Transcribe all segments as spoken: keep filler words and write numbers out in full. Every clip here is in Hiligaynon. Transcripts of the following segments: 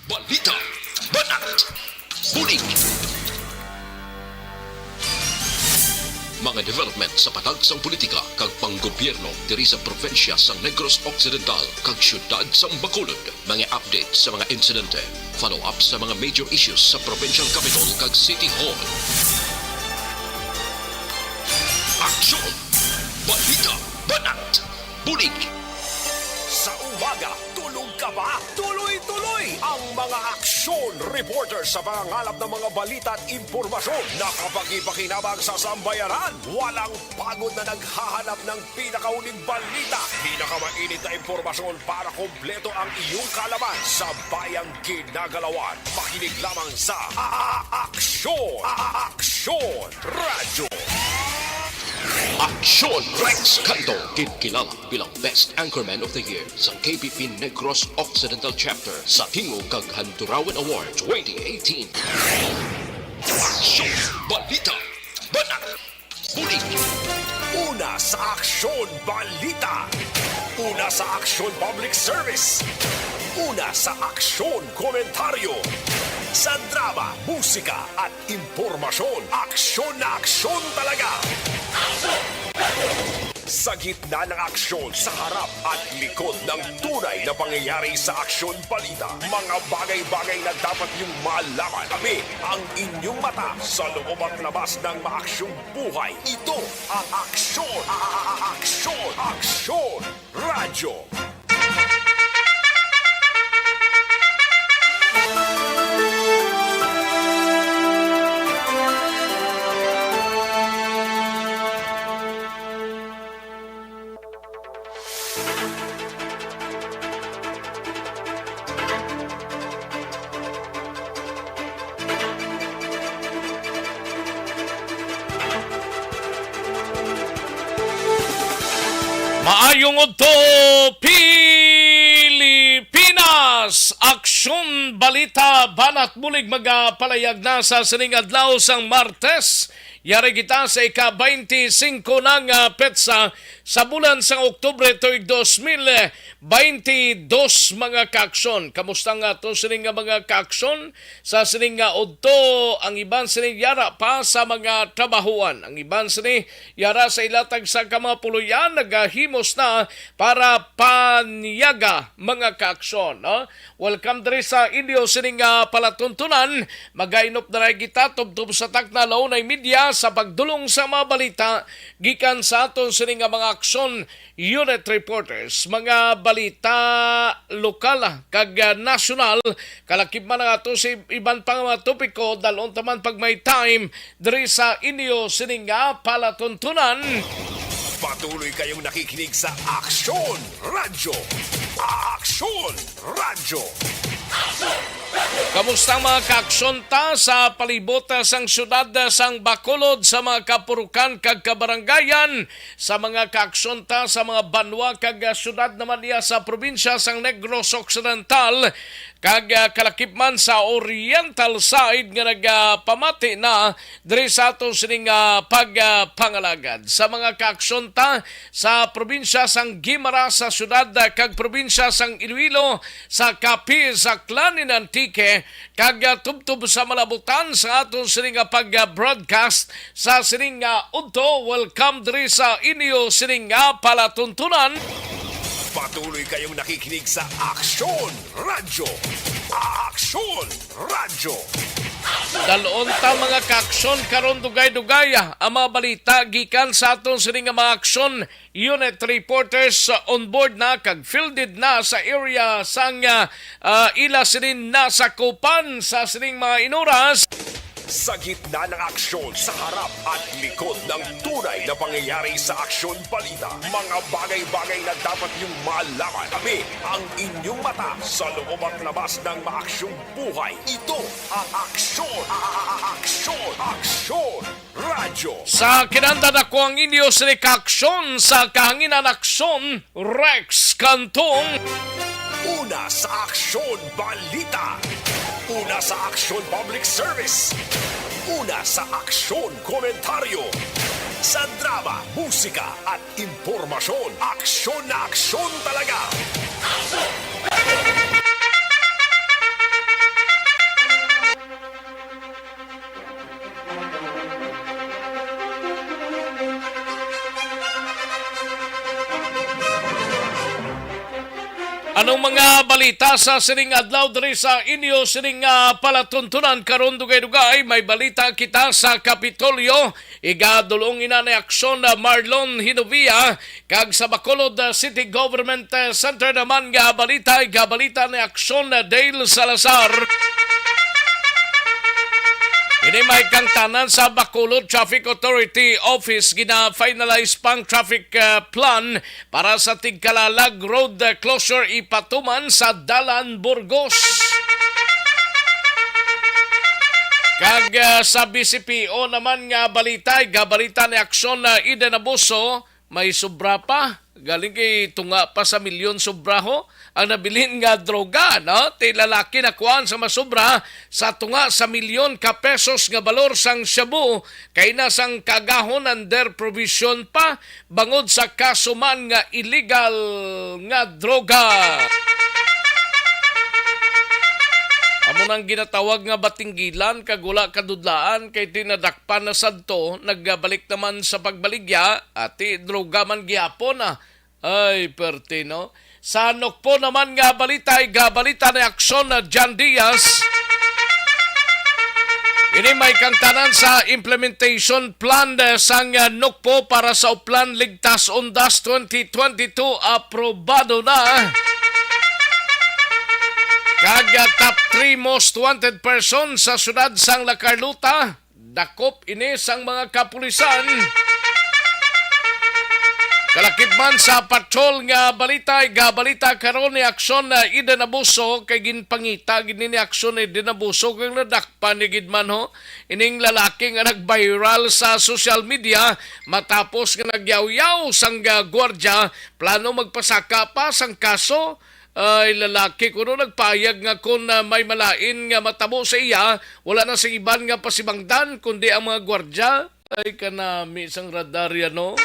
Balita, banat, bulig. Mga development sa patag sang politika kag panggobyerno diri sa probinsya sang Negros Occidental kag siyudad sang Bacolod. Mga update sa mga insidente, follow-up sa mga major issues sa provincial capital kag city hall. Aksyon! Balita, banat, bulig. Sa umaga, tulog ka ba? Tuloy-tuloy ang mga aksyon reporter sa pangangalap ng mga balita at impormasyon na kapakipakinabang sa sambayanan. Walang pagod na naghahanap ng pinakahuling balita, pinakamainit na impormasyon para kompleto ang iyong kaalaman sa bayang ginagalawan. Makinig lamang sa A-, A-, Aksyon! A-, A-, Aksyon Radyo! Aksyon! Rex Canto, ginkilala bilang Best Anchorman of the Year sa K P P Negros Occidental Chapter sa Tingog kag Handurawan Award twenty eighteen. Aksyon! Balita! Banat! Bulig! Una sa Aksyon Balita. Una sa Aksyon Public Service. Una sa Aksyon Komentaryo. Sa drama, musika, at impormasyon, aksyon na aksyon talaga. Sa gitna ng aksyon, sa harap at likod ng tunay na pangyayari sa Aksyon Balita, mga bagay-bagay na dapat niyong malaman. Kami ang inyong mata sa loob at labas ng maaksyong buhay. Ito ang Aksyon, A-, A-, A-, Aksyon, Aksyon Radyo. Maayong udto, Pilipinas! Aksyon Balita, Banat Bulig, magapalayag na sa sining adlaw sang Martes. Yari kita sa ika-twenty-five na nga petsa sa bulan sang Oktubre tuig dos mil twenty-two, mga kaaksyon. Kamusta nga aton sini nga mga kaaksyon? Sa sini nga udto, ang iban sini yara pa sa mga trabahuan. Ang iban sini yara sa ila tagsa ka mga puloy-an nagahimos na para panyaga, mga kaaksyon, no? Welcome diri sa inyo sini nga palatuntunan. Magainop na rin kita tubtob sa takna la una y media sa pagdulong sa mga balita gikan sa aton sini nga mga aksyon unit reporters. Mga balita lokal kag, ah, nasyonal, kalakip man ang ato sa iban pa nga mga topiko, dalon ta man pag may time diri sa inyo sini nga palatuntunan. Patuloy kayong nakikinig sa Aksyon Radyo. Aksyon Radyo. Kamusta ang mga kaaksyon ta sa palibot, ah, sang siyudad, ah, sang Bacolod, sa mga kapurukan kag kabarangayan, sa mga kaaksyon ta sa mga banwa kag, ah, siyudad naman niya sa probinsya sang Negros Occidental, kag, ah, kalakip man sa oriental side nga nagapamati na diri sa aton sining, ah, pag, ah, pangalagad. Sa mga kaaksyon ta sa probinsya sang Guimaras, sa siyudad, ah, kag probinsya sang Iloilo, sa Capiz, Aklan, and Antique, kag, ah, tubtob sa malabutan sa aton sini nga pag-broadcast sa sini nga udto. Welcome diri sa inyo sini nga palatuntunan. Patuloy kayong nakikinig sa Aksyon Radyo. Aksyon Radyo. Dalon ta, mga kaaksyon, karon dugay-dugay, ah, ang mga balita gikan sa aton sini nga mga aksyon unit reporters on board na kag fielded na sa area sang, ah, ah, ila sini nasakupan sa sining mga inuras. Sa gitna ng aksyon, sa harap at likod ng tunay na pangyayari sa Aksyon Balita, mga bagay-bagay na dapat niyong malaman. Kami ang inyong mata sa loob at labas ng maaksyong buhay. Ito ang Aksyon, a-, a-, a-, Aksyon, Aksyon Radyo. Sa kinandan, ako ang inyo sini ka aksyon sa kahanginan, Aksyon Rex Cantong. Una sa Aksyon Balita. Una sa Aksyon Public Service. Una sa Aksyon Komentaryo. Sa drama, musika at impormasyon, aksyon na aksyon talaga. Anong mga balita sa sining adlaw diri sa inyo sining, ah, palatuntunan karon? Dugay-dugay, may balita kita sa Kapitolyo. Igadulong ina ni Aksyon, ah, Marlon Hinovia, kag sa Bacolod, ah, City Government, ah, Center naman nga balita, igabalita ni Aksyon, ah, Dale Salazar. Ini may kangtanan sa Bacolod Traffic Authority Office, gina-finalize pang traffic, ah, plan para sa Tigkalalag road, uh, closure ipatuman sa Dalan Burgos. Kag, uh, sa B C P O naman nga balita, igabalita ni Aksyon na Eden Abuso, may sobra pa. Galing kay tunga pa sa milyon sobra ho ang nabilin nga droga, no? Ti lalaki nakuhaan sa masobra sa tunga sa milyon ka pesos nga balor sang shabu, kay na sang kagahon under provision pa bangod sa kaso man nga illegal nga droga. Amo nang ginatawag nga batinggilan kag wala kadudlaan kay tinadakpan na sadto, nagbalik naman sa pagbaligya, ati droga man gihapon, ah. Ay, perte, no? Sa Nokpo naman nga balita, igabalita ni Aksyon na John Diaz. Ini may kangtanan sa implementation plan, eh, sang, eh, Nokpo para sa Uplan Ligtas Undas twenty twenty-two, aprobado na. Kag, ah, top three most wanted person sa siyudad sang La Carlota, dakop ini sang mga kapulisan. Kalakip man sa patrol nga balita, igabalita karon ni Aksyon na Eden Abuso, kay ginpangita gid ni Aksyon na Eden Abuso kag nadakpan ni gid man ho ining lalaki nga nag-viral sa social media matapos nga nagyawyaw sang, ah, gwardya, plano magpasaka pa sang kaso. Ay, lalaki kuno nagpahayag nga kon, ah, may malain nga matabo sa iya, wala na sing iban nga pasibangdan kundi ang mga gwardya. Ay, kanami sang radar yan, no?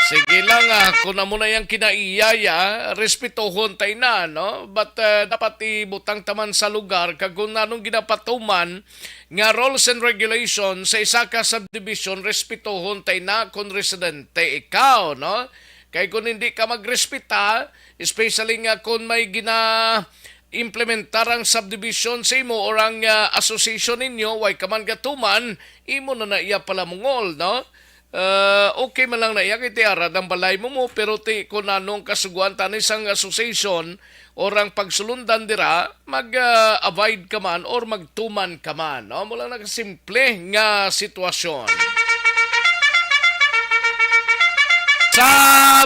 Sige lang, ah, kung amo na yang kinaiya, ya, respetohon ta ina, no? But, ah, dapat ibutang taman sa lugar, kag kung anong ginapatuman nga rules and regulations sa isa ka subdivision, respetohon ta ina kung residente ikaw, no? Kay kung hindi ka magrespeta, especially nga kung may gina-implementar ang subdivision sa imo or ang, ah, association ninyo, way ka man gatuman, imo na na iya palamungol, no? Ah, okay man lang na iya kay tiarad ang balay mo mo, pero ti kung anong kasuguan tani sang association, or ang pagsulundan dira, mag, ah, abide ka man or magtuman ka man, no? Mula nakasimple nga sitwasyon. Sa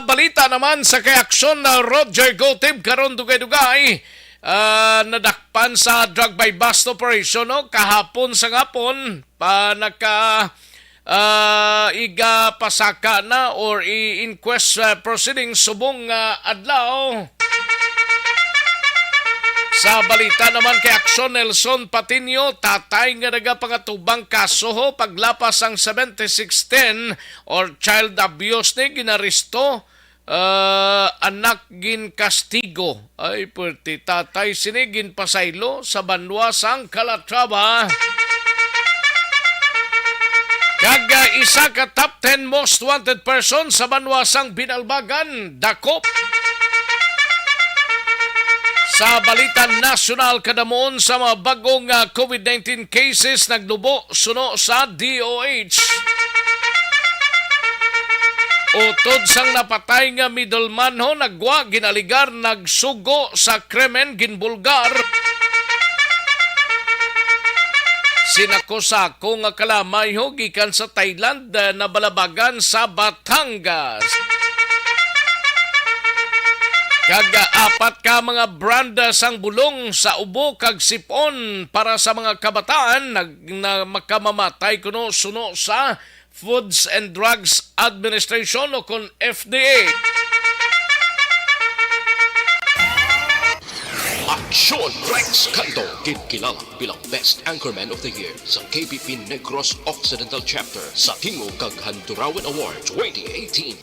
balita naman sa kay Aksyon na Roger Gotib karon dugay-dugay, ah, nadakpan sa drug buy bust operation, no? Kahapon sa ngapon, pa naka ah, igapasaka na or i-inquest, ah, proceedings subong nga adlaw. Sa balita naman kay Aksyon, Nelson Patiño, tatay nga nagapangatubang kaso ho, paglapas sang seventy-six ten or child abuse ni ginaresto, ah, anak ginkastigo. Ay, puwerte. Tatay sini ginpasaylo sa banwa sang Calatrava. Kag, ah, isa ka top ten most wanted person sa banwa sang Binalbagan, dakop. Sa balita nasyonal, kadamuon sa mga bag-ong, ah, COVID nineteen cases nagdubo suno sa D O H. Utod sang napatay nga middleman ho, nagwa, ginaligar, nagsugo sa krimen, ginbulgar. Sinako-sako nga kalamay ho gikan sa Thailand, eh, nabalabagan sa Batangas. Kag, ah, apat ka mga brand, ah, sang bulong sa ubo kag sipon para sa mga kabataan nag-, na makamamatay kuno suno sa Foods and Drugs Administration o kon F D A. Aksyon Rex Canto, kinkilala bilang Best Anchorman of the Year sa K B P Negros Occidental Chapter sa Tingog kag Handurawan Award twenty eighteen.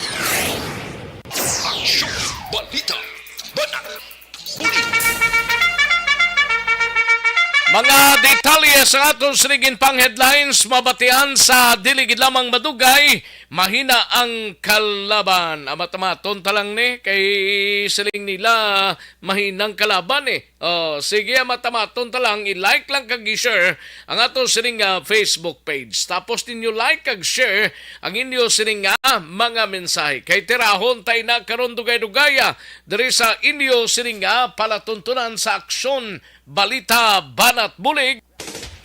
Aksyon! Balita! Banat! Uli! Mga detalye sa aton sining pang headlines mabatian sa dili gid lamang madugay. Mahina ang kalaban. Amat-amaton ta lang ni, kay siling nila, mahinang kalaban eh. Oh, sige, amat-amaton ta lang, i-like lang kag i-share ang ato sining, ah, Facebook page. Tapos ninyo like kag share ang inyo sining, ah, mga mensahe. Kay tirahon tay na karon dugay-dugaya diri sa inyo sining, ah, palatuntunan sa Aksyon, Balita, Banat Bulig.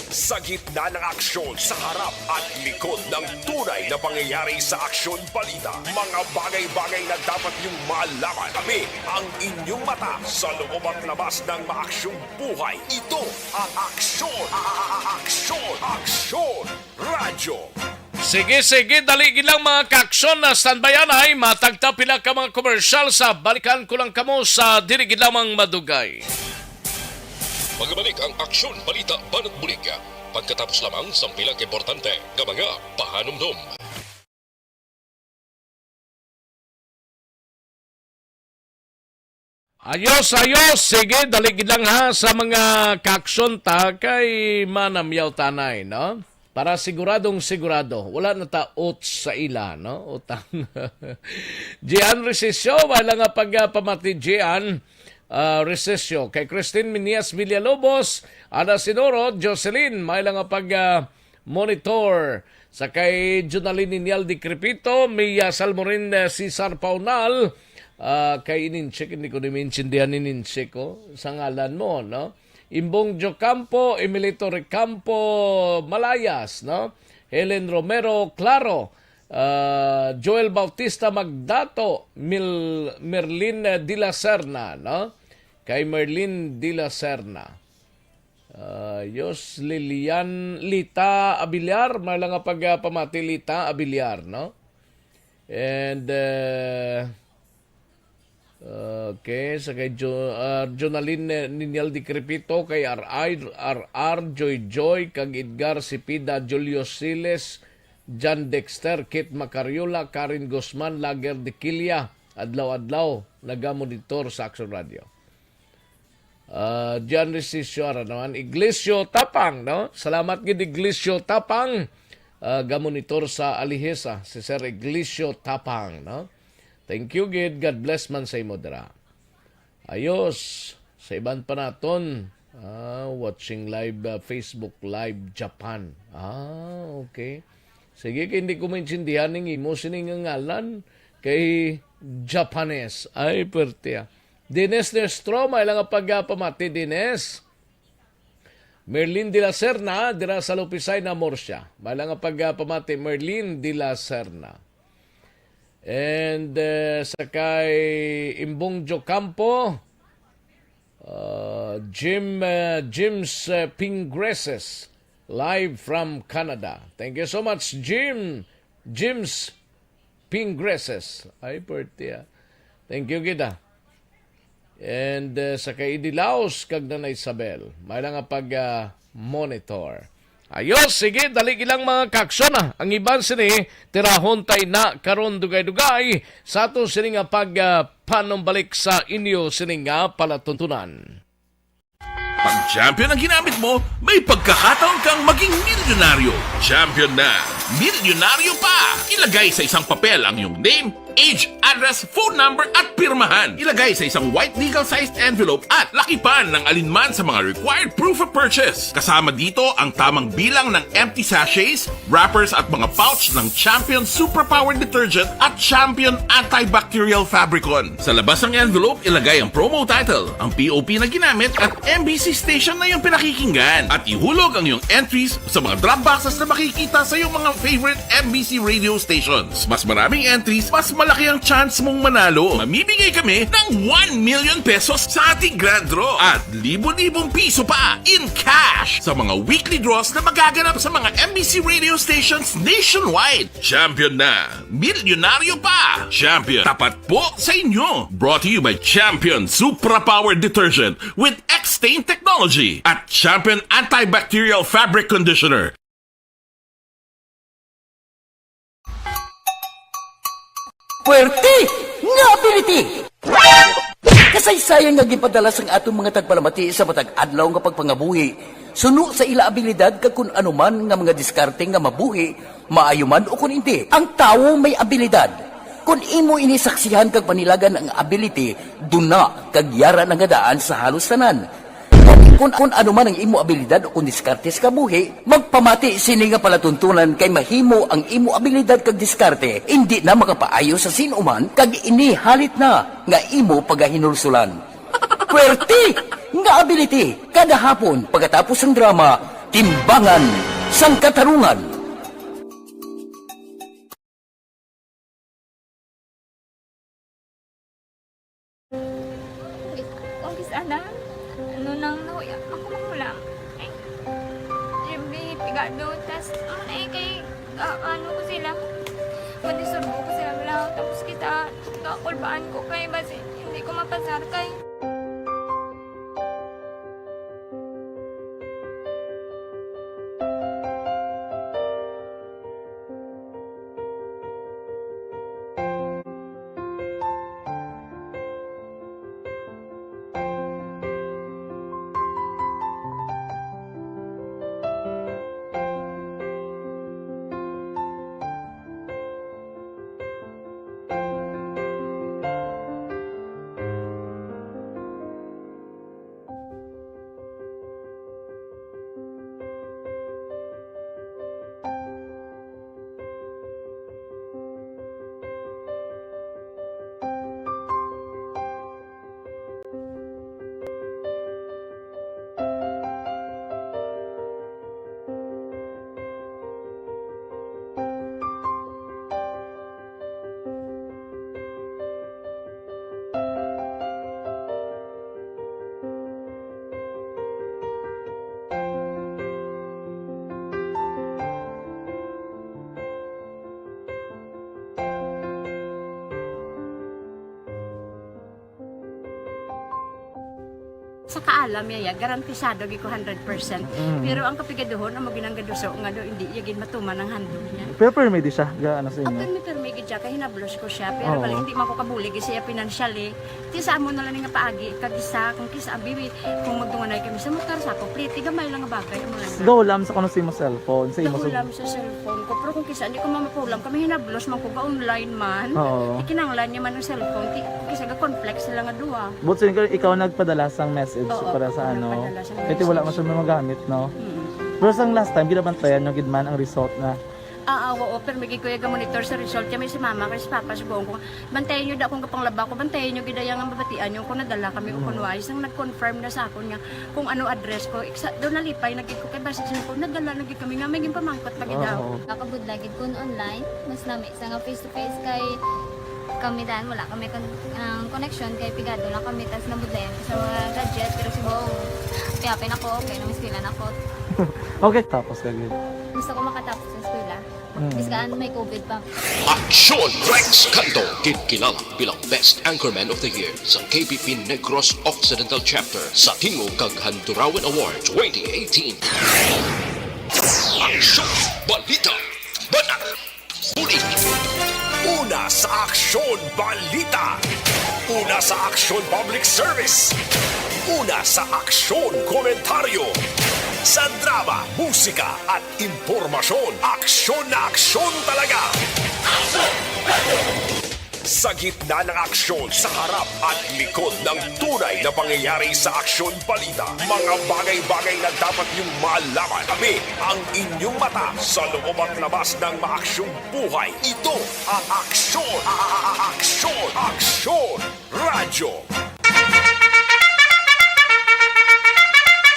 Sa gitna ng aksyon, sa harap at likod ng tunay na pangyayari sa aksyon balita, mga bagay-bagay na dapat niyong malaman. Kami ang inyong mata sa loob at labas ng maaksyong buhay. Ito ang Aksyon, a-, a-, a-, Aksyon, Aksyon Radyo. Sige, sige, dali gid lang, mga kaaksyon, na standby anay, matagta pila ka mga komersyal sa balikan ko lang kamo sa dili gid lamang madugay. Magabalik ang Aksyon, Balita, Banat Bulig pagkatapos lamang sang pila ka importante nga mga pahanumdom. Ayos, ayos. Sige, dali gid lang ha sa mga kaaksyon ta kay manamyaw tanay, no? Para siguradong sigurado, wala na ta oats sa ila, no? Utang. Gian Recesio, wala nga pagpamati, Gian, ah, Recesio. Kay Christine Minias Villalobos, Ana Sinoro, Jocelyn, may lang nga pag, ah, monitor. Sa kay Jonalyn Ninial Decrepito, Mia Salmorin, eh, Cesar Paunal, ah, kay ininchik, hindi ko ni maintindihan ininchik ko sa ngalan mo, no? Imbong Jocampo, Emilito Recampo Malayas, no? Helen Romero Claro, ah, Joel Bautista Magdato, Mil-, Merlin, eh, de la Serna, no? Kay Merlin de la Serna. Ah, Yos Lilian Lita Abiliar, may lang nga pagpamati Lita Abiliar, no? And, uh, okay, sa kay Jo-, ah, Jonalyn, eh, Ninial Di Crepito, kay R I, R R, Joy Joy, kag Edgar Cepeda, Julio Siles, John Dexter, Kit Macariola, Karen Guzman, Lager de Quilla, adlaw-adlaw nagamonitor sa Action Radio. Ah, John Resicio, ara naman, Iglesia Tapang, no? Salamat gid, Iglesia Tapang. Ah, gamonitor sa Alihesa, si Sir Iglesia Tapang, no? Thank you gid. God bless man sa imo dira. Ayos. Sa iban pa naton, ah, watching live, ah, Facebook Live Japan. Ah, okay. Sige, kay hindi ko maintindihan ning imo sining nga ngalan kay Japanese. Ay, perte, ah. Dines Nestro, may lang nga pagpamati, Dines. Merlin de la Serna, dira sa Lupisay na Murcia. May lang nga pagpamati, Merlin de la Serna. And, eh, sa kay Imbong Jocampo, uh, Jim, eh, James, eh, Pingreses, live from Canada. Thank you so much, Jim. James Pingreses. Ay, perte, ah. Thank you gid, ah. And, uh, sa kay Idi Laos kag Nanay Isabel, may lang nga pag, uh, monitor. Ayos, sige, dali gid lang, mga kaaksyon, ah. Ang iban sini, tirahon tay na karon dugay-dugay sa ato sini nga pag, uh, panumbalik sa inyo sini nga palatuntunan. Pag champion ang ginamit mo, may pagkakataon kang maging milyonaryo. Champion na, milyonaryo pa! Ilagay sa isang papel ang iyong name, age, address, phone number, at pirmahan. Ilagay sa isang white legal-sized envelope at lakipan ng alinman sa mga required proof of purchase. Kasama dito ang tamang bilang ng empty sachets, wrappers, at mga pouch ng Champion Superpower Detergent at Champion Antibacterial Fabricon. Sa labas ng envelope, ilagay ang promo title, ang P O P na ginamit, at M B C station na iyong pinakikinggan. At ihulog ang iyong entries sa mga drop boxes na makikita sa iyong mga favorite M B C radio stations. Mas maraming entries, mas malaki ang chance mong manalo. Mamimigay kami ng one million pesos sa ating grand draw at libo-libong piso pa in cash sa mga weekly draws na magaganap sa mga M B C radio stations nationwide. Champion na! Milyonaryo pa! Champion, tapat po sa inyo! Brought to you by Champion Supra Power Detergent with X-Stain Technology at Champion Antibacterial Fabric Conditioner. Puwerte nga ability! Kas-, Tay sayang nga ginpadala sang aton mga tagpalamati sa matag adlaw nga pagpangabuhi suno sa ila abilidad kag kun ano man nga mga diskarte nga mabuhi, maayo man o kun indi. Ang tawo may abilidad. Kun imo ini saksihan kag panilagan ang ability, duna kag yara na nga daan sa halos tanan. Kun, kun ano man ang imo abilidad o kun diskarte sa kabuhi, magpamati sini nga palatuntunan kay mahimo ang imo abilidad kag diskarte indi na makapaayo sa sin-o man kag ini halit na nga imo pagahinulsulan. Puwerte nga ability kada hapon pagkatapos sang drama, Timbangan sang Katarungan. Kung kis-, ana, ano nang nahuya, ako mahulam. Eh, yung pigado, tas, ano na eh, kay, ah, ano ko sila, madisurbo ko sila lang. Tapos kita, kakulbaan ko kay basi, hindi ko mapasar kay Sa kaalam niya, ya, garantisado gyud ko hundred percent. Mm. Pero ang kapigaduhon, amo ginang gaduso nga do, hindi iya gid matuman ang handog niya. Pero permi di siya, ga, ano sa inyo? Permi, permi gid siya, kay hinablos ko siya. Pero Oo. Bali, hindi man ko kabulig siya financially. Ti sa amo na lang nga paagi, kag isa, kung kisa, abi, kung magdunganay kami sa motor, sa ako, pliti, gamay lang nga bagay, amo lang. Gahulam sa kuno sa imo cellphone, sa imo sa Gahulam sa cellphone ko. Pero kung kisa, hindi ko mamapulam, kami hinablos man ko, ga-online man. Oo. Ikinanglan niya man ang cellphone, ti, kung kisa, ga-conflict sila nga duha. But so, ikaw, ikaw nagpadala sang message Oo, para sa ako ano? Nagpadala sang Kaya ti wala message. Man siya magamit, no? Mm. Pero sang last time, ginabantayan nyo gid man ang result na Ah, ah, oo, pero may gid ko iya ga-monitor sa result. Kaya may si mama, kay si papa, sugoon ko, "Bantayan nyo da akong gapanglaba ko, bantayan nyo gid iya nga mabatian nyo kung nadala kami o Mm. kung wala." Isang nag-confirm na sa akon nga kung ano address ko. Iksa, daw nalipay na gid ko, kay basi siya ko, nadala na gid kami nga, may ginpamangkot pa gid daw. Oo. Nakabudlay gid kun online, mas nami sa nga face to face kay kami dan, wala kami kon-, ang connection kay pigado lang kami, tas nabudlayan ko sa mga gadget, pero si Bong, piyapin ako, okay, namistilan ako. Okay, tapos ka gid. Gusto ko makatapos sa eskwela. Mm. Biskan may covid pa. Aksyon! Rex Canto, ginkilala bilang Best Anchorman of the Year sa K B P Negros Occidental Chapter sa Tingog kag Handurawan Award twenty eighteen. Aksyon! Balita! Bata! Uli! Una sa Aksyon Balita! Una sa Aksyon Public Service! Una sa Aksyon Komentaryo! Sa drama, musika, at impormasyon, aksyon na aksyon talaga! Sa gitna ng aksyon, sa harap at likod ng tunay na pangyayari sa Aksyon Balita, mga bagay-bagay na dapat niyong malaman. Kami ang inyong mata sa loob at labas ng maaksyong buhay. Ito ang Aksyon, a-, a-, a-, Aksyon, Aksyon Radyo.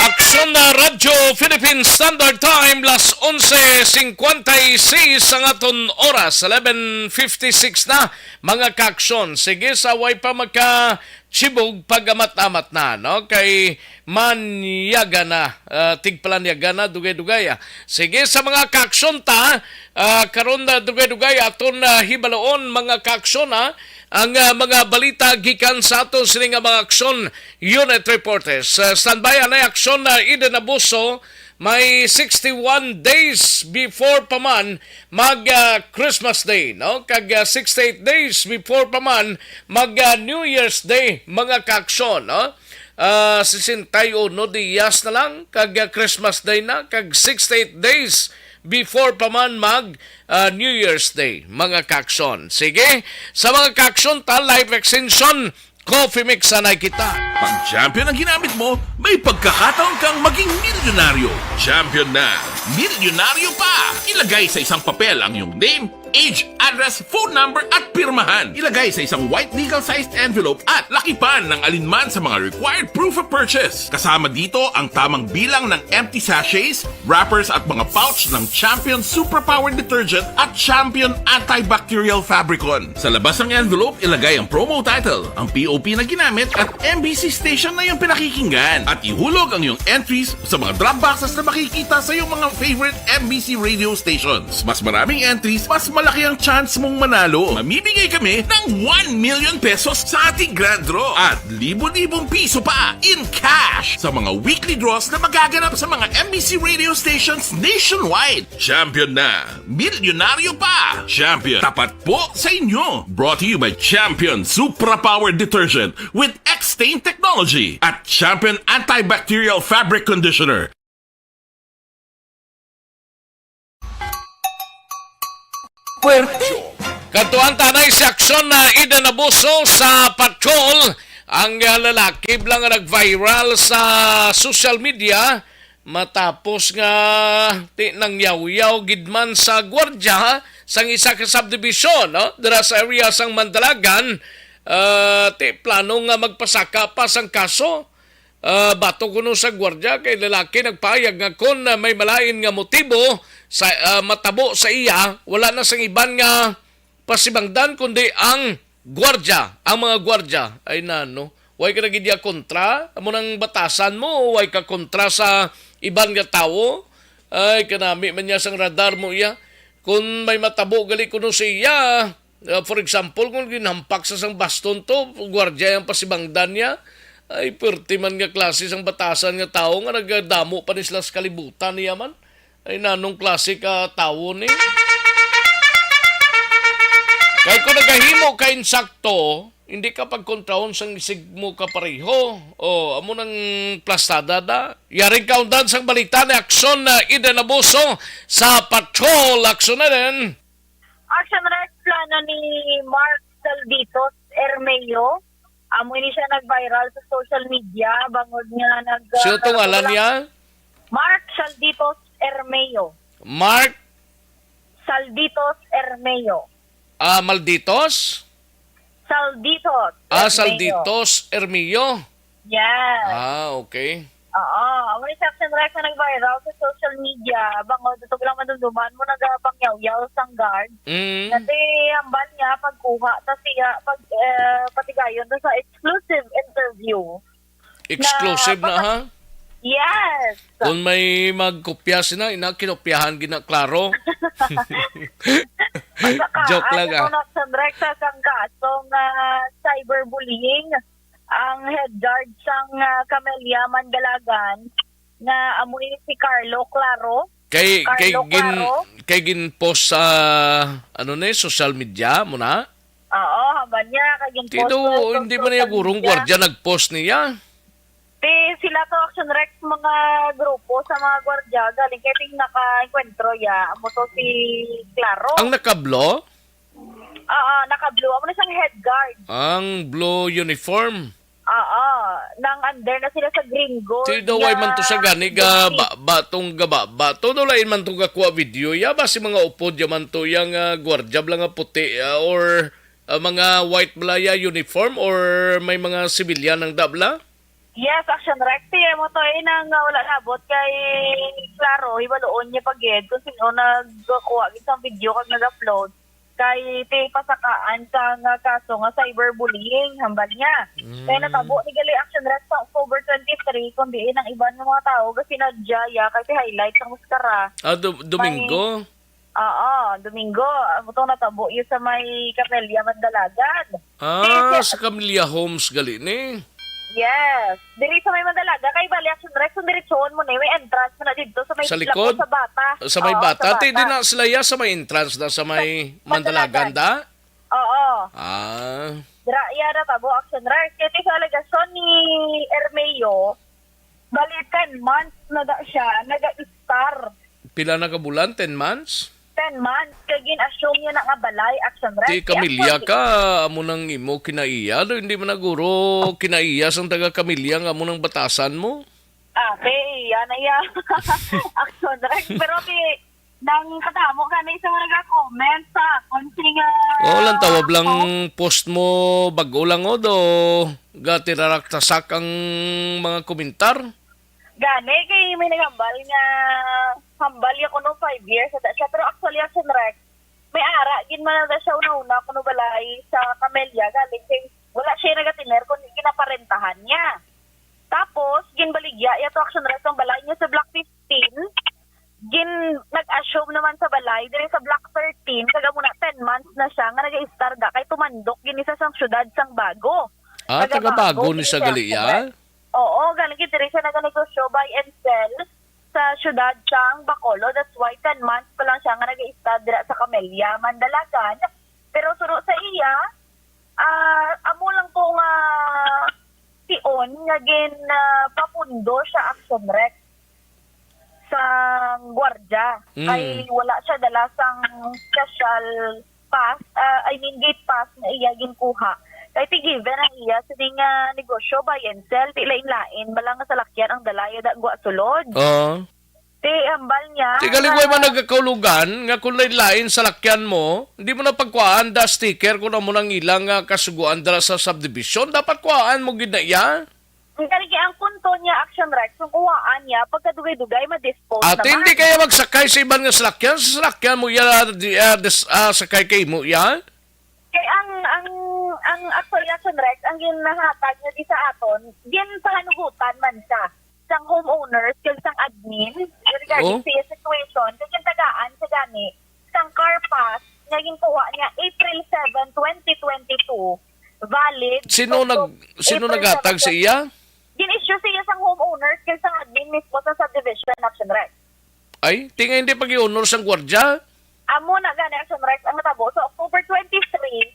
Aksyon na Radyo Philippine Standard Time, las onse cincuenta y seis ang aton oras, eleven fifty-six na, mga kaaksyon. Sige, sa way pa magkachibog, pag-amat-amat na, no? Kay manyaga na, ah, tigpalanyaga na, dugay-dugay, ah. Sige, sa mga kaaksyon ta, ah, karon na dugay-dugay aton na hibaloon, mga kaaksyon, ah, ang, ah, mga balita gikan sa aton sini nga mga aksyon unit reporters. Ah, standby, anay aksyon na Eden Abuso, may sixty-one days before pa man mag, ah, Christmas Day, no? Kag, ah, sixty-eight days before pa man mag, ah, New Year's Day, mga kaaksyon, no? Ah, sesenta y uno dias na lang kag, ah, Christmas Day na, kag sixty-eight days before pa man mag, ah, New Year's Day, mga kaaksyon. Sige, sa mga kaaksyon ta, life extension, Coffee Mix anay kita. Pag Champion ang ginamit mo, may pagkakataon kang maging milyonaryo. Champion na, milyonaryo pa! Ilagay sa isang papel ang iyong name, age, address, phone number, at pirmahan. Ilagay sa isang white legal-sized envelope at lakipan ng alinman sa mga required proof of purchase. Kasama dito ang tamang bilang ng empty sachets, wrappers, at mga pouch ng Champion Superpower Detergent at Champion Antibacterial Fabricon. Sa labas ng envelope, ilagay ang promo title, ang P O P na ginamit, at M B C station na iyong pinakikinggan. At ihulog ang iyong entries sa mga drop boxes na makikita sa iyong mga favorite M B C radio stations. Mas maraming entries, mas malaki ang chance mong manalo. Mamimigay kami ng one million pesos sa ating grand draw at libo-libong piso pa in cash sa mga weekly draws na magaganap sa mga M B C radio stations nationwide. Champion na! Milyonaryo pa! Champion, tapat po sa inyo! Brought to you by Champion Supra Power Detergent with X-Stain Technology at Champion Antibacterial Fabric Conditioner. Puerto. Kadtuan ta anay si aksyon na Eden Abuso sa patrol. Ang, ah, lalaki bala nga nag-viral sa social media matapos nga ti nangyawyaw gid man sa gwardya sang isa ka subdivision, no? Dira sa area sang Mandalagan, ah, ti plano nga magpasaka pa sang kaso. Ah, bato kuno sa gwardya kay lalaki nagpahayag nga kon, ah, may malain nga motibo sa, ah, matabo sa iya, wala na sang iban nga pasibangdan kundi ang gwardya, ang mga gwardya. Ay nano, way ka na gid iya kontra? Amo nang batasan mo, way ka kontra sa iban nga tawo? Ay, kanami man niya sang radar mo iya. Kung may matabo gali kuno sa iya, ah, for example, kung ginhampak sa sang baston to, gwardya ang pasibangdan niya, ay, perti man nga klase sang batasan nga tawo nga nagdamo pa ni sila sa kalibutan niya man. Ay, nanong klase ka tawo ni? Kay kung nagahimo ka insakto, hindi ka pagkontrahon sang isig mo kapareho. O, amo nang plastada da. Yaring kaundan sang balita ni Aksyon na Eden Abuso sa Patrol. Aksyon na din. Action Rex, plano ni Mark Salditos Ermeo. Amo ini siya nag-viral sa social media bangod nga nag, Sino to ah, ngalan wala niya? Mark Salditos Ermeo. Mark? Salditos Ermeo. Ah, Malditos? Salditos Ah, Ermeo. Salditos Ermeo. Yes. Ah, okay. Oo, amo ni sa Action Rex nga nag-viral sa social media bangod ato lang madumduman mo nagapangyaw-yaw sang guard. Mm. Nga ti hambal niya pagkuha ta siya pag, eh, patigayon ta sa exclusive interview. Exclusive na, na, ha? Yes. Kung may magkopya sina, ina, kinopyahan gina, klaro. Joke lang, ah. Action Rex sa sang kaso nga cyberbullying, ang head guard sang, ah, Camellia Mandalagan nga amo ni si Carlo Claro. Kay, kay Carlo gin-, Claro. Kay gin-post sa, ano ni, social media mo na? Oo, hambal niya, kay gin-post Tino, sa hindi man niya social gurong media. Gwardya nag-post niya. Ti sila to, Action Rex, mga grupo sa mga gwardya, galing kay ting naka-enkwentro ya, amo to si Claro. Ang naka-blue? Oo, naka-blue. Amo na siyang head guard. Ang blue uniform. Oo, nang under na sila sa Green Gold Ti daw ay man to sa nga gani ga building. Ba, ba tong gaba, ba to daw lain man to ga kuha video. Ya ba si mga upod ya man to yang, ah, gwardya bala nga puti, ah, or, ah, mga white bala ya uniform or may mga civilian ang dabla? Yes, Action Rex. Ti mo to, eh, nang, ah, wala nabot kay Claro, hibaloon niya pa gid kung sino nagkuha gid sang video kag nag-upload. Kay ti pasakaan sang, ah, kaso nga cyberbullying, hambal niya. Mm. Kay natabo ni gali Action Rex sa October twenty-three, kung diin ang iban nga mga tawo gasinadya ya kay ti highlight sang muskara. Ah, do-, Domingo? May Oo, Domingo, amo tong natabo iya sa may Camellia Mandalagan. Ah, Ti-, sa Camellia Homes gali ni? Yes. Diri sa may Mandalaga, kay bali, Action Rex, kung diretsohon mo na, may entrance mo na dito sa may Sa likod? Sa Bata. Sa may Oo, Bata? Sa Ti, di Bata. Na sila ya sa may entrance na sa may Sa Mandalagan, Mandalagan. Da? Oo. Ah. Dira, iya na tabo, Action Rex. Kaya sa alegasyon ni Ermeo, bali, ten months na da siya, nag-star. Pila na ka bulan? Ten months? Ten months. Kay gin-assume niya na nga balay, Action Rex. Ti, kamilya ka, amo nang imo kinaiya. Do, hindi man naguro kinaiya sang taga-kamilya nga amo nang batasan mo? Ah, kay iya na iya. Action Rex. Pero ti, nang kadamo gani sa mga nag-comment sa akon, sing, ah, Oh, lang tawab lang post. Post mo, bag-o lang, oh, do. Gatiraraktasak ang mga komentar. Gani, kay may naghambal nga, hambal ya kuno five years ata siya. Pero actually, Action Rex, may ara gid man na siya una-una kuno balay sa Camellia. Galing kay wala siya nagatiner, kundi ginaparentahan niya. Tapos, ginbaligya ya to, Action Rex, ang balay niya sa Block fifteen. Gin, nag-assume naman sa balay diri sa Block thirteen, kag amo na, ten months na siya nga nag-istar da kay tumandok gini sa sang syudad sang Bago. Ah, taga Bago ni siya gali, Action Rex. Oo, galing gid diri siya naganegosyo, buy and sell sa syudad sang Bacolod. That's why ten months pa lang siya nga nag-i-stay dira sa Camellia, Mandalagan. Pero suno sa iya, ah, amo lang to nga tion nga gin, ah, papundo siya, Action Rex, sang gwardiya. Mm. Ay, wala siya dala sang special pass, ah, I mean, gate pass nga iya ginkuha. Kay ti given ang iya sini nga negosyo, buy and sell, ti lain-lain bala nga salakyan ang dala ya da gwa sulod. Oo. Ti hambal niya Ti galing nga way man nagakaulogan nga kung lain-lain salakyan mo, hindi mo na pagkuhaan da sticker kung amo nang ilang, ah, kasuguan dala sa subdivision. Dapat kuhaan mo gid na iya. Ang kaligi, ang punto niya, Action Rex, kung kuhaan niya, pagkadugay-dugay, ma-dispose Ate, naman. Hindi kaya magsakay sa iban nga salakyan? Sa salakyan mo, ya, di, ah, dis-, ah, sakay kay mo, ya? Kay ang, ang, ang actually, Action Rex, ang ginahatag niya di sa aton, ginpahanugutan man siya sang homeowners, kag sang admin, regarding Oh? sa iya situation, kag gintagaan sa gani, sang car pass nga ginkuha niya April seven, twenty twenty-two, valid Sino hangtod nag-, sino April naghatag sa seven, iya? Gin-issue sa iya sang homeowners kag sang admin mismo sa subdivision, Action Rex. Ay, ti nga hindi pag-i-honor sang gwardiya? Amo na gani, Action Rex, ang natabo. So, October twenty-three,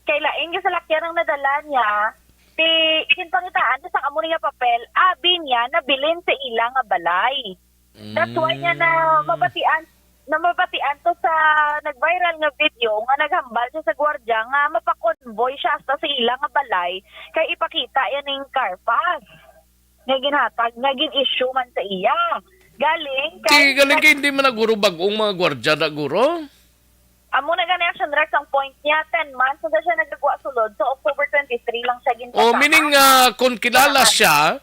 kay lain nga salakyan ang nadala niya, ti ginpangitaan sa amo ni nga papel, abi niya nabilin sa ila nga balay. That's why niya na Mm. mabatian, na mabatian to sa nag-viral nga video nga naghambal siya sa gwardiya nga mapakonvoy siya hasta sa ila nga balay kay ipakita iya ning car pass nga ginhatag, nga gin-issue man sa iya. Galing Ti kay galing kay hindi man na guro bag-ong mga gwardiya na guro. Amo na gani, Action Rex, ang point niya, ten months na siya nagagwa sulod, so October twenty-three lang siya ginpatahan. Oh, meaning, ah, kung kilala siya,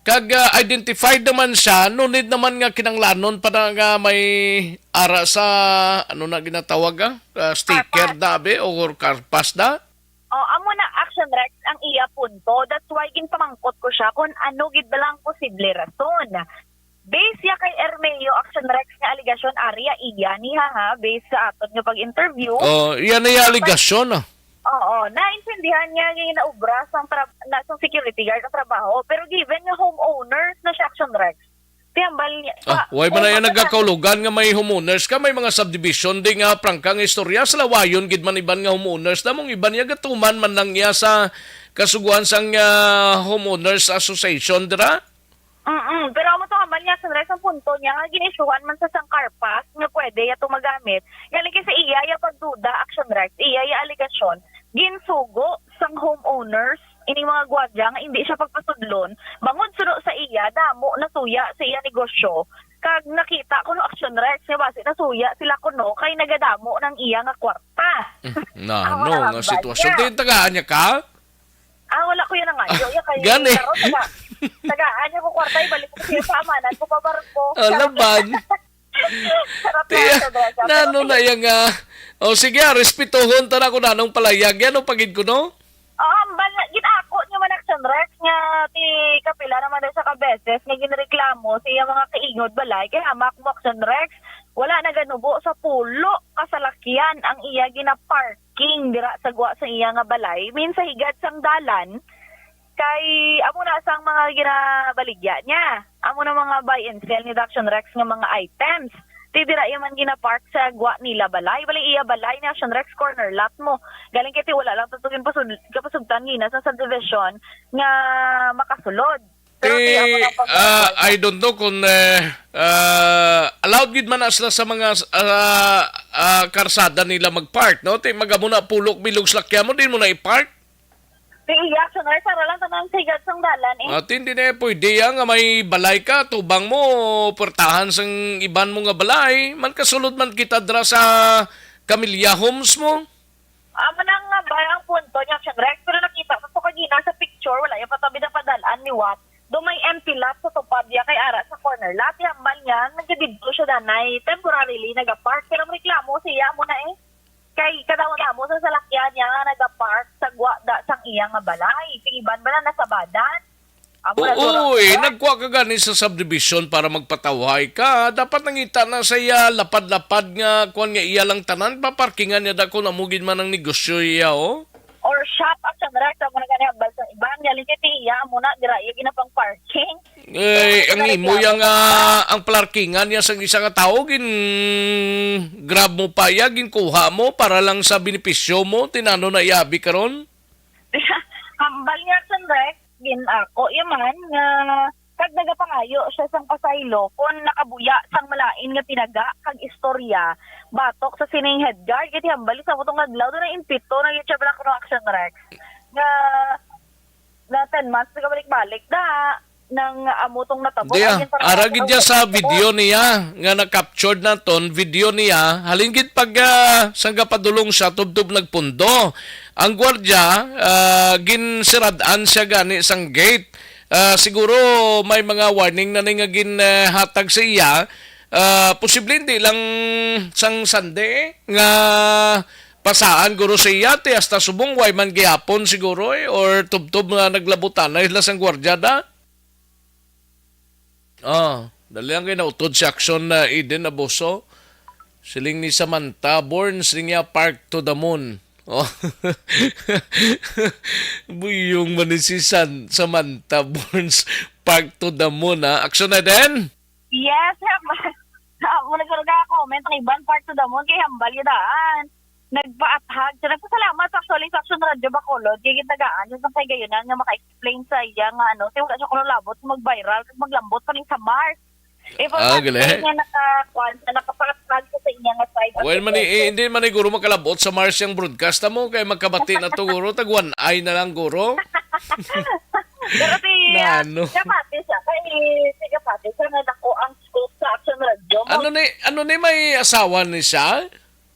kag, ah, identified naman siya, no need naman nga kinanglanon pa na nga may ara sa, ano na ginatawag, ah, ah, sticker Car pass. Da, abi, or car pass da? Oh, amo na, Action Rex, ang iya punto. That's why ginpamangkot ko siya kung ano gid ba lang posible rason. Based ya kay Ermeo, Action Rex, nga alegasyon, ari ya iya ni, ha, ha, based sa aton nga pag-interview. Oh, iya na iya alegasyon, ah. Oo, naintindihan niya nga ginaobra sang tra-, na sang security guard ang trabaho. Pero given nga homeowners na siya, Action Rex, ti hambal niya, Ah, pa-, way man na iya nagakaulogan nga may homeowners ka, may mga subdivision di nga prangka nga istorya, sa lawayon gid man iban nga homeowners, namong iban niya gatuman man lang iya sa kasuguan sang, ah, homeowners association dira? Mm-mm. Pero amo to hambal niya, Action Rex, ang punto niya nga gin-issuehan man sa sang car pass nga pwede ya to magamit. Galing kay sa iya, iya pagduda, Action Rex, iya, iya alegasyon, ginsugo sang homeowners ining mga gwardiya nga hindi siya pagpasudlon, bangod suno sa iya, damo nasuya sa iya negosyo, kag nakita kuno, Action Rex, nga basi nasuya sila kuno kay nagadamo nang iya nga kwarta. Amo Nano na nga hambal sitwasyon? Niya. Ti tagaan niya ka? Ah, wala ko yan ang ayo. Yan kay Gani. Taro, taga, tagaan niya ko kwarta, ibalik ko siya sa amanan ko pa barko. Oh, laban. Charot Ti, lang, Action Rex. Nano na iya nga? Oh, sige, ah, respetohon ta na kung nanong palayag yan, o pagid ko, no? Oo, hambal, gid-ako niya man, Action Rex, nga ti kapila naman daw siya ka beses nga ginreklamo sa iya mga kaingod balay, kay hamak mo, Action Rex, wala naganubo sa pulo ka salakyan ang iya ginaparking dira sa gwa sa iya nga balay. Mean, sa higad sang dalan, Kay amo na sang mga ginabaligya niya. Amo na mga buy and sell ni Action Rex nga mga items. Ti dira iya man ginapark sa gwa nila balay. Bali iya balay ni Action Rex, corner lot mo. Galing kay ti wala lang tutukin pasud kapasugtan gina sa subdivision nga makasulod. Pero ti amo Eh, na pag ah, I don't know kung eh, ah, allowed gid man na sila sa mga ah, ah, karsada nila mag-park, no? Ti magamo na pulok bilog sa lakyan mo, din mo na i-park. Ti iya, Action Rex, ara lang tanan sa higat sang dalan eh. At hindi na pwede ya nga may balay ka, tubang mo, portahan sang iban mo nga balay. Man kasulod man kita dra sa Camilla Homes mo. Amo na nga ba ang punto niya, Action Rex? Pero nakita ko to kagina sa picture, wala yung patabi na padalaan ni Wat. Do may empty lot sa tupad niya kay ara sa corner lot. Hambal niya, nagdidto siya danay, temporarily nagapark. Pero ang reklamo siya mo na eh. Kay kadamo-damo sa salakyan niya nga nagapark sa gwa da sang iya nga balay. Sing iban ba na nasabadan? Amo na Oo, siguro eh, ako. Nagkuha ka gani sa subdivision para magpatawhay ka. Dapat nangita na sa iya lapad-lapad nga kuan nga iya lang tanan, paparkingan niya da kung amo gid man ang negosyo iya, oh. Or shop, Action Rex, amo na gani hambal sa iban. Galing kay ti iya, amo na, dira iya ginapang parking. Eh, Pero ang imo nagreklamo yang pa. Ah, ang parkingan niya sang isa nga tawo gin grab mo pa iya, ginkuha mo para lang sa benepisyo mo, tinano na iabi karon? Hambal niya, Action Rex, gin-ako iya man nga kag nagapangayo siya sang pasaylo kon nakabuya sang malain nga pinaga kag istorya batok sa sining head guard. Kay ti hambal sa mo tong adlaw, doon na impito na yun siya pala kuno, Action Rex. Nga, na ten months, nagabalik-balik na nang amo tong natabo. Diya, Ayun, parang ara gid ang niya sa video niya nga na-captured naton, video niya, halin gid pag ah, sang gapadulong siya, tubtob nagpundo. Ang gwardya, ah, ginsirad-an siya gani sang gate. Ah, siguro may mga warning na ni nga ginhatag sa iya. Ah, posible hindi lang sang Sunday nga pasaan guro sa iya, ti hasta subong way man gihapon siguro eh, or tubtob nga naglabutan na sila sang gwardya da. Ah, dali lang kay nautod si Action na Eden Abuso. Siling ni Samantha, born siling niya park to the moon. Oh. Buyong man ni si San, Samantha Burns, park to the moon, ha? Action na din? Yes, hambal. Amo na guro ka comment ang iban, park to the moon, kay hambal yun daan. Nagpaathag siya. Nagpasalamat actually sa Action Radio Bacolod. Kay gitagaan siya sa kay gayunan nga maka-explain sa iya nga ano, kay wala siya kuno labot mag-viral, kag maglambot pa ni sa Mars. If Ah, ang gali. Nga naka-, kwan, na nakapaathag siya sa iya nga side. Well, man, eh, hindi man, eh, guro makalabot sa Mars yung broadcast mo, kay magkabati na to, guro, tag one eye na lang, guro. Pero si, ah, Nano? Kapati siya, kay si Kapati siya nga dako ang scope sa Action Radio. Ano ni, ano ni, may asawa ni siya?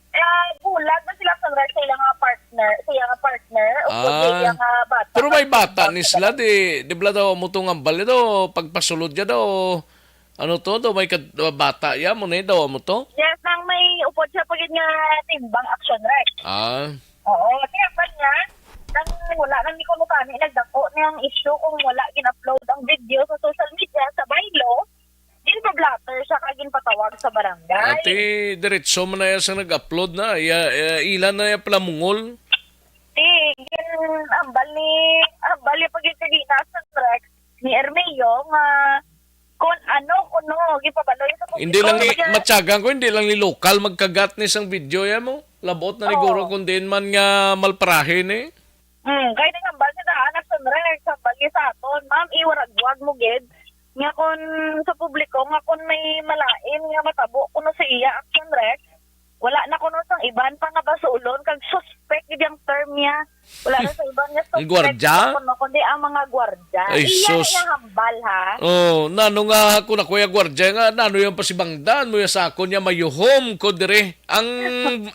Eh, bulag na sila sa sa ilang nga partner, sa iyang nga partner, o Ah. Sa iyang nga bata. Pero may bata ni sila, di, di bala daw amo tong hambal daw, pagpasulod niya daw, ano to, daw may kad-, bata ya, mo ni daw, amo to? Yes, nang may upod siya pagid nga timbang, Action Rex. Ah. Oo, kaya pa niya, nang wala nang ni kuno kami, nagdako niyang issue kung wala gin-upload ang video sa social media, sa bylaw, ginpa-blotter siya kag ginpatawag sa barangay. Ati, diretso man na iya sa nag-upload na. Iya, iya, ila na iya pala mungol. Ti, gin-, hambal ni, hambal ni pag-, sa Rex, ni Ermeo nga kung ano, kuno, gipabaloy sa publiko. Hindi lang ni, matyagan ko, hindi lang ni lokal magkagat ni sang video ya mo. Labot na ni Oo. Guro kung diin man nga malprahe ni. Hmm, kay nang hambal sa daan, Action Rex, hambal niya sa aton, ma'am, iwaragwag mo gid. Nga kun sa publiko, nga kun may malain nga matabo kuno sa iya, Action Rex, wala na kuno sang iban pa nga basulon, kag suspect gid ang term niya. Wala na sa iban nga suspect Ang gwardya? Kuno, kundi ang mga gwardya. Ay, Iya, sus. Iya hambal, ha? Oh, nano nga kung ako yung gwardya nga, nano yung pasibangdan mo yung sa akon niya mayuhom ko dire. Ang,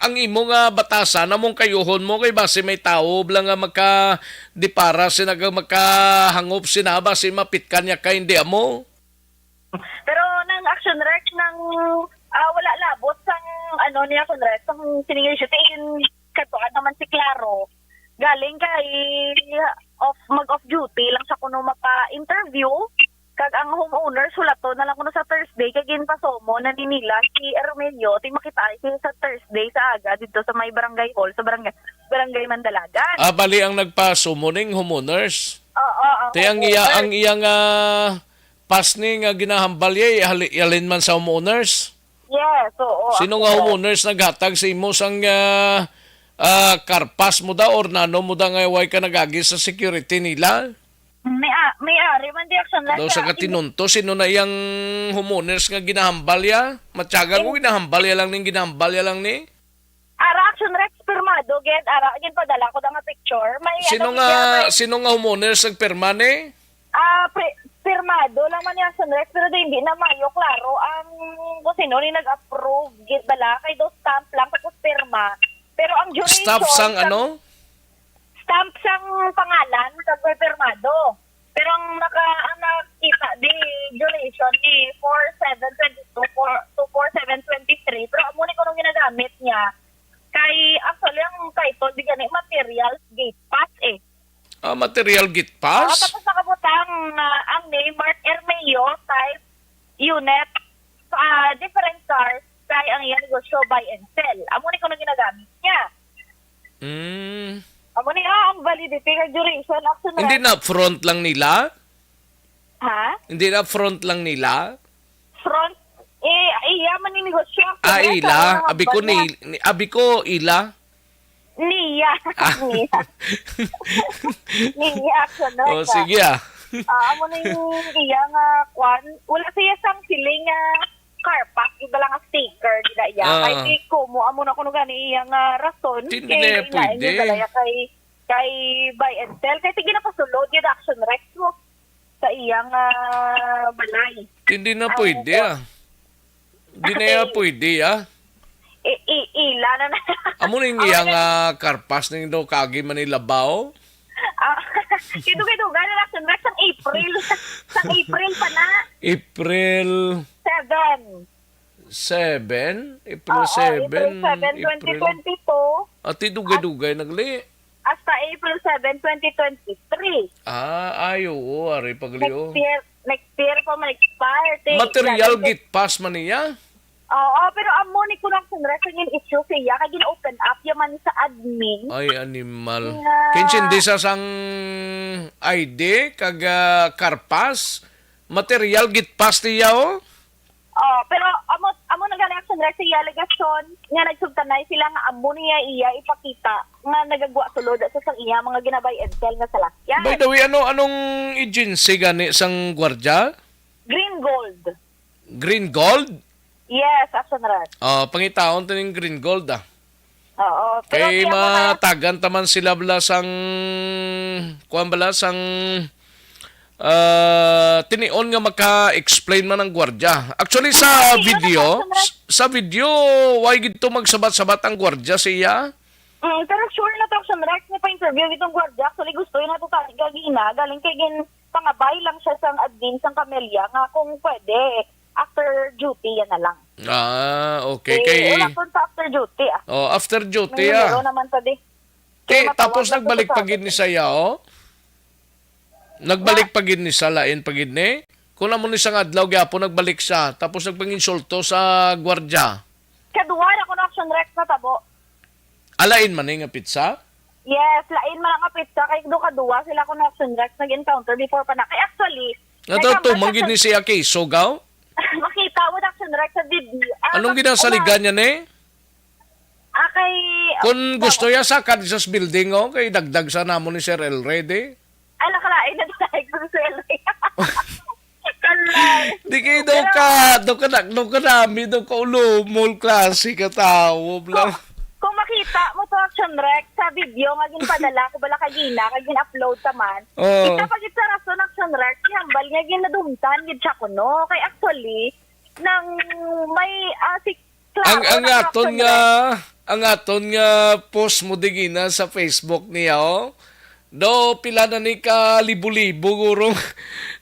ang imo nga batasan, among kayuhon mo, kay basi may tao bala nga maka-, di para sila nga makahangop sina, basi mapitkan niya ka, hindi amo. Pero nang Action Rex, nang, ah, wala labot sang, ano, ni Action Rex, sang sining issue, tiin katuan naman si Claro. Galing kay off, mag-off duty lang siya kuno maka-interview. Kag ang homeowners, hulaton na lang kuno sa Thursday, kay ginpasumo na ni nila si Ermelio, ti makita siya sa Thursday sa aga dito sa may barangay hall, sa barangay, barangay Mandalagan. Ah, bali ang nagpasumo ning homeowners? Oo, Te, ang iya, ang iya nga pass ni nga ginahambal, yay, hali-, halin man sa homeowners? Yes, oo, Sino ako. nga homeowners naghatag sa imo sang, ah, ah, carpass mo da or nano mo da nga way ka nagagi sa security nila? May a-, may ari man di action Daw sa katinunto, sino na iyang homeowners nga ginahambal ya? Matyaga ko, ginahambal ya lang ning, ginahambal ya lang ni. Ara action Rex pirmado, gid, ara, ginpadala ko da nga picture. May Sino ano, nga, may sino nga homeowners nagpirma ni? Ah, pri-, pirmado lang man ni action Rex, pero di, hindi na mayo klaro ang kung sino ni nag-approve, gid bala, kay do stamp lang, tapos pirma. Pero ang duration Staff sang sang ano? Stamp sang pangalan, kag may pirmado. Pero ang naka-, ang nakita di duration ni four seven twenty-two, four, to four seven twenty-three. Pero amo ni kuno ginagamit niya. Kay, actually, ang title di gani, Material Gate Pass eh. Ah, Material Gate Oo, Pass? tapos nakabutang, ah, ang name, Mark Ermeo, type, unit, ah, different cars, kay ang iya negosyo, buy and sell. Amo ni kuno ginagamit niya. Mm. Amo ni, ah, ang validity kag duration, action Hindi Rex. na front lang nila? Ha? Hindi na front lang nila? Front, eh, iya man ni negosyo, action Ah, Rex, ila. ang mga Abi ko bag niya. ni, ni, abi ko ila. Niya. Ah. Niya. Niya, action Rex, Oh, ah. sige, ah. Ah, amo ni iya nga, kwan, wala siya sang feeling nga carpass, iba lang nga sticker, gila iya. Ah. Kay di ko mo, amo na kuno gani iya nga rason, Hindi kay na iya lain pwede. yung balaya kay, kay buy and sell. Kay sige na pasulod, yun action Rex mo sa iyang, ah, balay. Hindi na Ang pwede, ah. Hindi na Ay. yan pwede, ah. I, i, ila na na. Amo ning Amo iyang, na ah, karpas ning do kagi Manila ba, oh? Ah, ito kay dugan na lang, Rex, ang April. Sa April pa na. April Seven. seven? April Oo, April seven, seven, April. twenty twenty-two. Ati, dugay-dugay nagli. Hasta April seven, twenty twenty-three. Ah, ay, oo, ari pagli, oh. Next year, next year pa ma-expire, ti. Material Galing gate pass man niya? Oo, pero amo ni kuno ang sunrest nga issue siya, kay gin-open up ya man sa admin. Ay, animal. Nga Kinsindi sa sang I D, kag, ah, carpass, material gate pass niya, oh. Oh, pero amo, amo na gani ang sunrest siya, alegasyon nga nagsugtanay sila nga amo niya iya ipakita nga nagagwa sulod sa sang iya mga gina-buy and sell nga salakyan. By the way, ano, anong agency gani sang gwardya? Green Gold. Green Gold? Yes, action Rex. Oh, pangitaon to ning Green Gold, ah. Oo, pero Kay kaya mo kaya matagan taman sila bala sang, kuwan bala, sang, ah, tinion nga maka-explain man ang gwardya. Actually, sa Ay, video, ano, sa video, why gid to magsabat-sabat ang gwardya siya? Mm, pero sure na to, Action Rex, nga pa-interview itong gwardya. Actually, gusto yun na to tani gagina. Galing kay gin pangabay lang siya sang admin sang Camellia nga kung pwede, after duty, yan na lang. Ah, okay. Eh, Kay, wala po sa after duty, ah. Oh, after duty, May ah. numero naman pa di. Kay, Kaya matawag tapos lang ko nagbalik sa pa gid ni akin. Saya, oh? Nagbalik Na- pa gid ni sa lain pa gid ni? Kung amo ni sang adlaw gyapon, nagbalik siya. Tapos nagpanginsulto sa gwardya. Kaduwa na ko na Action Rex na tabo. Alain man ni nga pizza? Yes, lain man nga pizza. Kay do kaduwa sila ko na Action Rex nag-encounter before pa na. Kay actually, Nga daw nagkambal tumang sa gid ni siya kay Sugaw? Makita mo na Action Rex sa video. Ah, Anong mas- ginasaligan niya ni? Ah, kay Kung gusto ya, sakad sa building, oh, kay dagdag sa namon ni Sir El Rey, di? Ay, nakalain na tayo kung Sir El Rey. Kalay. Di kay daw Pero ka, daw ka na, daw ka nami, daw ka ulumol, klase ka tao, bla. Kung, kung makita mo to, Action Rex, sa video nga ginpadala ko bala kagina, kag gin-upload ta man. Oh. Kita pa gid sa rason, Action Rex, si Hambal nga ginadumtan gid siya kuno. Kay actually, nang may, ah, si Ang, Klaro ang na aton action, nga, Rex. ang aton nga post mo digina sa Facebook niya, oh. Do, pila na ni ka libo-libo, guro.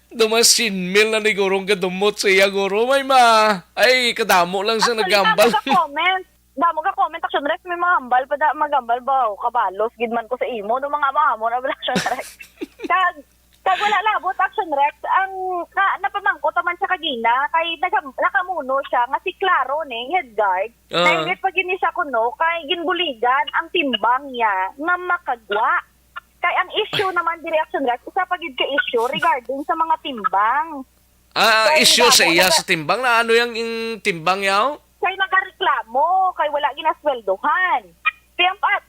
Do, mas cien mil na ni gurong gadumot sa iya, guro. May ma-, ay, kadamo lang sa Actually, nagambal. damo ka comment. Damo ka comment, Action Rex, may mga hambal pa da, magambal ba, oh, kabalos, gid man ko sa imo, no, mga amo-amo na, Action Rex. Kag, kag wala labot, Action Rex, ang, na, napamangkot naman siya kagina, kay nagam-, nakamuno siya, nga si Klaro, ni, head guard, Ah. nainggit pa gini siya kuno, kay ginbuligan ang timbang niya, nga makagwa. Kay ang issue naman diri, Action Rex, isa pa gid ka issue regarding sa mga timbang. Ah, Kay issue sa naga-, iya naga- sa timbang na ano yang ing timbang yaw? Kay nagareklamo, kay wala ginasweldohan. Kaya pa,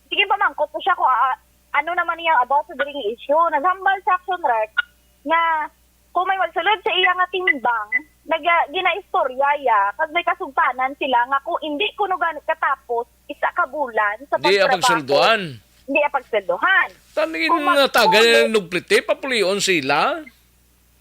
sige, pamangkot ko siya kung, ah, ano naman niya about sa diri nga issue. Naghambal sa Action Rex nga kung may magsulod sa iya nga timbang, naga-, ginaistorya iya, kag may kasugtanan sila nga kung hindi kuno gani katapos isa ka bulan sa Di iya pagtrabaho, pagsulduan. Hindi iya pagsulduhan. Tani Kung nga taga magkulit- nagpliti, papulion sila.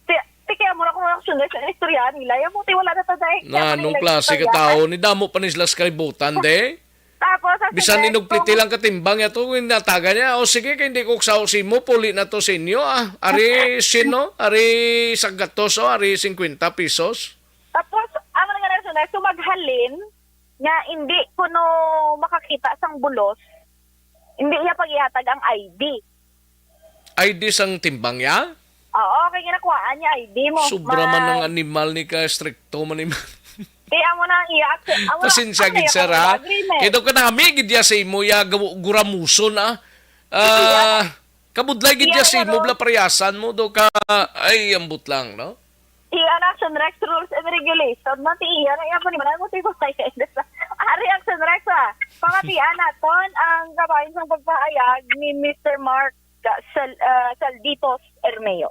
Ti, ti, kaya mo na kung action sa istorya nila. Yung buti wala na to, dahil Na, kaya anong nila klase ka istorya. Tao? Ni damo pa ni sila sa kalibutan, de. Tapos, sa Bisan sinesto, inugpiti lang katimbang niya to, yung nataga niya, "O sige, kay hindi ko sao sa imo, puli na to sa inyo, ah. Ari, sino? Ari, sanggatos, o, ari, singkwenta pesos." Tapos, ang mga nagsunod, so maghalin nga hindi kuno makakita sang bulos, hindi niya pag-ihatag ang I D. I D sang timbang niya? Oo, kay ginakuhaan niya I D mo. Sobra man Ma- ang animal ni ka, strikto man ni man. Kaya amo na ang iya, amo na, Pasensya amo na gid, iya sir, ha? Agreement. Kay daw kanami gid ya sa imo, ya gaw-, guramuson, ah. Ah, Iya. Kabudlay gid Iya, ya sa iya, imo, no? Bla, pariasan mo, do ka, ay, ambot lang, no? Iya na, Action Rex rules and regulation, no? Ti iya na, iya po ni Manang Motibo Sayed. Ari, Action Rex, ah. Pamatian naton ang kabahin sang pagpahayag ni Mister Mark, ah, Sal-, ah, Salditos Ermeo.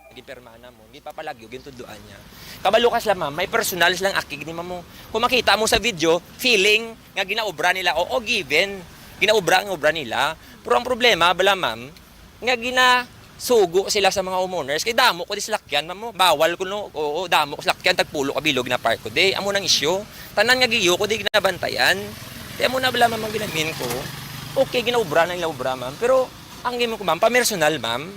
Ginpermana mo, ginpapalagyo, gintudloan niya. Kabalo ka sila, ma'am, may personal silang akig ni ma'am mo. Kung makita mo sa video, feeling nga ginaobra nila, oo, given, ginaobra ang obra nila. Pero ang problema, bala, ma'am, nga ginasugo sila sa mga homeowners. Kay damo ko di salakyan, ma'am mo. Bawal ko, no? Oo, damo ko salakyan, tagpulo ka bilog na park ko. Di, amo nang isyu. Tanan nga giyo ko di ginabantayan. Kaya mo na, bala, ma'am, ang ginamin ko. Okay, ginaobra na nila obra, ma'am. Pero ang gimo ko, ma'am, pamersonal, ma'am.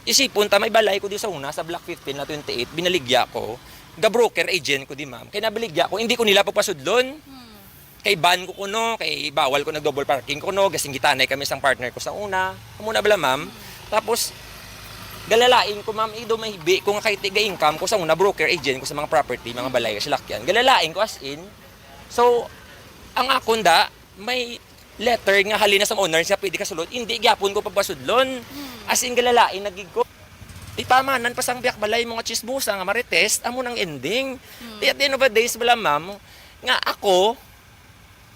Isipon ta, may balay ko di sa una, sa Block fifteen na twenty-eight, binaligya ko. Ga broker agent ko di, ma'am. Kaya nabaligya ko, hindi ko nila pagpasudlon. Hmm. Kay ban ko kuno, kay bawal ko nag-double parking kuno, gasinggitanay kami sang partner ko sa una. Amo na bala, ma'am. Tapos, galalain ko, ma'am, ido mahibi ko nga kay tiga-income ko sa una, broker agent ko sa mga property, mga balay, salakyan. Galalain ko as in. So, ang akon da, may letter nga halin na sa owner siya pwede kasulod, hindi gyapon ko pagpasudlon. Hmm. As in, galalain na gid ko. Di tamanan pa sang biyak balay mo nga chismosa nga marites, amo nang ending. Hmm. Di at the end of the days, bala, ma'am, nga ako,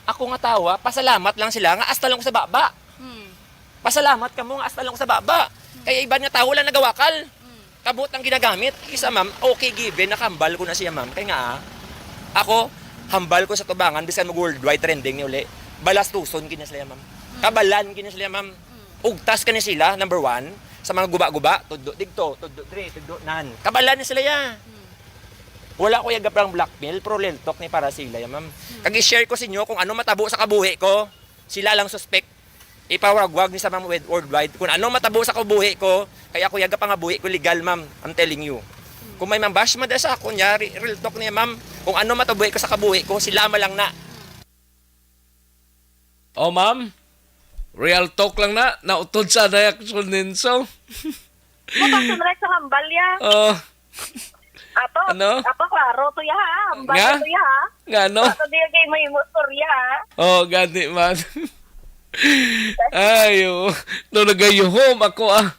ako nga tawa, pasalamat lang sila nga hasta lang ko sa baba. Hmm. Pasalamat kamo nga hasta lang ko sa baba. Hmm. Kaya iban nga tawo lang nagawakal. Hmm. Kabot ang ginagamit. Isa, ma'am, okay, given, nakahambal ko na siya, ma'am. Kay nga, ah, ako, hambal ko sa tubangan, bisan mag-worldwide trending ni uli, balastuson gina sila, ma'am. Mm. Kabalan gina sila, ma'am. Mm. Ugtas ka ni sila, number one, sa mga guba-guba, tudlo digto, tudlo dre, tudlo nan. Kabalan ni sila, ya. Mm. Wala ko yaga parang blackmail, pero real talk ni para sila, ya, ma'am. Mm. Kag i-share ko sa inyo kung ano matabo sa kabuhi ko, sila lang suspect. Ipawagwag ni sa mga wed-, worldwide. Kung ano matabo sa kabuhi ko, kaya ko yaga pangabuhi ko legal, ma'am. I'm telling you. Kung may mambash man sa akon, yari, real talk niya, ma'am. Kung ano matabuhi ko sa kabuhi ko, sila man lang na. Oh, ma'am. Real talk lang na. Nautod sa na yung Action Ninso. Bukas yung direct sa hambal, ya. Oh. Ato, Ano? ato, klaro to, ya, ha? Hambal Nga? to, ya, ha? Nga, no? Ato, di kay may motor, ya, ha? Oh, gani man. Ay, oo. No, nagayuhom ako, ah.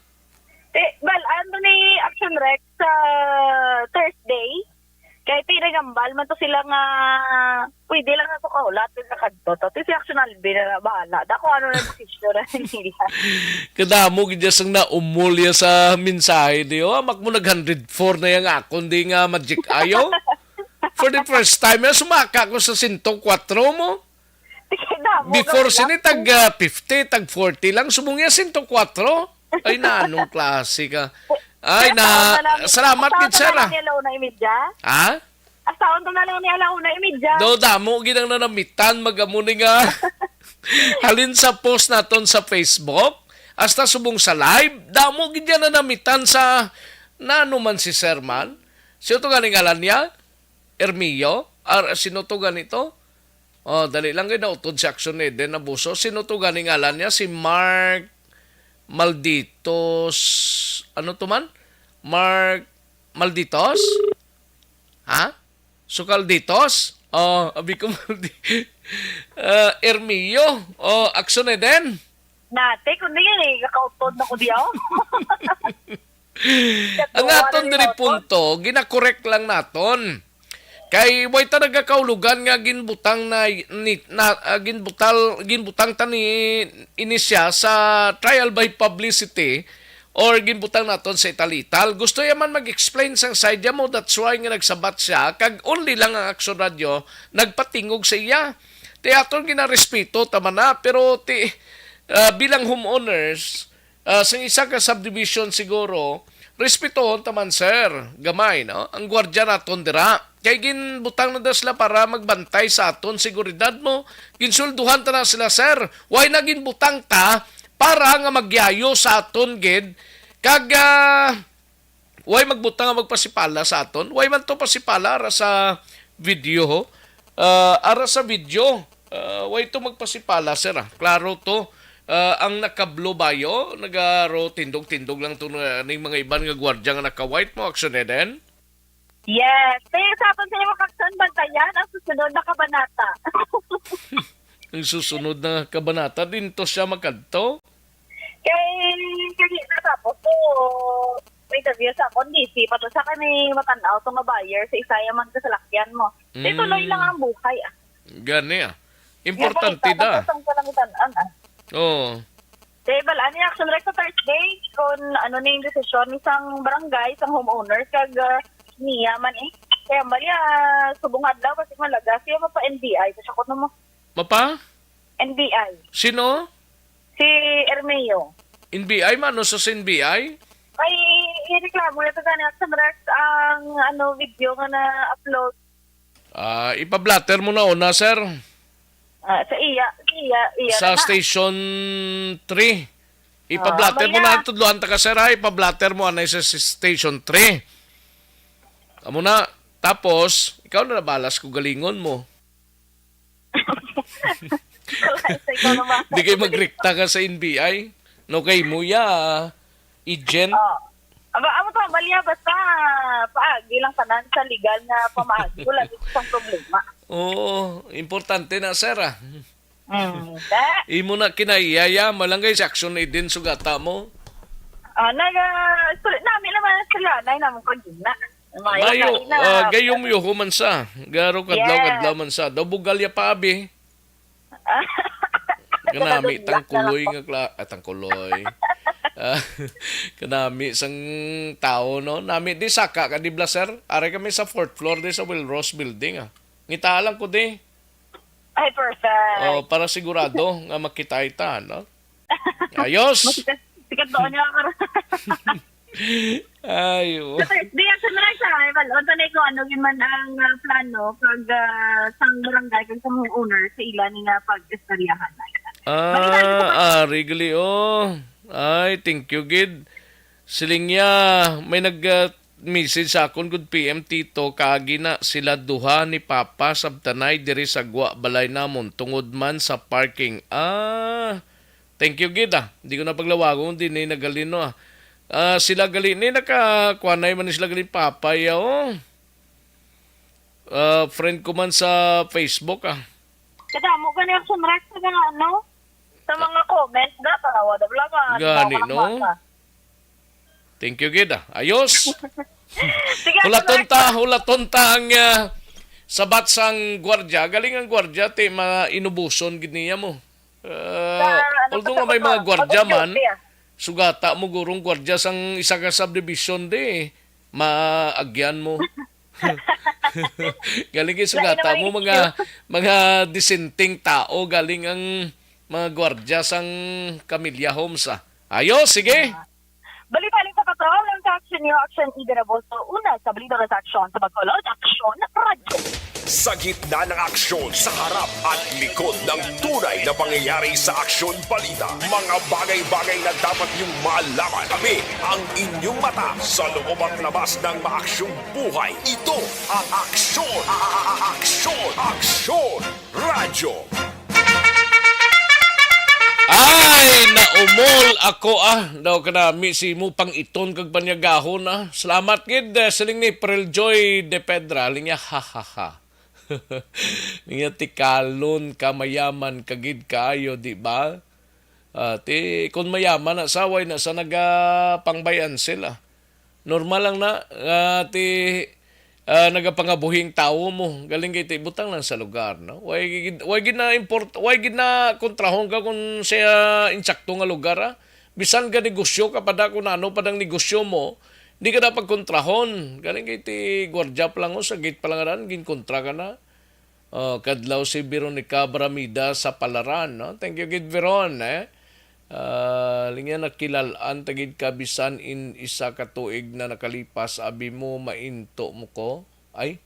Eh, bal, ano ni Action Rex sa Thursday? Kay pinagambal man to sila nga pwede lang na to kahulat sa kadto to. Ti si Action Alvin na bahala. Dako ano na desisyon na nila. Kadamo gid sang naumol ya sa mensahe di, oh. Amak mo nag hundred four na yang akon di nga magic ayo. For the first time, ya, sumaka ko sa sento kwatro mo. Sige, damo, Before gawin sini, lang. tag, ah, fifty, tag forty lang. Subong ya, sento kwatro. Ay, na, anong klase ka? Ay, Pero na, taon na lang ni, salamat, taon gid, na sir, lang ah. ni alauna imidya? Ha? As taon to na lang ni alauna imidya. Do, damo, gid ang nanamitan, mag-amo ni nga. Halin sa post naton sa Facebook, hasta subong sa live, damo, gid yan nanamitan sa, na ano man si sir man? Sino to galing ngalan niya? Ermio? Ar-, sino to ganito? Oh, dali lang, kay nautod si Action Eden Abuso. Sino to gani ngalan niya? Si Mark Malditos. Ano to man? Mark Malditos? Ha? Sukalditos? Oh, abi ko Maldi-, ah, Ermio. Oh, Action Eden. Nate, kundi, eh, kakautod na ko diyaw. Ang aton diri punto, ginakorek lang naton. Kay way ta nagakaulogan nga ginbutang na, ni, na, ah, ginbutal, ginbutang ta ni ini siya sa trial by publicity or ginbutang naton sa ital-ital. Gusto ya man mag-explain sang side ya mo, that's why nga nagsabat siya. Kag only lang ang Action Radio nagpatingog sa iya. Ti aton ginarespeto ta man na, pero ti, ah, bilang homeowners, ah, sa isa ka subdivision siguro, respetohon ta man, sir, gamay, no? Ang gwardiya naton dira. Kay ginbutang na daw sila para magbantay sa aton seguridad mo. Ginsulduhan ta na sila, sir. Why na ginbutang ta para nga magyayo sa aton gid? Kag, ah, way magbutang nga magpasipala sa aton? Way man to pasipala ara sa video, ho? Ah, ara sa video, ah, way to magpasipala, sir, ah. Klaro to. Ah, ang naka-blue bayo, nagaro tindog-tindog lang to na, ning mga iban nga gwardiya nga naka-white mo, Action Eden? Yes. Kaya sa aton sa imo, Kaksan, bantayan ang susunod na kabanata. Ang susunod na kabanata, din to siya makadto? Kay, kay na tapos ko, may interview sa akon, D C, pa to sa kami matanaw to nga buyer sa isa ya man kasalakyan mo. Di tuloy lang ang buhay, ah. Gani, ah. Importante da. Tapos ang kalangitan, ah. Oo. Kay bal-an ni Action Rec sa Thursday, kung ano na yung desisyon ni sang barangay, sang homeowner, kag, ah, niya man eh. Kaya bali, ah, subong adlaw, kasi malaga siya mapa N B I, sa sakot na mo. Mapa? N B I. Sino? Si Ermeo. N B I, mano sa N B I? Ay, ireklamo na to gani sa Rex ang, ano, video nga na-upload. Ah, ipa-blotter mo na una, sir. Ah, sa iya, sa iya, iya Sa na. Station three. Ipa-blotter Ah, mo na, maya. Tudloan ta ka, sir, ha? Ipa-blotter mo anay sa s-, Station three. Amo na. Tapos, ikaw na nabalas ko galingon mo. Wala, sa ikaw na ba? Di kay magrikta ka sa N B I. No kay mo ya, agent. Oh. Aba, amo to, Amalia, basta paagi lang tanan sa legal nga pamaagi. Wala gid sang problema. Oo, importante na, sir, ah. Mm, da. Imo na kinaiya-iya, malanggay si Action Eden sugata mo. Ah, naga, sulit namin naman sila, nay naman ko gina. Mayo, Mayo, na, ah, gayom yuho man sa. Garo kadlaw-kadlaw Yes. man sa. Daw bugal ya pa, abi. Kanami, Kadugla na tangkuloy lang po. nga kla-, ah, tangkuloy. Ah, kanami sang tao, no? Nami, di saka ka, di bla, sir? Aray kami sa fourth floor, di sa Will Ross Building, ah. Ngita lang ko, di. Ay, perfect. Oh, para sigurado nga makita ita, no? Ayos! Sikat, sikat doon niya ako. Ay, oh. Sa Thursday, ang sunrise, ah, ay, wal-, unta na ko, ano, yun man ang, ah, plano, pag, ah, sang barangay, kag sa mga owner, sa ila ni nga pag-istoryahan. Ah, Balik tayo sa ari gali, oh. Ay, thank you, gid. Siling niya, may nag, ah, message sa akon, good P M Tito, kaagi na sila duha ni Papa sabtanay diri sa gwa balay namon tungod man sa parking. Ah, thank you, gid, ah. Di ko na paglawagon, di na nagalino, ah. Ah, sila gali ni nakakuanay man ni sila gali Papa, ya, oh. Ah, friend ko man sa Facebook, ah. Kadamo gani ang sunrat sa mga ano, sa mga comments da, tanawa da vlog, ah, Gani, tanawa ka no? lang bata. Thank you, gid, ah. Ayos. Sige, Hulaton sunrat. ta, hulaton ta ang, ah, sabat sang gwardya. Galing ang gwardya, ti, mga inubuson gid niya mo. Ah, Sa, ano, although nga may mga sa, gwardya man, mag-duty, ah. sugata mo gurong gwardya sang isa ka subdivision di, maagyan mo. Galing kay Lain sugata naman mo yung mga, issue. mga disenteng tao, galing ang mga gwardya sang Camilla Homes, ah. Ayo, sige. Ah. Bali-bali sa patrol, ang action niyo, action Ida Raboso, una sa Balita sa Aksyon sa Bacolod, Aksyon Radyo. Sa gitna ng aksyon, sa harap at likod ng tunay na pangyayari sa Aksyon Balita, mga bagay-bagay na dapat niyong malaman. Kami ang inyong mata sa loob at labas ng maaksyong buhay. Ito ang Aksyon, a-, a-, a-, Aksyon, Aksyon Radyo. Ay, naumol ako, ah. Daw kanami si mo pang iton kag panyagahon, ah. Salamat gid, eh, siling ni April Joy de Pedra. Linya, ha, ha, ha. Niya tikalon ka, mayaman ka gid kaayo, di ba? Ah, ti, kung mayaman na sa, way na sa nagapangbay-an sila. Normal lang na, ah, ti, ah, nagapangabuhing tawo mo. Galing kay ti, butang lang sa lugar, no? Way gid, way gid na import-, way gid na kontrahon ka kung sa insakto nga lugar, ah. Bisan ka negosyo ka pa da, kung ano pa dang negosyo mo, di ka na pagkontrahon. Galing kay ti, gwardiya pa lang, oh, sa gate pa lang ran, ginkontra ka na. Oh, kadlaw si Veronica Baramida sa Palaran, no? Thank you gid, Veron, eh. Ah, linya, nakilal-an ta gid ka bisan in isa ka tuig na nakalipas, abi mo, mainto mo ko. Ay,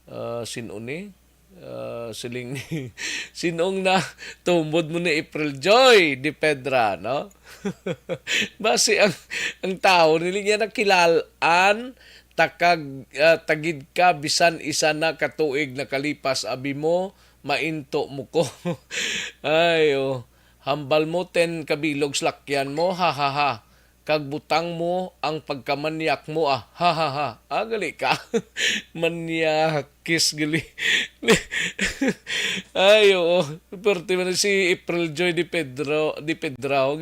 ah, sin-o ni? Ah, siling ni, sinong na tumod mo ni April Joy de Pedra, no? Basi ang, ang tao nili niya nakilal-an, takag, ah, tagid ka, bisan isa na ka tuig nakalipas, abi mo, mainto mo ko. Ay, oh. Hambal mo, ten kabilog salakyan mo, ha, ha, ha. Kag butang mo ang pagkamanyak mo, ah, ha, ha, ha. Ah, gali ka. Manyakis gali. Ay, oo. Perte man si April Joy de Pedro, de Pedro.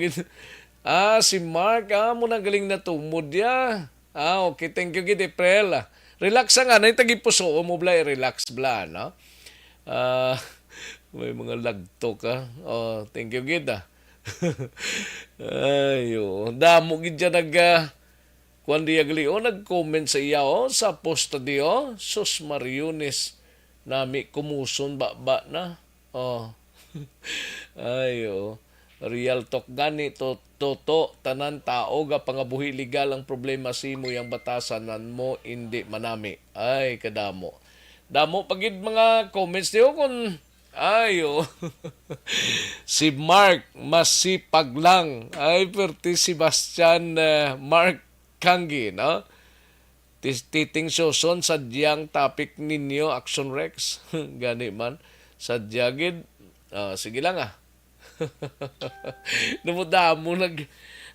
Ah, si Mark, ah, mo na galing natumod, ya. Ah, okay. Thank you gid, April. Ah, relax ang anay, tagipuso mo, bla, relax, bla, no? Ah, may mga lagto ka. Oh, thank you gid, ah. Ay, oo. Damo gid dyan nag, ah, kuwan diya gali, oh, nag-comment sa iya, oh, sa post ta di, oh. Sus Mariones, nami kumuson ba, ba na? Oh. Ay, oo. Real talk gani, to-, toto, tanan tao ga pangabuhi legal ang problema, simo yang batasan nan mo, indi manami. Ay, kadamo. Damo pa gid mga comments niyo kung, ay, oo. Si Mark, masipag lang. Ay, perti Sebastian, eh, Mark Kanggi, no? Tis-, Titing Suson, sadyang topic ninyo, Action Rex. Gani man. Sadya gid. Ah, sige lang, ah. Damo-damo nag-,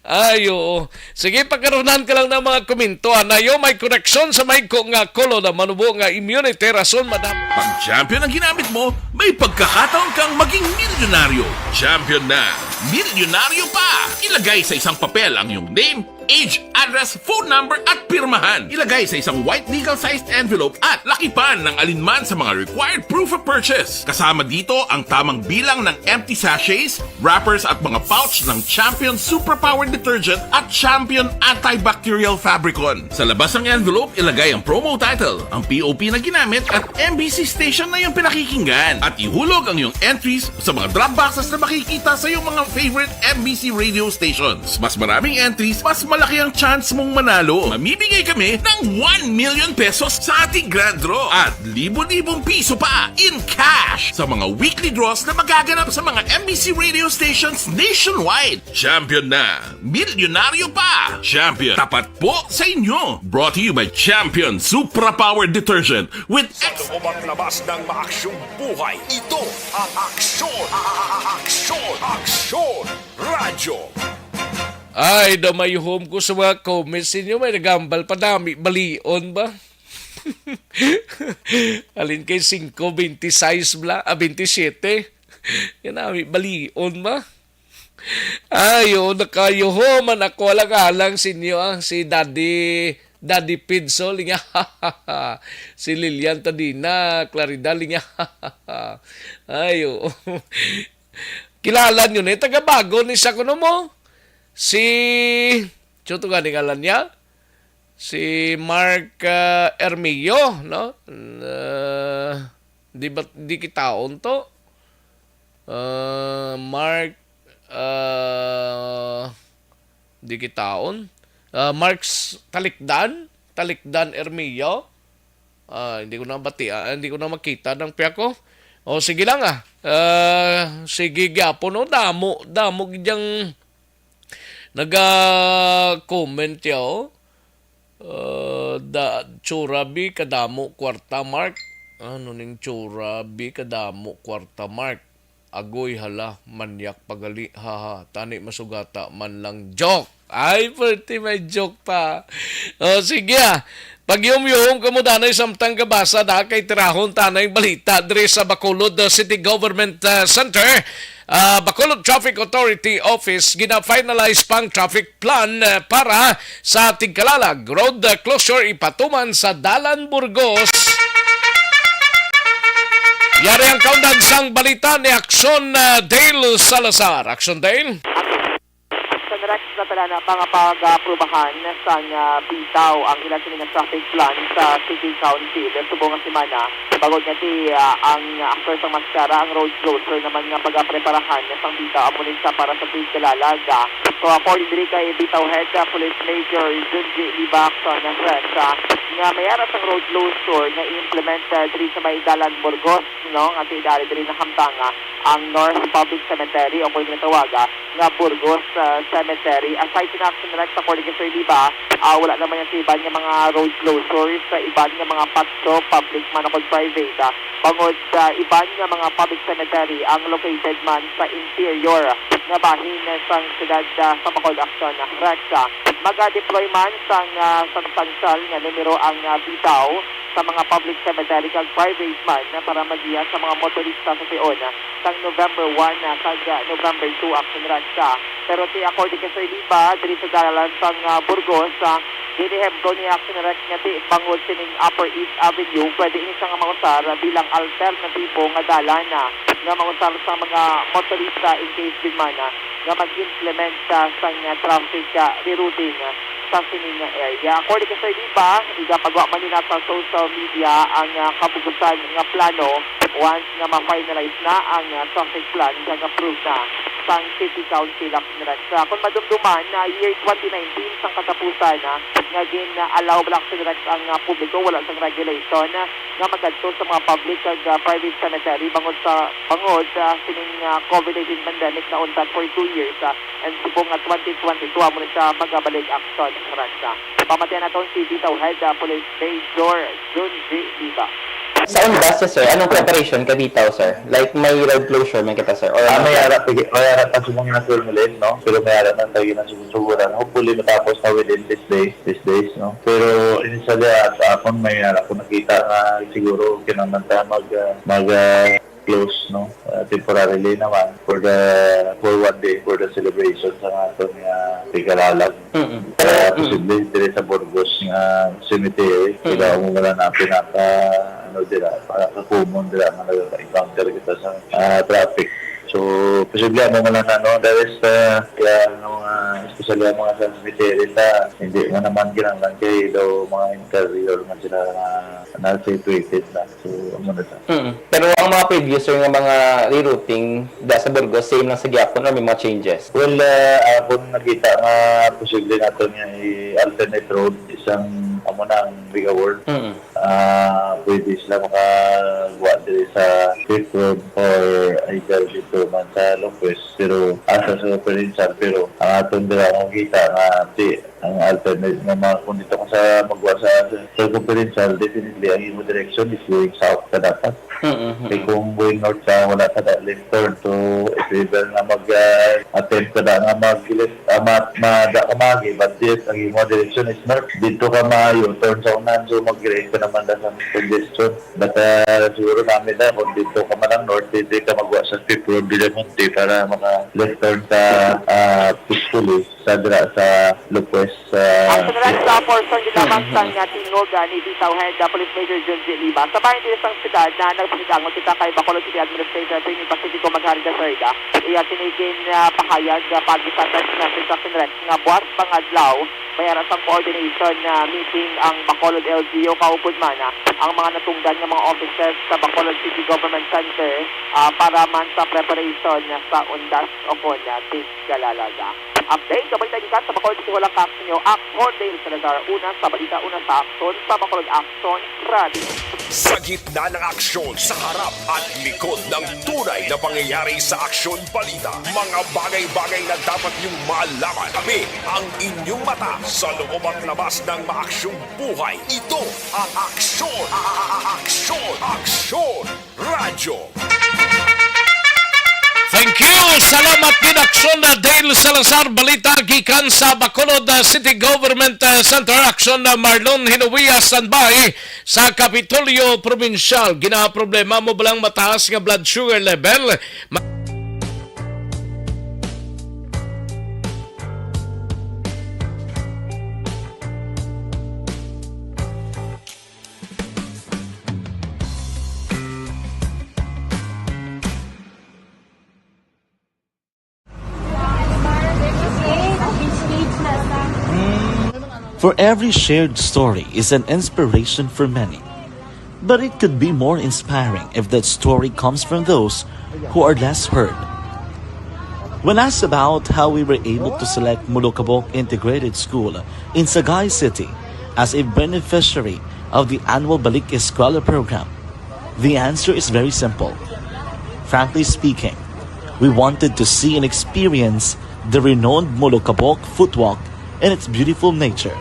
ay, oo. Sige, pagkarunan ka lang ng mga komento. Anayo, may koneksyon sa may ko nga kolon na manubo nga immunity, rason, madam. Pag Champion ang ginamit mo, may pagkakataon kang maging milyonaryo. Champion na, milyonaryo pa! Ilagay sa isang papel ang iyong name, age, address, phone number, at pirmahan. Ilagay sa isang white legal-sized envelope at lakipan ng alinman sa mga required proof of purchase. Kasama dito ang tamang bilang ng empty sachets, wrappers, at mga pouch ng Champion Superpower Detergent at Champion Antibacterial Fabricon. Sa labas ng envelope, ilagay ang promo title, ang P O P na ginamit, at M B C station na iyong pinakikinggan. At ihulog ang iyong entries sa mga drop boxes na makikita sa iyong mga favorite M B C radio stations. Mas maraming entries, mas malaki ang chance mong manalo. Mamimigay kami ng one million pesos sa ating grand draw at libo-libong piso pa in cash sa mga weekly draws na magaganap sa mga M B C radio stations nationwide. Champion na! Milyonaryo pa! Champion, tapat po sa inyo! Brought to you by Champion Supra Power Detergent with Sa X loob at labas ng maaksyong buhay, ito ang aksyon, aksyon, aksyon, radyo. Ay, damayhom ko sa mga comments ninyo, may nagambal pa, nami balion ba? Alin kay singko, twenty-six bla, ah, twenty-siyete? Yan, nami balion ba? Ay, oo, nakayuho man ako. Alang-alang sa inyo, ah, si Daddy, Daddy Pidsol, nga. Si Lilian Tadina, Claridad, nga. Ay, oo. Kilala nyo na yung taga-Bago ni sa kuno mo? Si, siya to gani ngalan niya? Si Mark, ah, Ermio, no? Ah, di ba, di kitaon to? Ah, Mark, ah, di kitaon. Ah, Mark S-, Talikdan, Talikdan Ermio. Ah, hindi ko na bati-, ah, hindi ko na makita ng piya ko. O, sige lang, ah. Ah, sige gyapon, no? Damo, damo gid yang naga-comment ya, oh. Ah, da, Churabi, kadamo kwarta, Mark. Ano ning Churabi, kadamo kwarta, Mark? Agoy, hala, manyak pagali, haha, tani masugata man lang. Joke! Ay, pwerte may joke pa. O, sige, ah. Pagyumyum kamo danay samtang gabasa na kay tirahon tanay balita diri sa Bacolod, uh, City Government, uh, Center. Ah, Bacolod Traffic Authority Office, gina-finalize pang traffic plan, uh, para sa Tigkalalag. Road, uh, closure ipatuman sa Dalan Burgos. Yari ang kaundan sang balita ni Action, uh, Dale Salazar. Action Dale. Sa next na tala na pa nga pag-aprubahan sang, ah, bitaw ang ila sini nga traffic plan sa City Council subong nga semana. Bangod nga ti, ah, ang, ah, after sang maskara, ang road closure naman nga pagapreparahan sang bitaw amo ni sa para sa Tigkalalag. So, according diri kay Bitaw Head, ah, Police Major Junji Libak sa Nafres, ah, nga may ara sang road closure nga i-implement, ah, diri sa may Dalan Burgos, no, nga ti dali diri nahamtang, ah, ang North Public Cemetery o kung ginatawaga nga Burgos, ah, Cemetery. Aside sa action direct sa Corte Reserva, ah, wala naman yung sa iban nga mga road closures sa iban nga mga patso, public man o kung private, ah, bangod sa iban nga mga public cemetery ang located man sa interior nga bahin sang siyudad, ah, sa Bacolod. Action Rex, ah, maga-deploy man sang, ah, substantial nga numero ang, ah, bitaw sa mga public cemetery kag private man na para magiya sa mga motorista sa tion, ah, sang November one, ah, kag, ah, November two. Action Rex, ah. Pero ti according kay Sir Liba, diri sa dalan sang, ah, Burgos, ah, ginehemplo ni Action Rex nga ti bangod sining Upper East Avenue, pwede ini siya nga mausar bilang alternatibo nga dalan, ah, nga mausar sa mga motorista in case din man, ah, nga mag-implement, ah, sang, ah, traffic, ah, rerouting, ah, sa sining nga area. According kay Sir Liba, igapagwa man nila sa social media ang, ah, kabugusan nga plano once nga ma-finalize na ang, ah, traffic plan kag approve na sang City Council. Action Rex, ah, kung madumduman na year twenty nineteen sang katapusan, ah, nga gin-allow bala, Action Rex, ang, ah, publiko, wala sang regulation, ah, nga magadto sa mga public kag, ah, private cemetery bangod sa, bangod, ah, sining, ah, COVID nineteen pandemic na untat for two years, ah, and subong nga twenty twenty-two amo ni siya magabalik. Action Rex, ah. Pamatian naton si Bitaw Head, ah, Police Major Junji Liba. Sa Undas, sir, anong preparation ka bitaw, sir? Like, may road closure man kita, sir? Or Ah, ano, may sir? ara, may ara pa sa mga naturalin, no? Pero may ara na tayo na susuguran. Hopefully, matapos na within this day, these days, no? Pero initially, at akon, may ara ko nakita nga siguro kinahanglan ta mag, ah, mag, ah, close, no? Ah, temporarily naman for the, for one day, for the celebration sa aton nga Tigkalalag. Mm-mm. Ah, Mm. posible diri sa Burgos nga cemetery. Mm. Kaya mo wala na pinaka, ano, dira, pinaka-common dira nga nag-encounter kita sa, ah, traffic. So, posible mo man lang, ano, there is, ah, kaya, ano, ah, especially ang mga sa cemetery ta, hindi mo naman kinahanglan kay daw mga interior nga sila nga na situated na. So, amo na ta. Mm. Pero ang mga previous, sir, nga mga rerouting da sa Burgos, same lang sa gihapon or may mga changes? Well, ah, akon nakita nga posible nato nga i-alternate road isang amo na ang Big Award. Mm. Ah, pwede sila makaguwa diri sa Fifth Road or either dito man sa Locust. Pero asa sa Provincial, pero ang aton dira nga kita nga di ang alternate nga mga kung dito ka sa magwa sa, sa Provincial, definitely ang imo direction is going south ka dapat. Mm-mm. Kay kung going north ka, wala ka da left turn. So, if ever nga mag, ah, attempt ka da nga mag left, ah, ma, ma, da ka magi, but yet, ang imo direction is north. Dito ka ma U-turn sa unan, so mag-create ka naman da sa congestion. But, ah, siguro namin na, kung dito ka man ang north, dito ka magwa sa Fifth Road, Villamonte, para maka left turn ka, ah, peacefully sa dira sa Lopez, ah, Ang sunod sa portion din lamang Mhm. sang, ah, tingog, ah, ni Bitaw Head, ah, Police Major Junji Liba. Sa bahin diri sang siyudad na nagpasigangon kita kay Bacolod City Administrator Attorney Pacifico Magari the third, ah. Iya sini gin, ah, pahayag, ah, pagi sa text message sa Congress nga buwas pa nga adlaw, may ara sang coordination, ah, meeting ang Bacolod L G U kaupod man, ah, ang mga natungdan nga mga offices sa Bacolod City Government Center, ah, para man sa preparation, ah, sa Undas o kon, ah, Tigkalalag. Update sa balita gikan sa Bacolod City, Hulang Kax ninyo, Action Dale Salazar, una sa balita, una sa aksyon, sa Bacolod Action Radio. Sa gitna ng aksyon, sa harap at likod ng tunay na pangyayari sa Aksyon Balita, mga bagay-bagay na dapat niyong malaman, kami ang inyong mata sa loob at labas ng maaksyong buhay. Ito ang Aksyon, a-, a-, a-, Aksyon, Aksyon Radio. Thank you. Salamat gid, Aksyon, uh, Dale Salazar. Balita gikan sa Bacolod, uh, City Government, uh, Center. Aksyon, uh, Marlon Hinuia, standby sa Kapitolyo Probinsyal. Ginaproblema mo ba lang mataas nga blood sugar level? Ma- For every shared story is an inspiration for many. But it could be more inspiring if that story comes from those who are less heard. When asked about how we were able to select Molokabok Integrated School in Sagay City as a beneficiary of the annual Balik Eskwela program, the answer is very simple. Frankly speaking, we wanted to see and experience the renowned Molokabok footwalk and its beautiful nature.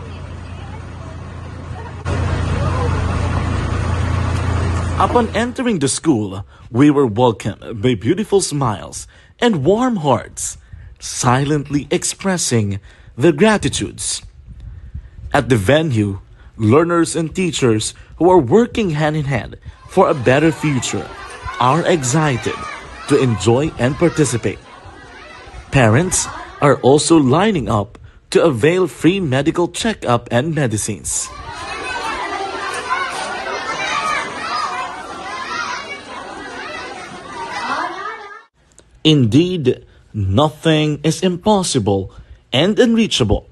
Upon entering the school, we were welcomed by beautiful smiles and warm hearts, silently expressing their gratitudes. At the venue, learners and teachers who are working hand in hand for a better future are excited to enjoy and participate. Parents are also lining up to avail free medical checkup and medicines. Indeed, nothing is impossible and unreachable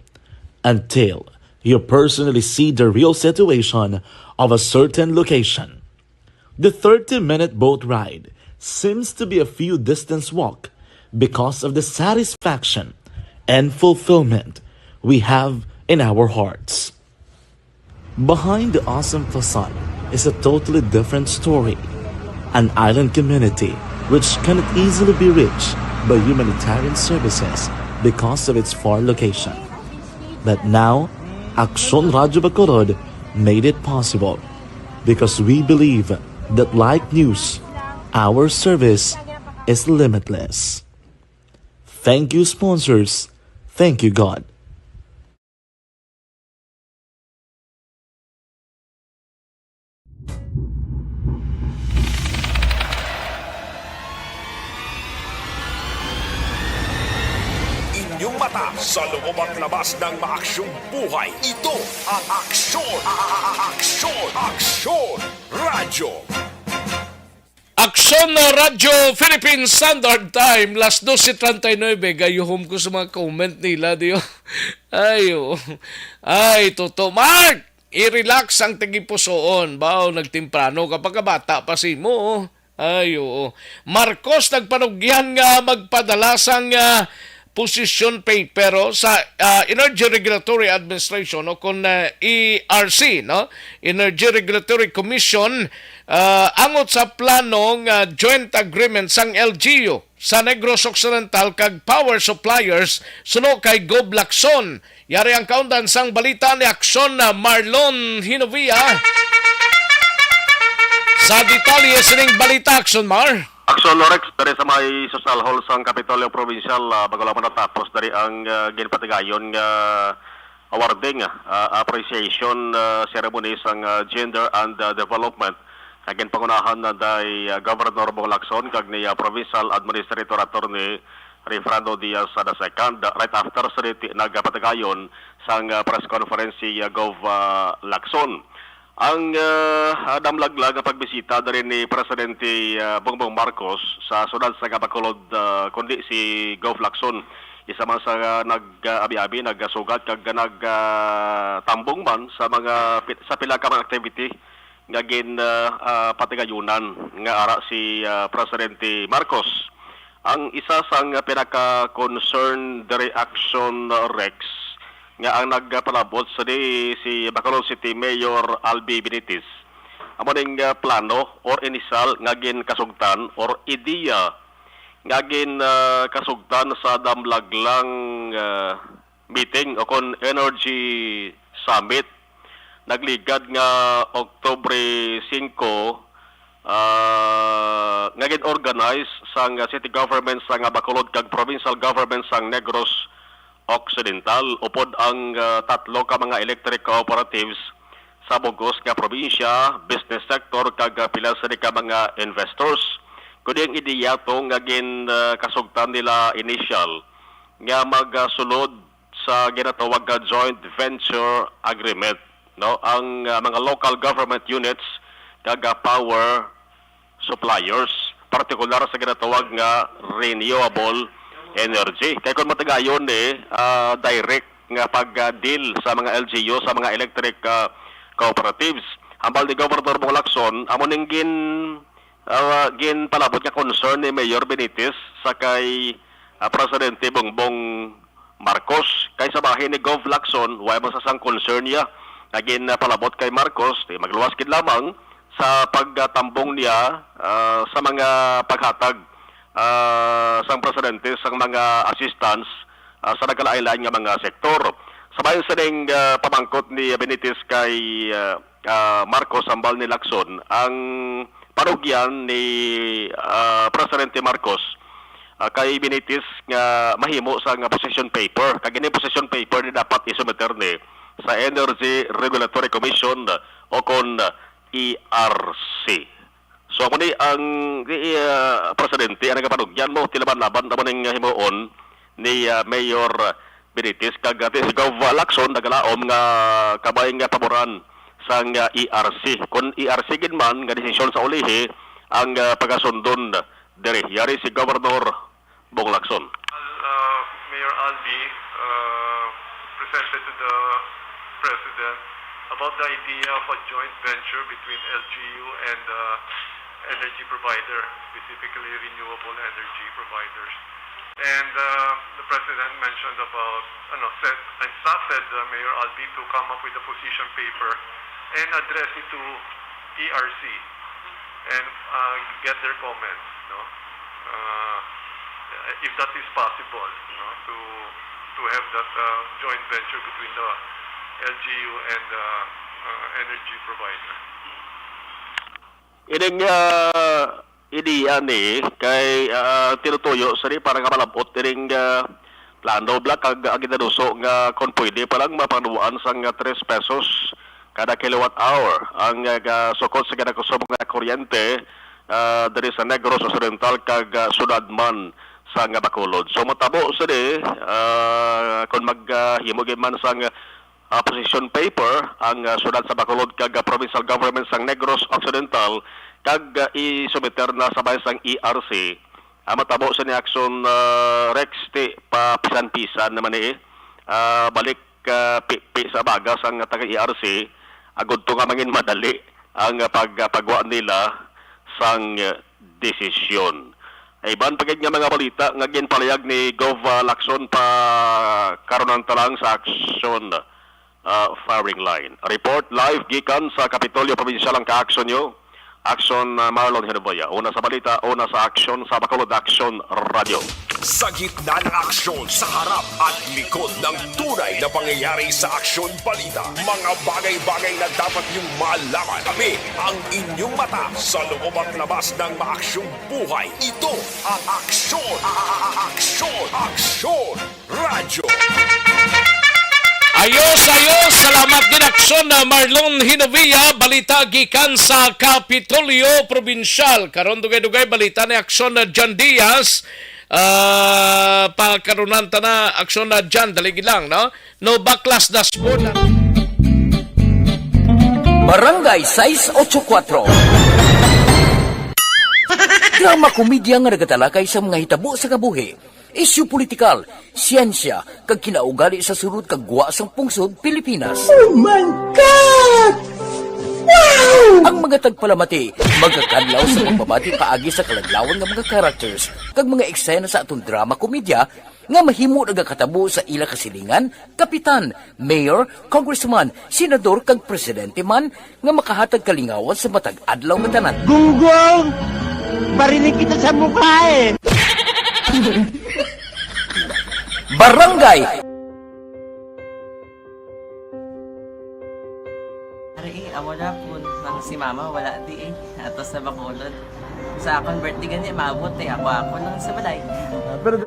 until you personally see the real situation of a certain location. The thirty-minute boat ride seems to be a few distance walk because of the satisfaction and fulfillment we have in our hearts. Behind the awesome facade is a totally different story, an island community which cannot easily be reached by humanitarian services because of its far location. But now, Aksyon Radyo Bacolod made it possible because we believe that like news, our service is limitless. Thank you, sponsors. Thank you, God. Inyong mata sa loob at labas ng maaksyong buhay. Ito ang Aksyon, a- a- a- Aksyon, Aksyon Radyo. Aksyon na Radyo Philippine Standard Time, las doce treinta y nueve. Gayuhom ko sa mga comment nila, di ba? Ay, oo. Ay, totoo. Mark, i-relax ang tagipusoon. Baw, nagtimprano ka, pagkabata pa si mo, oh. Ay, oo. Marcos nagpanugyan nga magpadala sang, ah, position paper, oh, sa, ah, Energy Regulatory Administration, o kon, ah, E R C, no? Energy Regulatory Commission, ah, angot sa plano nga joint agreement sang L G U sa Negros Occidental kag power suppliers suno kay Gov Lacson. Yari ang kaundan sang balita ni Aksyon na Marlon Hinovia. Sa detalye sining balita, Aksyon Mar. Aksyon Lorex, diri sa may Social Hall sang Kapitolyo Provincial, ah, bago lamang natapos diri ang, ah, ginpatigayon nga awarding, ah, appreciation, ah, ceremony sang, ah, Gender and, ah, Development nga ginpangunahan na day, ah, Governor Bong Lacson kag ni, ah, Provincial Administrator Attorney Rayfrando Diaz the second. Right after sini ti-, nagapatigayon sang, ah, press conference si, ah, Gov, ah, Lacson. Ang, ah, damlag lang nga pagbisita diri ni Presidente, ah, Bongbong Marcos sa siyudad sa Bacolod, ah, kundi si Gov Lacson, isa man sa, ah, nag-abi-abi, nagsugat kag nag, ah, tambong man sa mga pi-, sa pila ka mga activity nga gin, ah, ah, patigayunan nga ara si, ah, Presidente Marcos. Ang isa sang pinaka-concern diri, Aksyon Rex, nga ang nagpalabot sini si Bacolod City Mayor Albi Benitez. Amo ning, ah, plano or inisal nga ginkasugtan or ideya nga gin, ah, kasugtan sa damlag lang, ah, meeting o kon energy summit nagligad nga Oktubre singko ah, nga gin-organize sang City Government sang Bacolod kag Provincial Government sang Negros Occidental, upod ang, ah, tatlo ka mga electric cooperatives sa bug-os nga probinsya, business sector, kag, ah, pila sini ka mga investors. Kundi ang ideya to nga gin, ah, kasugtan nila initial nga magsulod sa ginatawag nga joint venture agreement, no, ang, ah, mga local government units kag, ah, power suppliers, partikular sa ginatawag nga renewable energy. Kay kung matigayon ni, ah, direct nga pag-deal sa mga L G U, sa mga electric, ah, cooperatives, hambal ni Governor Bong Lacson, amo ning gin, ah, ginpalabot nga concern ni Mayor Benitez sa kay, ah, Presidente Bongbong Marcos. Kay sa bahin ni Gov Lacson, way man sa sang concern niya nga ginpalabot kay Marcos, di magluwas gid lamang sa pagtambong niya, ah, sa mga paghatag, ah, sang presidente sang mga assistance, ah, sa nagkalain-lain nga mga sektor. Sa bahin sining, ah, pamangkot ni Benitez kay, ah, ah, Marcos, hambal ni Lacson, ang panugyan ni, ah, Presidente Marcos, ah, kay Benitez nga mahimo sa nga position paper. Kag ini position paper ni dapat isumiter ni sa Energy Regulatory Commission o kon E R C. So, amo ni ang, ah, presidente ang nagapanugyan mo, tilaban-laban naman ning himuon ni, ah, Mayor Benitez. Kag, ah, si Gov Lacson nagalaom nga kabay nga paboran sang, ah, E R C. Kon E R C gid man nga desisyon sa ulihi ang, ah, pagasundon diri. Yari si Governor Bong Lacson. Al-, uh, Mayor Albi, uh, presented to the President about the idea of a joint venture between L G U and, uh, energy provider, specifically renewable energy providers. And, uh, the President mentioned about, ano, said, instructed, uh, Mayor Albi to come up with a position paper and address it to E R C and, uh, get their comments, no? Uh, if that is possible, no? To, to have that, uh, joint venture between the L G U and, uh, uh, energy provider. Ining, ah, ideya ni kay, ah, tinutuyo sini para nga malab-ot ining, ah, plano bala kag ang ginaduso nga kon pwede pa lang mapanganuan sang, ah, tres pesos kada kilowatt hour ang, ah, ga-, sukod sa ginakonsumo nga kuryente, ah, diri sa Negros Occidental kag, ah, siyudad man sang Bacolod. So, matabo sini, ah, kon mag, ah, himo gid man sang, ah, position paper ang, ah, siyudad sa Bacolod kag, ah, provincial government sang Negros Occidental kag, ah, isumiter na sa bahin sang E R C. Ah, matabo sini aksyon, ah, Rex, ti papisan-pisan naman ni, ah, balik, ah, pipi sa baga sang taga E R C, agud to nga mangin madali ang, ah, pag, ah, pagwa nila sang, ah, desisyon. Iban pa gid nga mga balita nga ginpalayag ni Gov, ah, Lacson pa karon ang talang sa aksyon, ah, firing line. Report live gikan sa Kapitolyo Probinsyal ang ka-aksyon nyo. Aksyon, ah, Marlon Hinuboya. Una sa balita, una sa aksyon sa Bacolod Aksyon Radio. Sa gitna ng aksyon, sa harap at likod ng tunay na pangyayari sa Aksyon Balita, mga bagay-bagay na dapat niyong malaman. Kami ang inyong mata sa loob at labas ng maaksyong buhay. Ito ang Aksyon, a-, a-, a-, Aksyon, Aksyon Radyo. Ayos, ayos. Salamat gid, Aksyon, ah, Marlon Hinovia. Balita gikan sa Kapitolyo Probinsyal. Karon, dugay-dugay balita ni Aksyon, ah, John Diaz. Ah, pakarunan ta na, Aksyon, ah, John, dali gid lang, no? No baklas dashboard, ah. Barangay sais ocho kuatro. Drama komedya nga nagatalakay sa mga hitabo sa kabuhi, isyu politikal, siyensya, kag kinaugali sa sulod kag gwa sang pungsod Pilipinas. Oh my God! Wow! Ang mga tagpalamati magakadlaw sa pagbabati paagi sa kaladlawan nga mga characters kag mga eksena sa aton drama komedya nga mahimo nagakatabo sa ila kasilingan, kapitan, mayor, congressman, senador, kag presidente man nga makahatag kalingawan sa matag adlaw nga tanan. Gunggong! Barinig kita sa mukha eh! Barangay! Ari, eh, amo na po ang Si mama wala di eh. Ato sa Bacolod. Sa akong birthday gani, maabot eh. Ako-ako lang sa balay. Ah, pero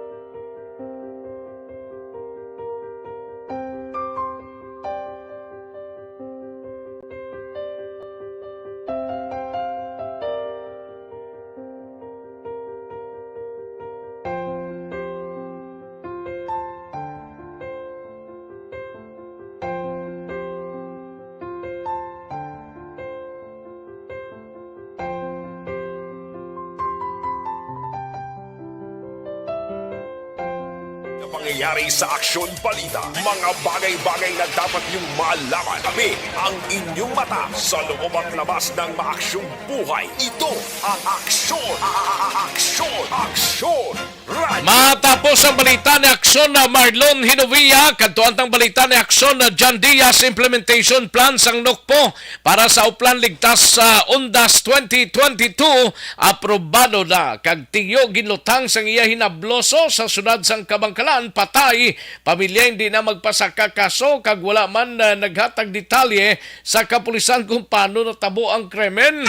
Na pangyayari sa Aksyon Balita, mga bagay-bagay na dapat niyong malaman. Kami ang inyong mata sa loob at labas ng maaksyong buhay. Ito ang Aksyon, a- a- a- Aksyon, Aksyon, Radyo. Matapos ang balita ni Aksyon na Marlon Hinovia, kadtuan tang balita ni Aksyon na John Diaz, implementation plan sang NOCPO para sa Uplan Ligtas sa Undas twenty twenty-two, aprobado na kag tiyo ginlutang sang iya hinabloso sa siyudad sang Kabangkalan, patay. Pamilya hindi na magpasaka kaso kag wala man, ah, naghatag detalye sa kapulisan kung paano natabo ang krimen.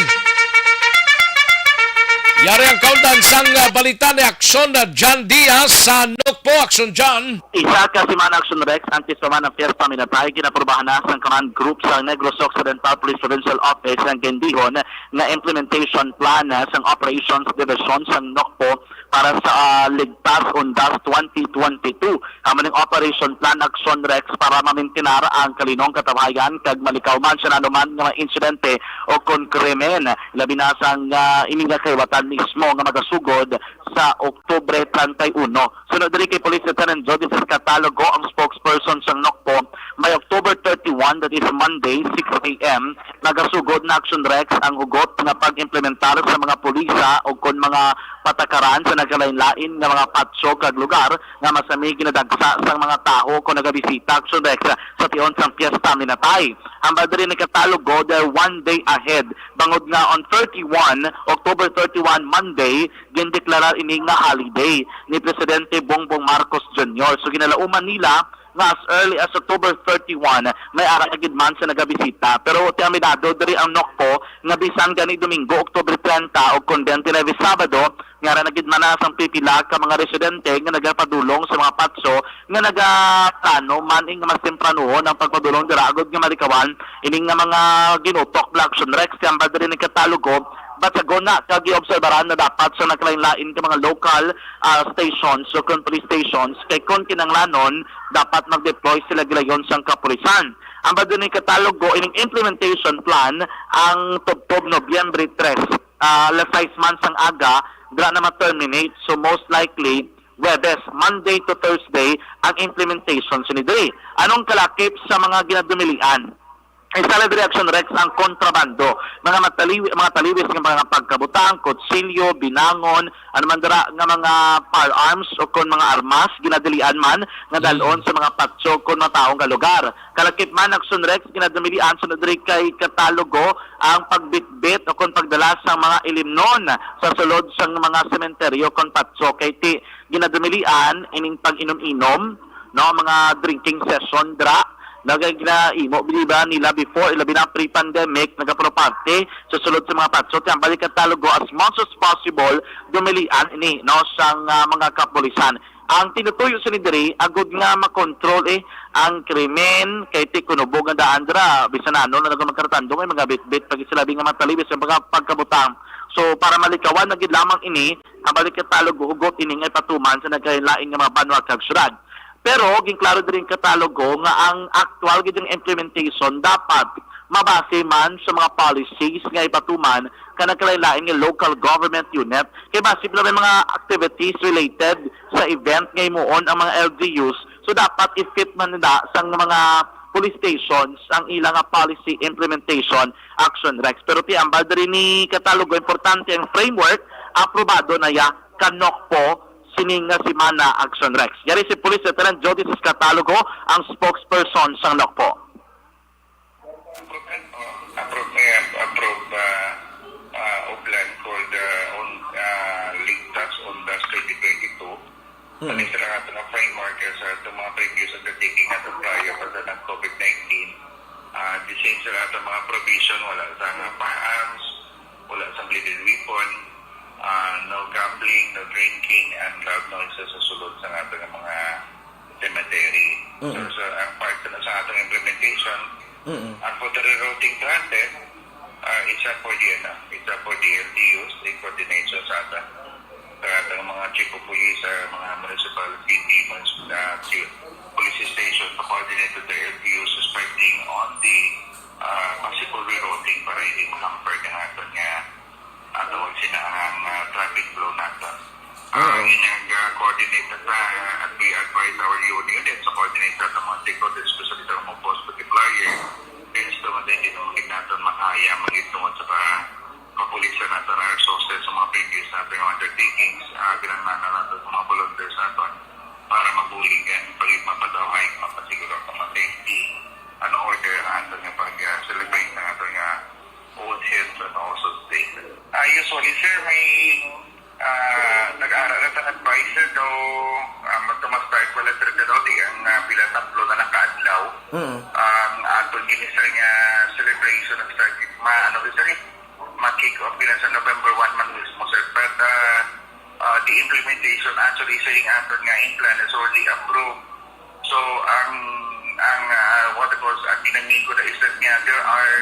Yari ang kaundan sang, ah, balita ni Aksyon na John Diaz sa NOCPO. Aksyon, John. Isa ka semana, Aksyon Rex, antes pa man ang Fiesta Minatay, ginaprubahan na sang Command Group sa Negros Occidental Police Provincial Office ang gindihon nga implementation plan, ah, sang Operations Division sang NOCPO para sa, ah, Ligtas Undas twenty twenty-two. Amo ning operation plan, Aksyon Rex, para mamintinar ang kalinong katabahayan kag malikaw man sa nanuman nga mga insidente o kon krimen, labi na sang, ah, ini nga kahiwatan mismo nga magasugod sa Oktubre treinta y uno. Sunod diri kay Police Lieutenant Jody Catalogo, ang spokesperson sang NOCPO, by October thirty-one, that is Monday, six a m, nagasugod na, Aksyon Rex, ang hugot nga pag-implementar sa mga pulisa o kon mga patakaran sa nagkalain-lain nga mga patso kag lugar nga masami ginadagsa sang mga tawo kon nagabisita, Aksyon Rex, sa tion sang Fiesta Minatay. Hambal diri ni Catalogo, they're one day ahead, bangod nga on thirty-one, October thirty-one, Monday, gindeklarar ini nga holiday ni Presidente Bongbong Marcos Junior. So, ginalauman nila nga as early as October thirty-one, may ara na gid man sa nagabisita. Pero ti aminado diri ang NOCPO nga bisan gani Domingo, Oktubre treinta, o kon twenty-nine, Sabado, nga ara na gid man na sang pipila ka mga residente nga nagapadulong sa mga patso nga nagaplano man ing mas tempranuhon ang pagpadulong dira agud nga malikawan ining nga mga ginutok, Aksyon Rex. Ti hambal diri ni Catalogo, basagon na kag giobserbaran na dapat sa nagkalain-lain ka mga local, ah, stations o kon police stations, kay kon kinahanglanon, dapat mag-deploy sila gilayon sang kapulisan. Ang pagdunay Catalogo ining implementation plan, ang tubtob Nobyembre tres, ah, alas sais man sang aga, dira na ma-terminate. So, most likely, Huwebes, Monday to Thursday, ang implementation sini diri. Anong kalakip sa mga ginadumilian? Isa la diri, Aksyon Rex, ang kontrabando. Mga mataliwi-, mga taliwis nga mga pagkabutang, kutsilyo, binangon, ano man dira nga mga firearms o kon mga armas, ginadilian man nga dalon sa mga patso kon mga taong ka lugar. Kalakip man, Aksyon Rex, ginadumilian sunod diri kay Catalogo ang pagbitbit o kon pagdala sang mga ilimnon sa sulod sang mga sementeryo kon patso, kay ti ginadumilian ining pag-inom-inom, no, mga drinking session dira. Nagaginaimo, di ba, nila before, ilabi na pre-pandemic, nagapuno party sa sulod sa mga patso. Ti ang balik Catalogo, as much as possible, dumilian ini, no, sang, ah, mga kapulisan. Ang tinutuyo sini diri, agud nga makontrol, eh, ang krimen, kay ti kunubog nga daan dira, bisan ano na nagmagkaratandong, eh, mga bitbit, pag-isilabi nga mataliwis ang mga pagkabutang. So, para malikawan na gid lamang ini, ang balik Catalogo, hugot ini nga ipatuman sa nagkalain-lain nga mga banwa kag syudad. Pero ginklaro diri ang Catalogo nga ang aktual gid nga implementation dapat mabase man sa mga policies nga ipatuman ka nagkalain-lain nga local government unit. Kay basi pala may mga activities related sa event nga himuon ang mga L G Us, so dapat i-fit man nila sang mga police stations ang ila nga policy implementation, Action Rex. Pero ti ambal diri ni Catalogo, importante ang framework, aprobado na ya ka NOCPO sining nga semana, Action Rex. Yari si Police Lieutenant Jody Catalogo, ang spokesperson sang NOCPO. Approve, oh, approve, eh, approve, ah, ah, Uplan called, ah, on, ah, Ligtas Undas twenty twenty-two. Ano sila nga ito nga framework sa itong mga previous undertaking nga itong prior pa sa ng COVID nineteen. Ah, the same Sa lahat ng mga provision, wala sa mga firearms, wala sa bleeded weapon, ah, no gambling, no drinking, and loud noises sa sulod sa ato nga mga cemetery. So, Mm. sa, ang part na sa atong implementation, Mm. ang for the rerouting transit, ah, it's up for the, ano, it's up for the L T Us in coordination sa ato, sa atong mga chief of police, sa mga municipal, city, municipal, ah, chief police station to coordinate with the L T Us, respecting on the, ah, possible rerouting para hindi ma-hamper ang aton nga, ah, tawag sila ang, ah, traffic flow nato. Ah, Oo. Ang inyong, ah, coordinate na sa, at we advise our unit, unit sa coordinate sa mga stakeholders, especially sa mga force multiplier, since tungod na hindi naman gid nato makaya magitungod sa ka-, kapulisan nato na resources sa mga previous nato nga undertakings, ah, kinahanglan nato sa mga volunteers nato para mabuligan, pag mapadaw hike, mapasiguro ang mga safety, ano, order ang ato nga pag, ah, celebrate ng ato nga old hills and also state. Ah, usually, sir, may, ah, nag-ara na sa advisor daw, ah, magka-start wala, sir, daw di ang, ah, pila tatlo na nakaadlaw. Mm. Ang aton gini, sir, nga celebration of start, ma-, ano, sir, eh, ma-kick off gina sa November one man mismo, sir. But, ah, ah, the implementation, actually, sir, yung aton nga in plan is already approved. So, ang, ang, ah, what I call, ang ginamit ko na is that nga, there are,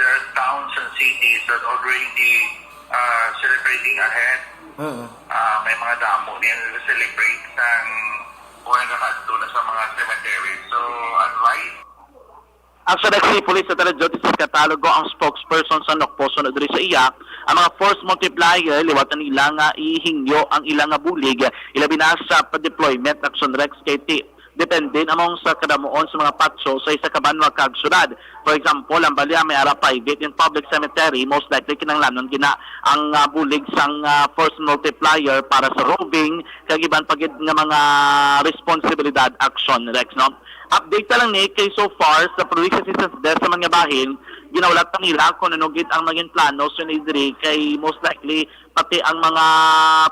there are towns and cities that already, ah, celebrating ahead. Mm. Ah, may mga damo niya celebrate sang kung nagkakadto na sa mga cemetery. So, advice. Ang sa Police Secretary Jody Catalogo ang spokesperson sa NOCPO. Sunod diri sa iya, ang mga force multiplier, liwatan nila nga ihingyo ang ila nga bulig, ilabi na sa pa-deployment action, Rex, kay ti-, depende namang sa kadamuon sa mga patso sa isa ka banwa kag syudad. For example, ang Balya may ara private and public cemetery, most likely kinahanglanon gina ang, ah, bulig sang, ah, force multiplier para sa roving kag iban pa gid nga mga responsibilidad action, Rex, no? Update ta lang ni kay so far sa Police Assistance Desk sa man nga bahin, ginawlat pa nila kung ano gid ang maging plano sa diri kay most likely pati ang mga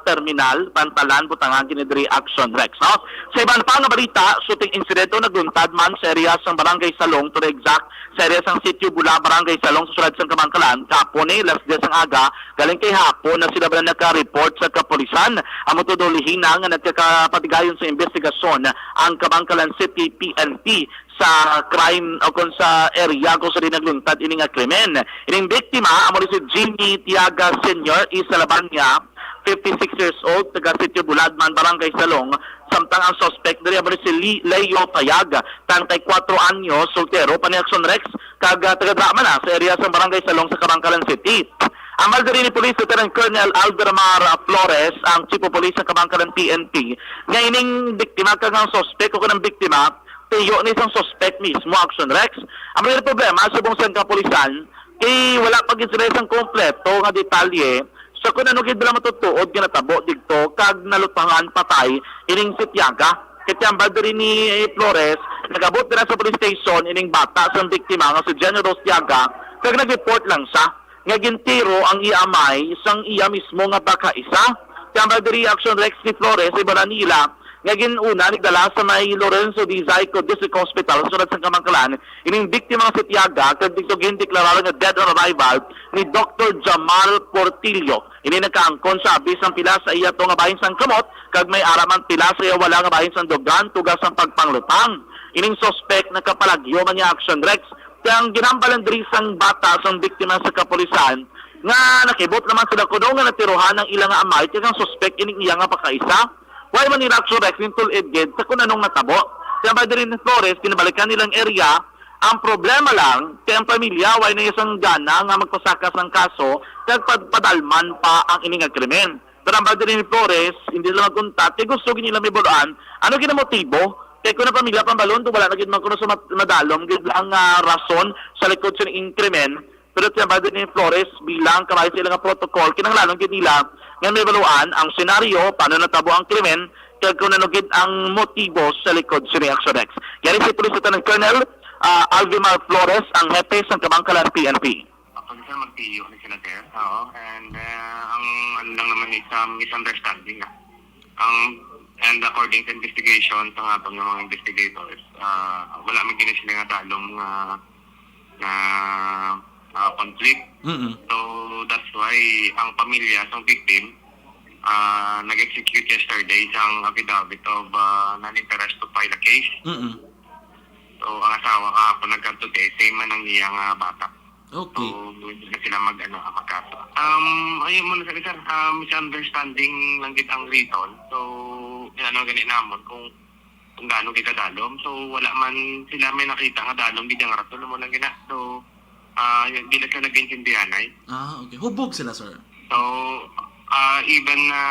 terminal, pantalan, butangan gid ni diri action, Rex, no? Sa iban pa nga balita, shooting incident o nagluntad man sa area sang Barangay Salong, to be exact, sa area sang Sitio Bula, Barangay Salong, sa siyudad sang Kamankalan, kahapon ni alas diyes sang aga, galing kay hapon na sila ba naka-report sa kapulisan. Amo to daw lihina nga nagkakapatigayon sa investigasyon ang Kamankalan City P N P sa crime o kung sa area kung sa di nagluntad ini nga krimen. Ining biktima amo ni si Jimmy Tiaga Senior, isa laban niya, fifty-six years old, taga Sitio Buladman, Barangay Salong, samtang ang suspect diri amo ni si Li-, Leo Tayag, treinta y cuatro anyos, soltero pa ni action, Rex, kag, ah, taga-drama na sa area sa Barangay Salong sa Kamankalan City. Ang diri ni Police Lieutenant Colonel Aldermar Flores, ang Chief of Police sa Kamankalan P N P, nga ining biktima kag ang suspect o kanang biktima, tuyo ni sang suspect mismo, action, Rex. Ang mga problema subong sa kapulisan, kay wala pa gid sila sang kompleto nga detalye sa kung ano gid nila matutuod nga natabo didto kag nalutangan patay ining si Tiaga. Kay tambal diri ni Flores, nag-abot dira sa police station ining bata sang biktima nga si Jenny Rose Tiaga, kag nag-report lang siya nga gintiro ang iya amay sang iya mismo nga pagkaisa. Tambal diri, action, Rex, ni Flores, ibanan nila nga gin-una nagdala sa may Lorenzo D. Zayco District Hospital sa siyudad sang Kamankalan ining biktima nga si Tiaga, kag didto gindeklarar nga dead on arrival ni Doktor Jamal Portillo. Ini nagkaangkon siya abi sang pila sa iya to nga bahin sang kamot, kag may ara man pila sa iya wala nga bahin sang dugan, tuga sang pagpanglutang. Ining suspect nakapalagyo man niya, action, Rex, kay ang ginhambalan diri sang bata sang biktima sa kapulisan nga nakibot naman sila kuno nga natirohan ang ila nga amay kag ang suspect ining iya nga pagkaisa. Wala man nila, action, Rex, ning tul-id gid sa kung anong natabo. Kaya ba diri ni Flores, kinabalikan nilang area, ang problema lang kay ang pamilya wala na isang gana nga magpasaka sang kaso kag pad-, padalman pa ang ini nga krimen. Pero ang ba diri ni Flores, hindi sila magkuntat kay gusto gid nila may buluan ano gid ang motibo. Kay kung ang pamilya pambalon, wala na gid man kuno sa mat-, madalom gid lang nga rason sa likod sa ining krimen. Pero siya ba ni Flores, bilang kabahin sa ilang protocol, kinahanglanon gid nila nga may baluan ang senaryo, paano natabo ang krimen, kag kung ano gid ang motibo sa likod sa reaksyon, Rex. Yari si Police Lieutenant Colonel, ah, Alvimar Flores, ang hepe sa Kamankalan P N P. Actually, sir, magtiyo ni sila, sir. Oo. And, ah, ang ano lang naman is, um, misunderstanding, ah. Ang, and according to investigation, sa nga mga investigators, ah, wala man gini sila nga dalom nga na, ah, conflict. Mm-mm. So, that's why ang pamilya sang victim, ah, nag-execute yesterday sang affidavit of, ah, non-interest to file a case. Mm-mm. So, ang asawa kahapon nagkadto, eh, same man ang iyang, ah, bata. Okay. So, hindi na sila mag-, ano, ah, magkaso. Um, ayun mo na, sir, sir. Ah, misunderstanding lang gid ang reason. So, ano gani namon kung, kung gaano gid kadalom. So, wala man sila may nakita nga dalom gid ang rason mo lang gina. So, ah, yun, di na sila nag-intindihan ay. Ah, okay. Hubog sila, sir. So, ah, even na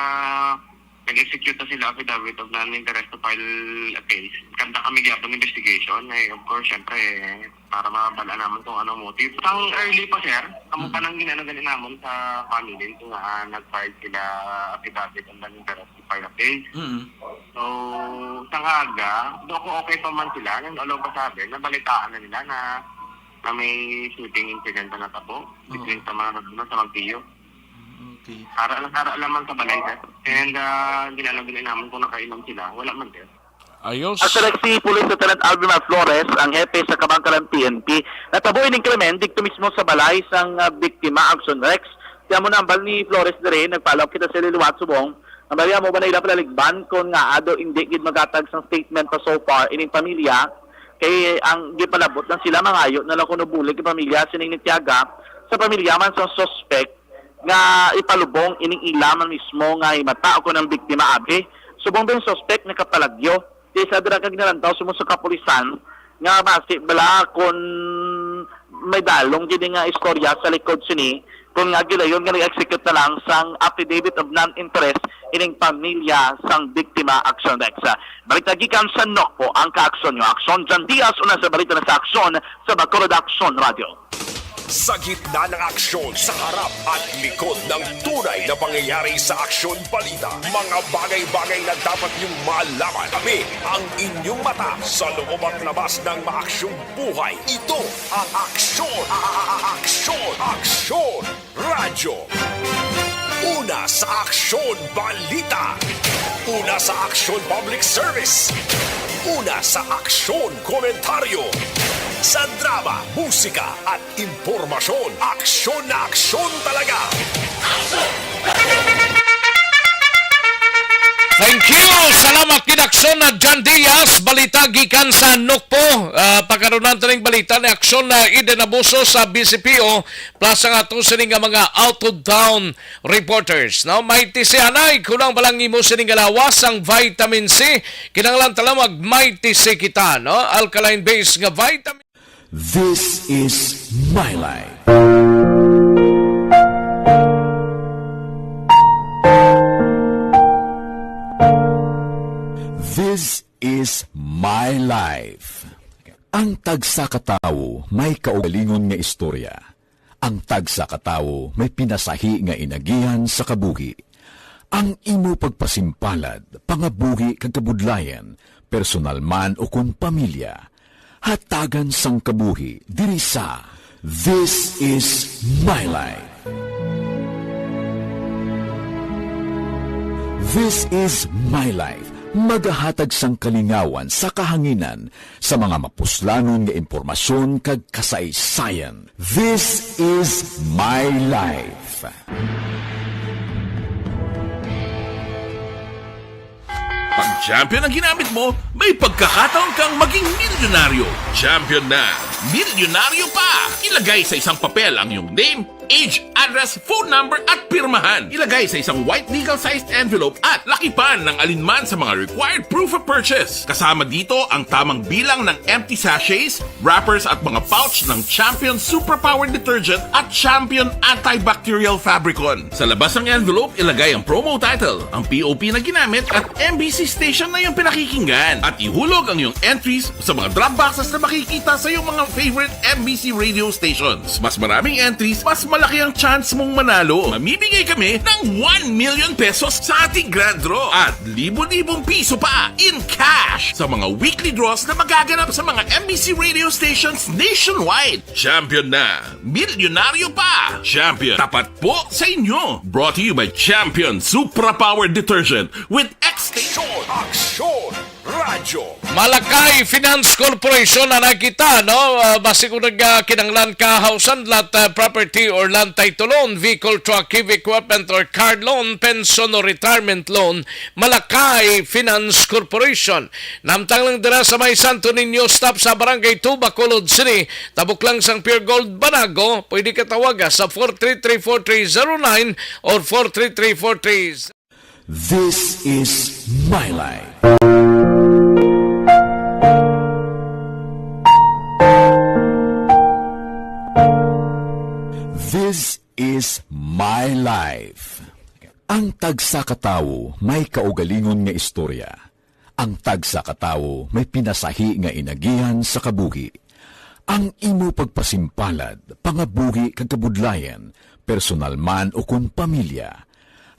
nag-execute na sila affidavit of non-interest to file a case. Kanda kami gyapon investigation. Eh, of course, syempre, eh, para mabala naman kung ano motive. Sang early pa, sir, kamo pa Mm. nang ginano gani namon sa family, kung nga, ah, nag-file sila affidavit of non-interest to file a case. Mm. So, sang aga, do ko okay pa man sila, nang alo pa sabi, nabalitaan na nila na, na may shooting incident na natabo Oo. between sa mga, ano, sa Magtiyo. Okay. Ara lang, ara lang man sa balay, sir. And, ah, ginano gani namon kung nakainom sila. Wala man, sir. Ayos. At sa Lexi, Police Lieutenant Alvin Mar Flores, ang hepe sa Kabangkalan P N P. Natabo ining krimen didto mismo sa balay sang, ah, biktima, Action Rex. Kaya mo nambal ni Flores diri, nagpalaw kita sa liwat subong. Ang bariya mo ba na ila palaligban kung nga ado hindi gid maghatag sang statement pa so far ining pamilya? Kay ang gipalabot lang sila, mangayo na lang kuno bulig ang pamilya sining nitiyaga sa pamilya man sang suspect nga ipalubong ining ila man mismo nga himata o kon ang biktima abi. Subong din suspect nakapalagyo. Di sa dira kag nalantaw subong sa kapulisan nga basi bala kon may dalom gid nga istorya sa likod sini, kon nga gilayon nga nag-execute na lang sang affidavit of non-interest ining pamilya sang biktima, Action Rex. Balita gikan sa Nokpo, ang kaaksyon nyo, Aksyon John Diaz, una sa balita na sa Aksyon sa Bacolod Aksyon Radio. Sa gitna ng aksyon, sa harap at likod ng tunay na pangyayari sa Aksyon Balita, mga bagay-bagay na dapat niyong malaman. Kami ang inyong mata sa loob at labas ng maaksyong buhay. Ito ang Aksyon, a-, a-, a-, Aksyon, Aksyon Radyo. Una sa Aksyon Balita. Una sa Aksyon Public Service. Una sa Aksyon Komentaryo. Sa drama, musika at impormasyon, aksyon na aksyon talaga. Thank you! Salamat gid, Aksyon na John Diaz. Balita gikan sa Nokpo. Ah, pagkaroon natin ng balita ni Aksyon na Eden Abuso sa B C P O, plus ang ato sini nga mga out-of-town reporters, no? Mighty C, anay, kulang ba lang imo sini nga lawas ang vitamin C? Kinahanglan talaga mag Mighty C kita, no? Alkaline base nga vitamin. This is my life. This is my life. Ang tagsa ka tawo may kaugalingon nga istorya. Ang tagsa ka tawo may pinasahi nga inagihan sa kabuhi. Ang imo pagpasimpalad, pangabuhi kag kabudlayan, personal man o kon pamilya, hatagan sang kabuhi diri sa This Is My Life. This Is My Life, magahatag sang kalingawan sa kahanginan sa mga mapuslanon nga impormasyon kag kasaysayan. This Is My Life. Pag champion ang ginamit mo, may pagkakataon kang maging milyonaryo. Champion na, milyonaryo pa! Ilagay sa isang papel ang iyong name, age, address, phone number, at pirmahan. Ilagay sa isang white legal-sized envelope at lakipan ng alinman sa mga required proof of purchase. Kasama dito ang tamang bilang ng empty sachets, wrappers, at mga pouch ng Champion Superpower Detergent at Champion Antibacterial Fabricon. Sa labas ng envelope, ilagay ang promo title, ang P O P na ginamit, at M B C station na iyong pinakikinggan. At ihulog ang iyong entries sa mga drop boxes na makikita sa iyong mga favorite M B C radio stations. Mas maraming entries, mas malaki ang chance mong manalo. Mamimigay kami ng one million pesos sa ating grand draw at libo-libong piso pa in cash sa mga weekly draws na magaganap sa mga M B C radio stations nationwide. Champion na! Milyonaryo pa! Champion, tapat po sa inyo! Brought to you by Champion Supra Power Detergent with X Station Action! Radyo. Malakay Finance Corporation na nakita, no? Ah, basi kung nagkinahanglan ka house and lot, ah, property or land title loan, vehicle, truck, heavy equipment or car loan, pension or retirement loan, Malakay Finance Corporation. Namtang lang dira sa may Santo Niño stop sa Barangay two, Bacolod City. Tabok lang sang Pure Gold Banago, pwede ka tawaga sa four three three four three zero nine or four three three four three. This is My Life. This is My Life. Ang tagsa ka tawo may kaugalingon nga istorya. Ang tagsa ka tawo may pinasahi nga inagihan sa kabuhi. Ang imo pagpasimpalad, pangabuhi kag kabudlayan, personal man ukon pamilya,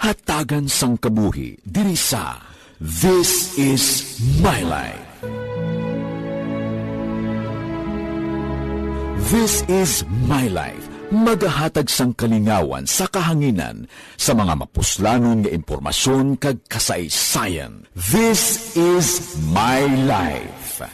hatagan sang kabuhi diri sa This is My Life. This is My Life, magahatag sang kalingawan sa kahanginan sa mga mapuslanon nga impormasyon kag kasaysayan. This is My Life.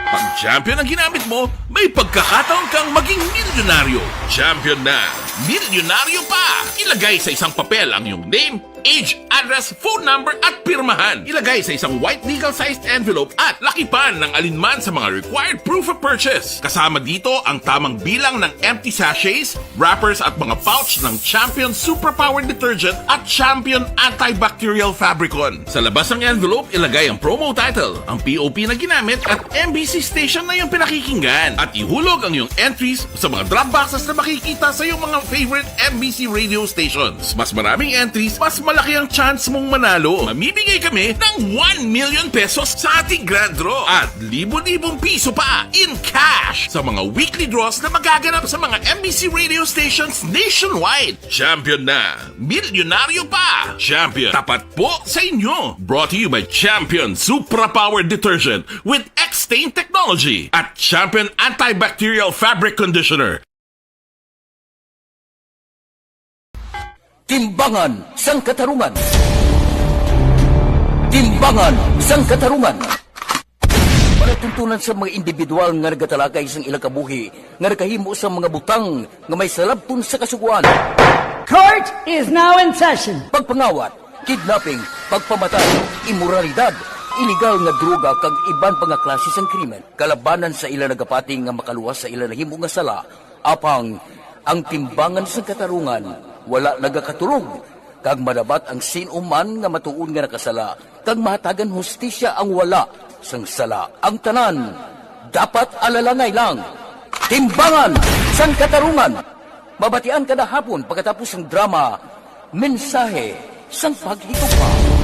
Pag champion ang ginamit mo, may pagkakataon kang maging milyonaryo. Champion na, milyonaryo pa! Ilagay sa isang papel ang iyong name, age, address, phone number, at pirmahan. Ilagay sa isang white legal-sized envelope at lakipan ng alinman sa mga required proof of purchase. Kasama dito ang tamang bilang ng empty sachets, wrappers at mga pouch ng Champion Superpower Detergent at Champion Antibacterial Fabricon. Sa labas ng envelope, ilagay ang promo title, ang P O P na ginamit at M B C station na iyong pinakikinggan. At ihulog ang iyong entries sa mga drop boxes na makikita sa iyong mga favorite M B C radio stations. Mas maraming entries, mas malaki ang chance mong manalo. Mamimigay kami ng one million pesos sa ating grand draw at libo-libong piso pa in cash sa mga weekly draws na magaganap sa mga M B C radio stations nationwide. Champion na! Milyonaryo pa! Champion, tapat po sa inyo! Brought to you by Champion Supra Power Detergent with X-Stain Technology at Champion Antibacterial Fabric Conditioner. Timbangan sang Katarungan. Timbangan sang Katarungan. Palatuntunan sa mga individual nga nagatalakay sang ilang kabuhi nga nakahimo sang mga butang nga may salabton sa Kasugoan. Court is now in session. Pagpangawat, kidnapping, pagpamatay, imoralidad, iligal nga droga kag iban pa nga klase sang krimen kalabanan sa ila nagapati nga makaluwas sa ila nahimo nga sala. Apang ang timbangan sang katarungan wala nagakatulog, kag madabat ang sin-o man nga matuod nga nakasala, kag mahatagan hustisya ang wala sang sala. Ang tanan dapat alalangay lang. Timbangan sang Katarungan, mabatian kada hapon pagkatapos sang drama, Mensahe sang Paghigugma.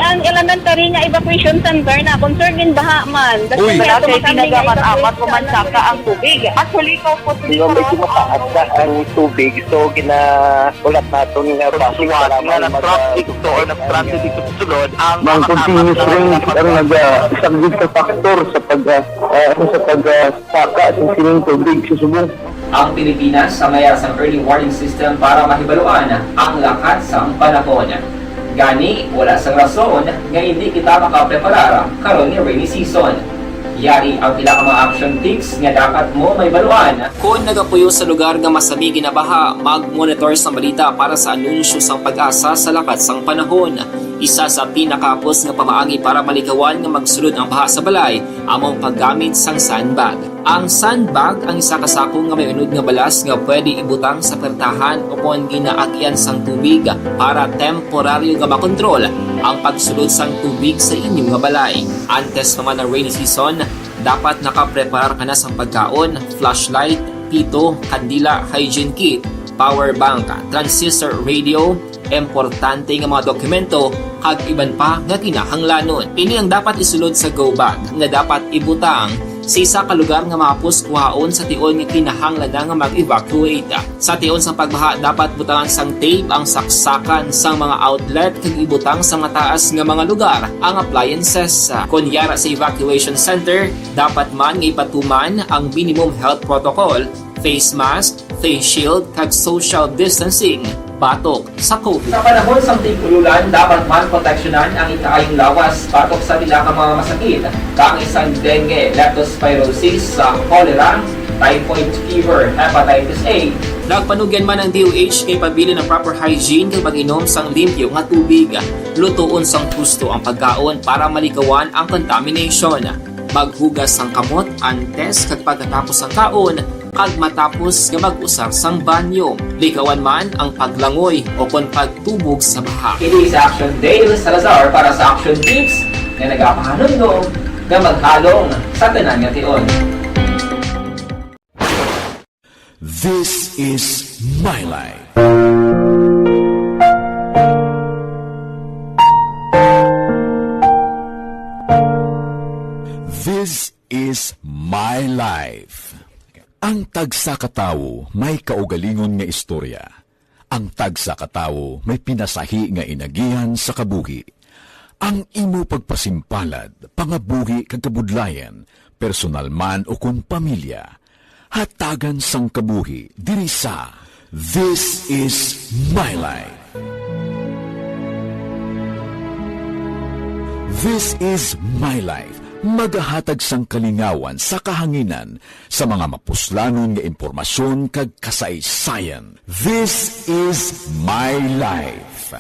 Ang elementary nga evacuation center na concerned in baha man. Uy. Malaki, tinaga man, amat ko man saka ang tubig. Actually, ko po Di ba, medyo mataas na ang tubig, so ginaulat naton nga basi suwat nga nag-transit to or nag-transit dito sa sulod ang mga continuous rain ang nagasaglit sa factor sa pag, ah, ah, sa pag, ah, saka sa sining tubig sa subong. Ang Pilipinas sa mayar sang early warning system para mahibaluan ang lakat sang panahon. Gani, wala sang rason nga hindi kita makapreparar karon nga rainy season. Yari ang pila ka mga action tips nga dapat mo mahibaluan. Kon nagapuyo sa lugar nga masami ginabaha, mag-monitor sang balita para sa anunsyo sang PAGASA sa lakat sang panahon. Isa sa pinakahapos nga pamaagi para malikawan nga magsulod ang baha sa balay amo ang paggamit sang sandbag. Ang sandbag ang isa ka sako nga may unod nga balas nga pwede ibutang sa pertahan ukon ginaagian sang tubig para temporaryo nga makontrol ang pagsulod sang tubig sa inyo nga balay. Antes pa man ang rainy season, dapat nakapreparar ka na sang pagkaon, flashlight, pito, kandila, hygiene kit, power bank, transistor radio, importante nga mga dokumento, kag iban pa nga kinahanglanon. Ini ang dapat isulod sa go bag nga dapat ibutang sa isa ka lugar nga mahapos kuhaon sa tion nga kinahanglan na nga mag-evacuate. Sa tion sang pagbaha, dapat butangan sang tape ang saksakan sang mga outlet kag ibutang sa mataas nga mga lugar ang appliances. Kon yara sa evacuation center, dapat man nga ipatuman ang minimum health protocol face mask, face shield, kag social distancing batok sa COVID. Sa panahon sang tig-ululan, dapat man proteksyonan ang ikaayong lawas batok sa pila ka mga masakit, kaangay sang dengue, leptospirosis, sa cholera, typhoid fever, hepatitis A. Nagpanugyan man ang D O H nga ipabilin ang proper hygiene kag pag-inom sang limpyo nga tubig. Lutoon sang husto ang pagkaon para malikawan ang contamination. Maghugas sang kamot antes kag pagkatapos sang kaon, kag matapos nga mag-usar sang banyo. Likawan man ang paglangoy o kon pagtubog sa baha. Ini si Action Dale Salazar para sa Action Tips nga nagapahanumdom nga maghalong sa tanan nga tion. This is my life. This is my life. Ang tagsa ka tawo may kaugalingon nga istorya. Ang tagsa ka tawo may pinasahi nga inagihan sa kabuhi. Ang imo pagpasimpalad, pangabuhi kag kabudlayan, personal man ukon pamilya, hatagan sang kabuhi diri sa This Is My Life. This Is My Life, magahatag sang kalingawan sa kahanginan sa mga mapuslanon nga impormasyon kag kasaysayan. This is my life.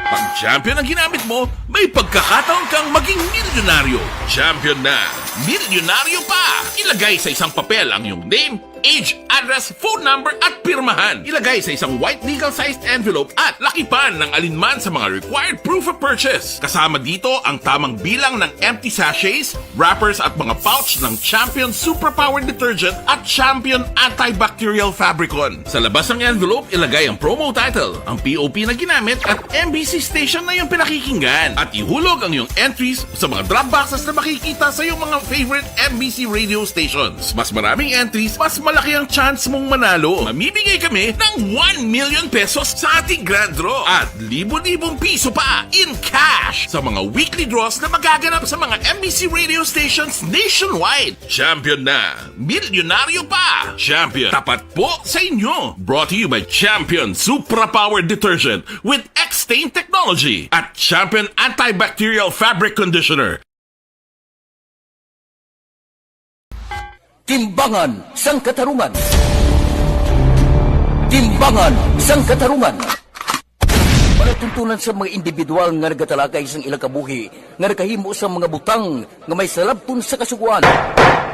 Pag champion ang ginamit mo, may pagkakataon kang maging milyonaryo. Champion na, milyonaryo pa! Ilagay sa isang papel ang iyong name, age, address, phone number, at pirmahan. Ilagay sa isang white legal-sized envelope at lakipan ng alinman sa mga required proof of purchase. Kasama dito ang tamang bilang ng empty sachets, wrappers at mga pouch ng Champion Superpower Detergent at Champion Antibacterial Fabricon. Sa labas ng envelope, ilagay ang promo title, ang P O P na ginamit at M B C station na iyong pinakikinggan. At ihulog ang iyong entries sa mga drop boxes na makikita sa iyong mga favorite M B C radio stations. Mas maraming entries, mas malaki ang chance mong manalo. Mamimigay kami ng one million pesos sa ating grand draw at libo-libong piso pa in cash sa mga weekly draws na magaganap sa mga M B C radio stations nationwide. Champion na! Milyonaryo pa! Champion, tapat po sa inyo! Brought to you by Champion Supra Power Detergent with X-Stain Technology at Champion Antibacterial Fabric Conditioner. Timbangan sang Katarungan. Timbangan sang Katarungan. Palatuntunan sa mga individual nga nagatalakay sang ilang kabuhi nga nakahimo sang mga butang nga may salabton sa Kasugoan.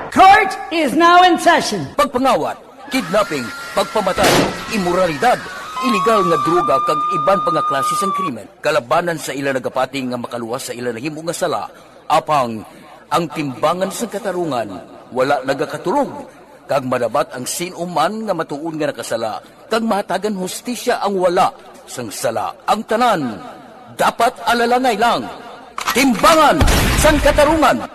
Court is now in session. Pagpangawat, kidnapping, pagpamatay, imoralidad, iligal nga droga kag iban pa nga klase sang krimen kalabanan sa ila nagapati nga makaluwas sa ila nahimo nga sala. Apang ang timbangan sang katarungan wala nagakatulog, kag madabat ang sin-o man nga matuod nga nakasala, kag mahatagan hustisya ang wala sang sala. Ang tanan dapat alalangay lang. Timbangan sang Katarungan.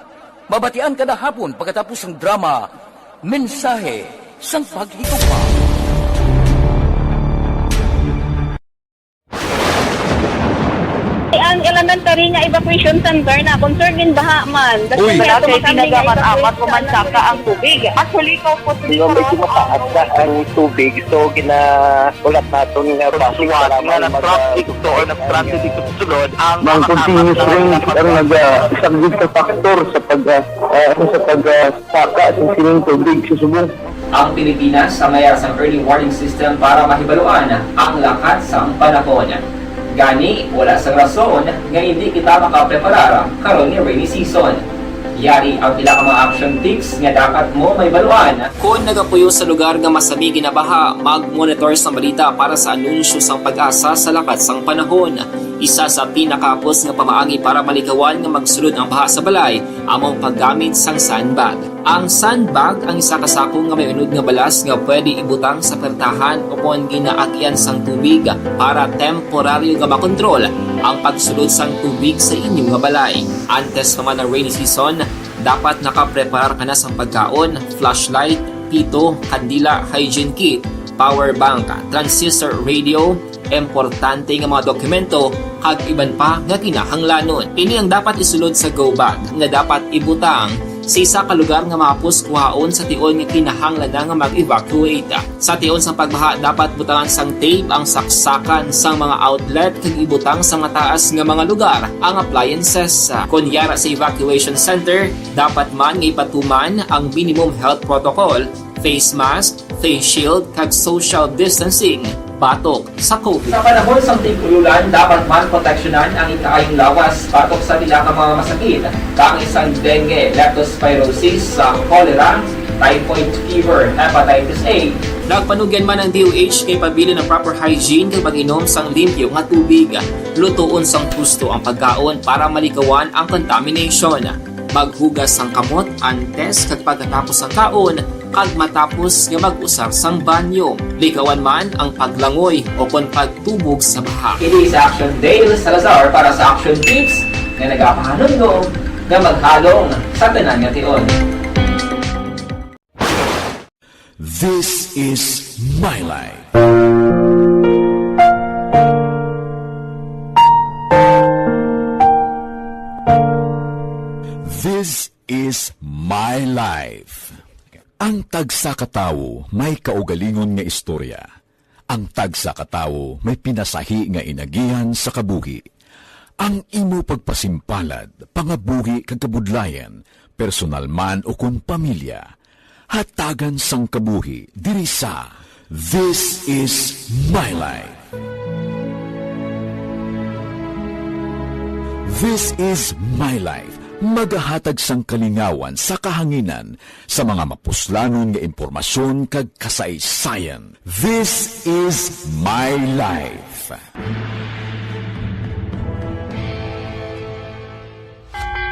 Mabatian kada hapon pagkatapos sang drama, Mensahe sang Paghigugma. Ang elementary nga evacuation center na concerned in baha man. Uy, Malaki, tinaga man amat ko man saka ang tubig. Actually, ko po. Di ba may tumataas na ang tubig, so ginaulat naton nga basi nga nag-traffic to or nag-transit dito sa sulod ang mga continuous rain ang nagasaglit sa factor sa pag ah, ah, sa pag ah, saka sa sining tubig sa subong. Ang Pilipinas ang mayar sang early warning system para mahibaluan ang lakat sang panahon. Gani, wala sang rason nga indi kita makapreparar karon nga rainy season. Yari ang pila ka mga action tips nga dapat mo mahibaluan. Kon nagapuyo sa lugar nga masami ginabaha, mag-monitor sang balita para sa anunsyo sang PAGASA sa lakat sang panahon. Isa sa pinakahapos nga pamaagi para malikawan nga magsulod ang baha sa balay amo ang paggamit sang sandbag. Ang sandbag ang isa ka sako nga may unod nga balas nga pwede ibutang sa pertahan ukon ginaagian sang tubig para temporaryo nga makontrol ang pagsulod sang tubig sa inyo nga balay. Antes pa man ang rainy season, dapat nakapreparar ka na sang pagkaon, flashlight, pito, kandila, hygiene kit, power bank, transistor radio, importante nga mga dokumento, kag iban pa nga kinahanglanon. Ini ang dapat isulod sa go bag nga dapat ibutang sa isa ka lugar nga mahapos kuhaon sa tion nga kinahanglan na nga mag-evacuate. Sa tion sang pagbaha, dapat butangan sang tape ang saksakan sang mga outlet kag ibutang sa mataas nga mga lugar ang appliances. Kon yara sa evacuation center, dapat man nga ipatuman ang minimum health protocol, face mask, face shield, kag social distancing batok sa COVID. Sa panahon sang tig-ululan, dapat man proteksyonan ang ikaayong lawas batok sa pila ka mga masakit, kaangay sang dengue, leptospirosis, sa cholera, typhoid fever, hepatitis A. Nagpanugyan man ang D O H kay pabilin ang proper hygiene kag pag-inom sang limpyo nga tubig. Lutoon sang husto ang pagkaon para malikawan ang contamination. Maghugas sang kamot antes kag pagkatapos sang kaon, kag matapos nga mag-usar sang banyo. Likawan man ang paglangoy o kon pagtubog sa baha. Ini si Action Dale Salazar para sa Action Tips nga nagapahanumdom nga maghalong sa tanan nga tion. This is my life. This is my life. Ang tagsa ka tawo may kaugalingon nga istorya. Ang tagsa ka tawo may pinasahi nga inagihan sa kabuhi. Ang imo pagpasimpalad, pangabuhi kag kabudlayan, personal man ukon pamilya, hatagan sang kabuhi diri sa This Is My Life. This Is My Life, magahatag sang kalingawan sa kahanginan sa mga mapuslanon nga impormasyon kag kasaysayan. This Is My Life.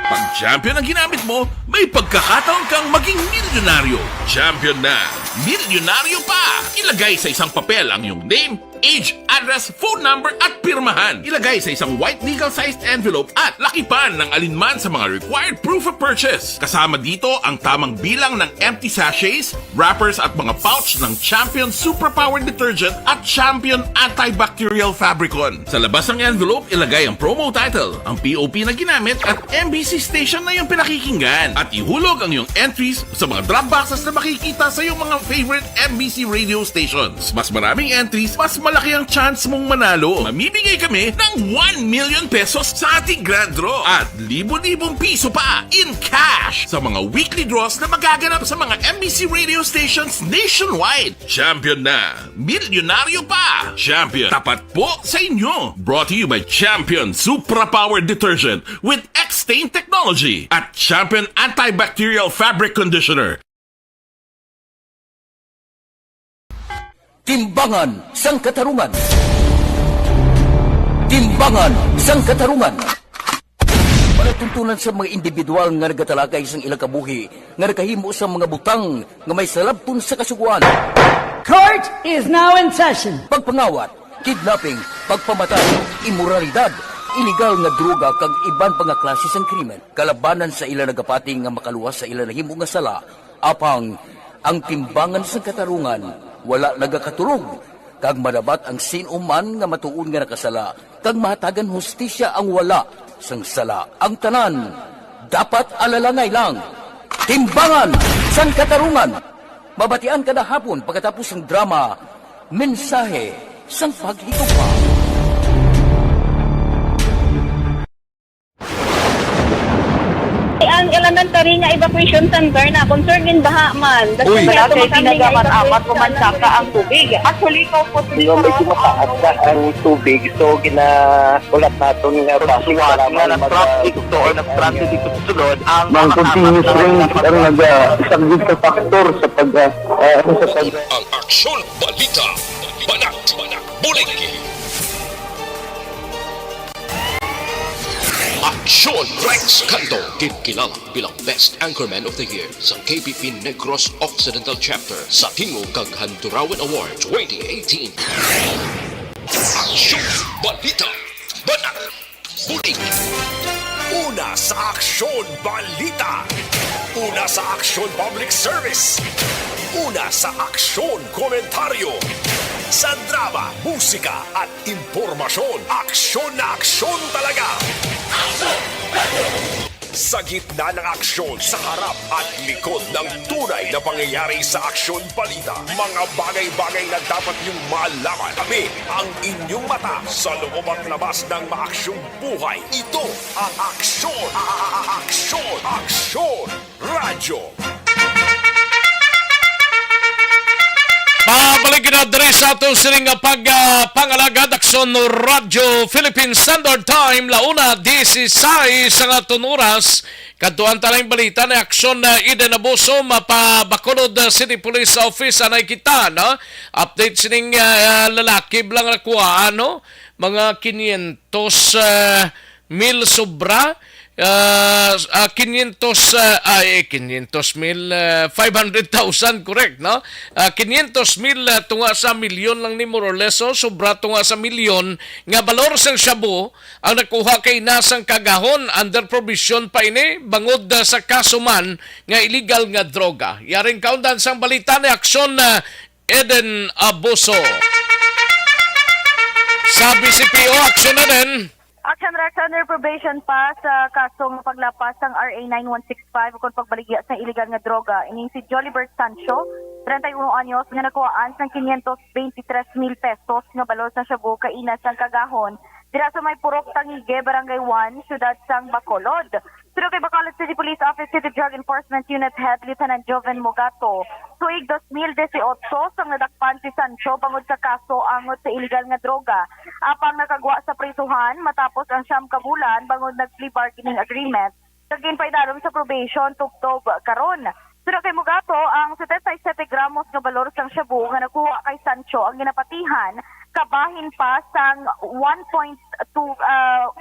Pag champion ang ginamit mo, may pagkakataon kang maging milyonaryo. Champion na, milyonaryo pa! Ilagay sa isang papel ang iyong name, age, address, phone number, at pirmahan. Ilagay sa isang white legal-sized envelope at lakipan ng alinman sa mga required proof of purchase. Kasama dito ang tamang bilang ng empty sachets, wrappers at mga pouch ng Champion Superpower Detergent at Champion Antibacterial Fabricon. Sa labas ng envelope, ilagay ang promo title, ang P O P na ginamit at M B C station na iyong pinakikinggan. At ihulog ang iyong entries sa mga drop boxes na makikita sa iyong mga favorite M B C radio stations. Mas maraming entries, mas malaki ang chance mong manalo. Mamimigay kami ng one million pesos sa ating grand draw at libo-libong piso pa in cash sa mga weekly draws na magaganap sa mga M B C radio stations nationwide. Champion na! Milyonaryo pa! Champion, tapat po sa inyo! Brought to you by Champion Supra Power Detergent with X-Stain Technology at Champion Antibacterial Fabric Conditioner. Timbangan sang Katarungan. Timbangan sang Katarungan. Palatuntunan sa mga individual nga nagatalakay sang ilang kabuhi nga nakahimo sang mga butang nga may salabton sa Kasugoan. Court is now in session. Pagpangawat, kidnapping, pagpamatay, imoralidad, iligal nga droga kag iban pa nga klase sang krimen kalabanan sa ila nagapati nga makaluwas sa ila nahimo nga sala. Apang ang timbangan sang katarungan wala nagakatulog, kag madabat ang sin-o man nga matuod nga nakasala, kag mahatagan hustisya ang wala sang sala. Ang tanan dapat alalangay lang. Timbangan sang Katarungan, mabatian kada hapon pagkatapos sang drama Mensahe sang Paghigugma. Ang elementary nga evacuation center na concerned in baha man. Uy. Kasi may Malaki, tumakami nga tinaga man, evacuation amat ko man center. Saka ang tubig. Actually, ikaw po, Di ba, may tumataas na ang tubig, so ginahulat naton nga base Suwat para nga mag- nag-traffic to or nag-traffic dito sa sulod, ang Mga mga continuous tapat na rain ang nag-, ah, isang good factor sa pag, ah, ah, ano, sa pag- Ang Aksyon Balita, Banat, Bulig. Aksyon Rex Canto, ginkilala bilang Best Anchorman of the Year sa K P P Negros Occidental Chapter sa Tingog kag Handurawan Award twenty eighteen. Aksyon Balita, Banat, Bulig. Una sa Aksyon Balita. Una sa Aksyon Public Service. Una sa Aksyon Komentaryo. Sa drama, musika, at impormasyon, aksyon na aksyon talaga. Sa gitna ng aksyon, sa harap at likod ng tunay na pangyayari sa Aksyon Balita, mga bagay-bagay na dapat niyong malaman. Kami ang inyong mata sa loob at labas ng maaksyong buhay. Ito ang Aksyon, a- a- a- Aksyon, Aksyon Radyo. Pabalik na diri sa aton sining nga pag, ah, pangalagad, Aksyon Radyo Philippine Standard Time, la una dieciséis ang aton oras. Kadtuan ta lang balita ni Aksyon, ah, Eden Abuso, mapa Bacolod, ah, City Police Office, anay kita, no? Update sining, ah, lalaki blang nakuha, ano? Mga quinientos, ah, mil sobra, ah, ah, quinientos, ah, ay, quinientos mil, ah, five hundred thousand, correct, no? Ah, quinientos mil, ah, tunga sa milyon lang ni, more or less, so sobra tunga sa milyon nga balor sang shabu ang nakuha kay nasang kagahon, under probation pa ini, bangod, ah, sa kaso man nga illegal nga droga. Yaring kaundan sang balita ni Aksyon, ah, Eden Abuso. Sa B C P O, Aksyon Eden. Action Rex under probation pa sa kaso nga paglapas sang R A nine one six five ukon pagbaligya sa illegal nga droga. Ining si Jolibert Sancho, treinta y uno anyos, nga nakuhaan sang quinientos veintitrés mil pesos nga balor sang shabu kaina sang kagahon dira sa may Purok Tangigue, Barangay one, Siyudad sang Bacolod. Suno kay Bacolod City Police Office City Drug Enforcement Unit Head Lieutenant Joven Mogato, tuig dos mil dieciocho sang nadakpan si Sancho bangod sa kaso angot sa illegal nga droga. Apang nakagwa sa prisuhan matapos ang siyam ka bulan bangod nag-plea bargaining agreement kag ginpaidalom sa probation tubtob karon. Suno kay Mogato, ang setenta y sete gramos nga balor sang shabu nga nakuha kay Sancho ang ginapatihan kabahin pa sang one point two, ah,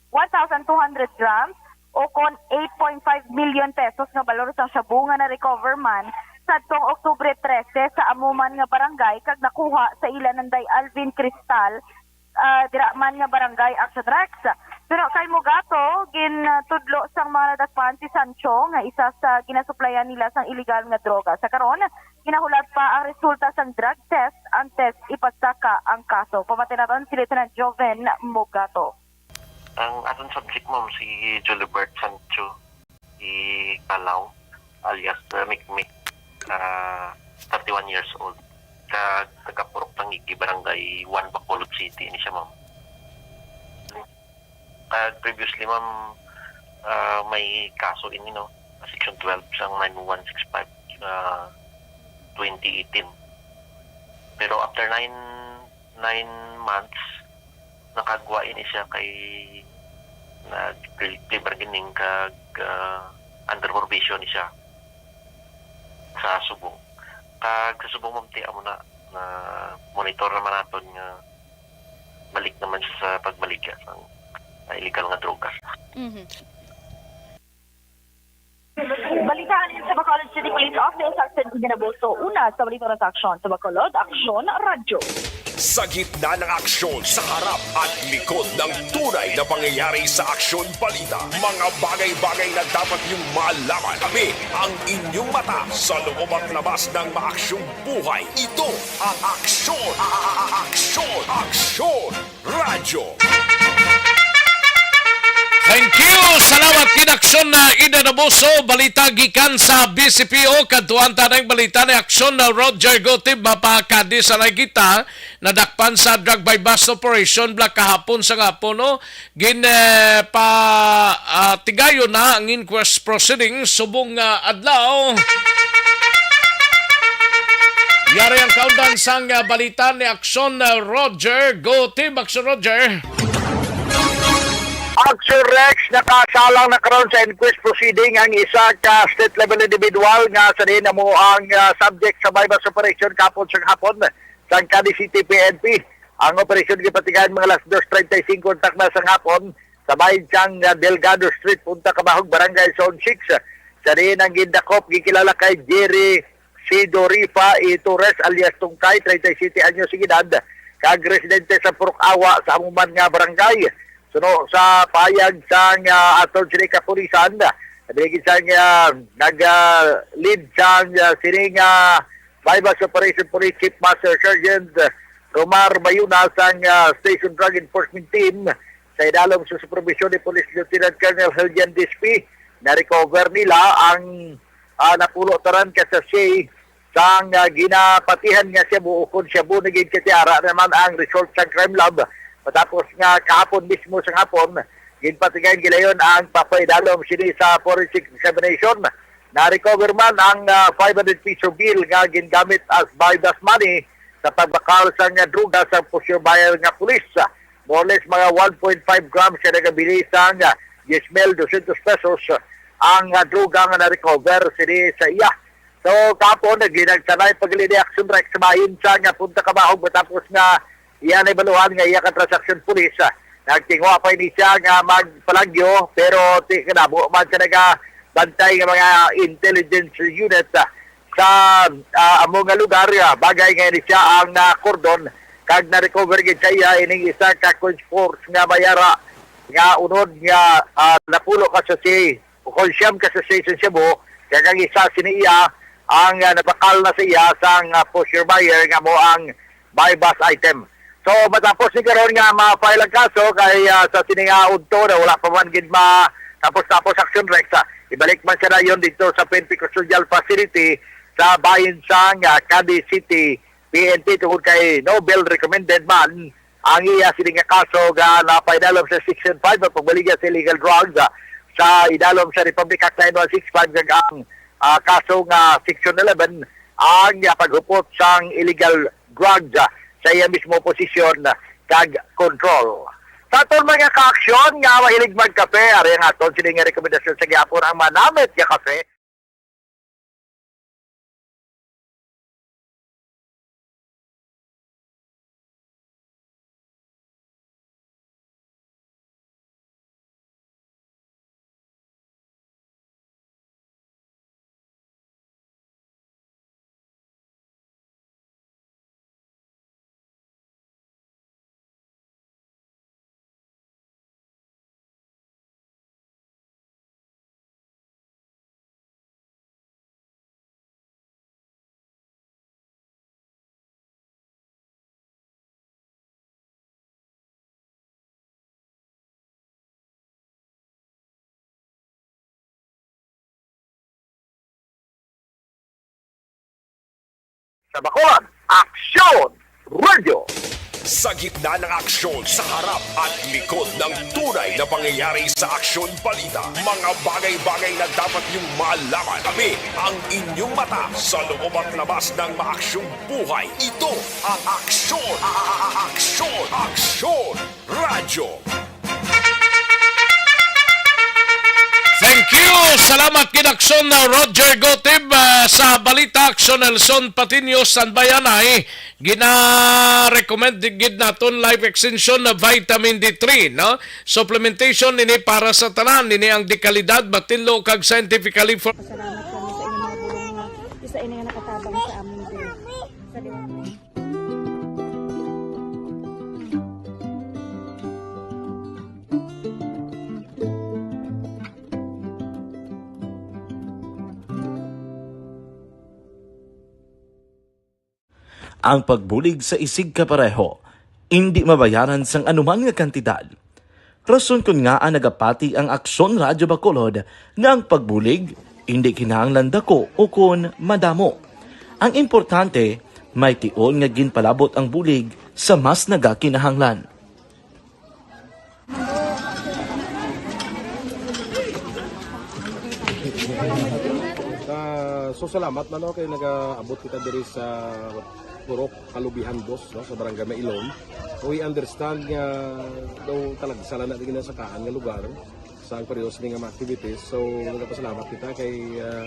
one thousand two hundred grams o kon eight point five million pesos nga balor sang shabu nga na-recover man sadtong Oktubre trese sa amo man nga barangay kag nakuha sa ila nanday Alvin Cristal, ah, dira man nga barangay, Action Rex. Pero kay Mogato, gintudlo sang mga nadakpan si Sancho nga isa sa ginasuplayan nila sang illegal nga droga. Sa karon, ginahulat pa ang resulta sang drug test antes ipasaka ang kaso. Pamati naton si Lieutenant Joven Mogato. Ang aton subject, ma'am, si Julibert Sancho Ikalaw, alias, uh, Mikmik, uh, thirty-one years old. Ka, taga Purok Tangigue, Barangay one, Bacolod City, ini siya, ma'am. Kag previously, ma'am, uh, may kaso ini, no? Section twelve sang nine one six five, uh, twenty eighteen. Pero after nine, nine months, nakagwa ini siya kay nag-plea bargaining kag, ah, under probation ni siya sa subong. Kag sa subong, ma'am, ti amo na, na monitor naman naton nga balik naman siya sa pagbaligya sang, ah, illegal nga droga. Mhm. Balita halin sa Bacolod City Police Office, Action Eden Abuso. Una sa balita sa aksyon sa Bacolod, Aksyon Radyo. Sa gitna ng aksyon, sa harap at likod ng tunay na pangyayari sa Aksyon Balita, mga bagay-bagay na dapat niyong malaman. Kami ang inyong mata sa loob at labas ng maaksyong buhay. Ito ang Aksyon, a- a- a- Aksyon, Aksyon Radyo. Thank you. Salamat kay Aksyon na Eden Abuso. Balita gikan sa B C P O. Kadtuan ta na ang balita ni Aksyon na Roger Gotib. Mapakadi sa nakita. Nadakpan sa drug buy-bust operation bla kahapon sa hapon, no? Gin, eh, pa, ah, tigayon na ang inquest proceedings subong nga adlaw. Yari ang kaundan sang, ah, balita ni Aksyon, ah, Roger. Go, Team Aksyon, Roger. Action Rex, nakasalang na karon sa inquest proceeding ang isa ka state level individual nga sa diin amo ang, ah, subject sa buy-bust operation kapon sa hapon sang Cadiz City P N P. Ang operasyon gipatigayon mga alas dos treinta y cinco untak na sa hapon sa bahin sang, ah, Delgado Street, Punta Cabahog, Barangay Zone six. Sa diin ang gindakop gikilala kay Jerry Sidorifa E. Torres alias Tungkay, treinta y siete anyos ang edad, kag residente sa Purok-Awa sa amo man nga barangay. Suno sa payag sang, ah, aton sini kapulisan, nabiligid sang, ah, nag, ah, lead sang, ah, sini nga buy-bust operation Police Chief Master Sergeant Romar Bayuna sang, ah, Station Drug Enforcement Team sa idalom sa superbisyon ni Police Lieutenant Colonel Helgen Dispi. Na-recover nila ang, ah, napulo tanan ka sachet sang, ah, ginapatihan nga shabu, o kon shabu na gid, kay ara naman ang result sa crime lab. Matapos nga kahapon mismo sa hapon, ginpatigayon gilayon ang papaidalom sini sa forensic examination. Na-recover man ang, ah, five hundred peso bill nga gingamit as buy-bust money sa pagbakal sang, ah, droga sa poseur buyer nga pulis. More or less mga one point five grams sa nagabili sang, ah, diyes mil dosyentos pesos ang, ah, droga nga na-recover sini sa iya. So, kapon, ginagtanay pagli ni Action Rex sa bahin sa nga Punta Kabahog matapos nga iya na ibaluhan nga iya ka transaksyon pulis. Ah, nagtingwa pa ini siya nga magpalagyo, pero ti kadamo man sa nagabantay nga mga intelligence unit, ah, sa, ah, amo nga lugar, ah, bagay nga ini siya ang nakordon kag na-recover gid sa iya ining isa ka coin purse nga may ara nga unod nga, ah, napulo ka sachet o kon siyam ka sachet sang shabu, kag ang isa sini iya ang, ah, nabakal na sa iya sang, ah, poseur buyer nga amo ang buy-bust item. So, matapos ni karon nga ma-file ang kaso kay, ah, sa sini nga udto na wala pa man gid ma-, tapos-tapos, Action Rex, ah, ibalik man siya dayon dito sa P N P Custodial Facility sa bahin sang, ah, Cadiz City P N P tungod kay no bail recommended man ang iya sini nga kaso nga napaidalom sa Section five ang pagbaligya sa illegal drugs, ah, sa idalom sa Republic Act nine one six five kag ang, ah, kaso nga Section eleven ang, ah, paghupot sang illegal drugs, ah, sa iya mismo posisyon kag control. Sa aton mga kaaksyon nga mahilig magkape, ari ang aton sini nga rekomendasyon sa gihapon, ang manamit nga kape. Sa Bacolod, Aksyon Radio. Sa gitna ng aksyon, sa harap at likod ng tunay na pangyayari sa Aksyon Balita, mga bagay-bagay na dapat niyong malaman. Kami ang inyong mata sa loob at labas ng maaksyong buhay. Ito ang Aksyon, a-, a-, a-, Aksyon, Aksyon Radyo. Thank you. Salamat gid, Aksyon na Roger Gotib, ah, sa balita. Aksyon Nelson Patiño, standby anay. Gina-recommend gid naton Life Extension na Vitamin D three, no? Supplementation ini para sa tanan. Ini ang dekalidad, matinlo kag scientifically for- Pasalamat kami sa inyong mga bulong nga isa ini nga nakatabang sa amon, Diyos. Sa liwanag. Ang pagbulig sa isigkapareho indi mabayaran sang anuman nga kantidad. Rason kon ngaa nagapati ang Aksyon Radyo Bacolod nga ang pagbulig indi kinahanglan dako ukon madamo. Ang importante, may tion nga ginpalabot ang bulig sa mas nagakinahanglan. Ah, so, salamat man, no, kay nagaabot kita diri sa Purok Kalubihan Dos, no, sa Barangay Mailon. We understand nga daw talagsa lang na din sa kaan nga lugar sa ang periodo sini nga mga activities. So, nagapasalamat kita kay, ah,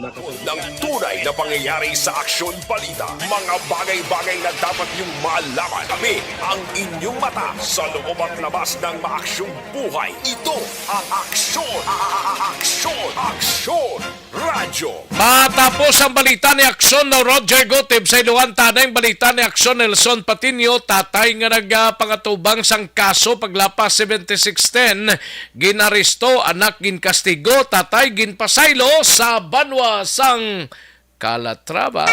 nakasunod. Ng tunay na pangyayari sa Aksyon Balita, mga bagay-bagay na dapat niyong malaman. Kami ang inyong mata sa loob at labas ng maaksyong buhay. Ito ang Aksyon, a-, a-, a-, Aksyon, Aksyon Radyo. Matapos ang balita ni Aksyon na Roger Gotib, sa iluhan ta na ang balita ni Aksyon Nelson Patiño, tatay nga nagapangatubang sang kaso paglapas seventy-six ten, ginaresto, anak ginkastigo, tatay ginpasaylo sa banwa sang Calatrava.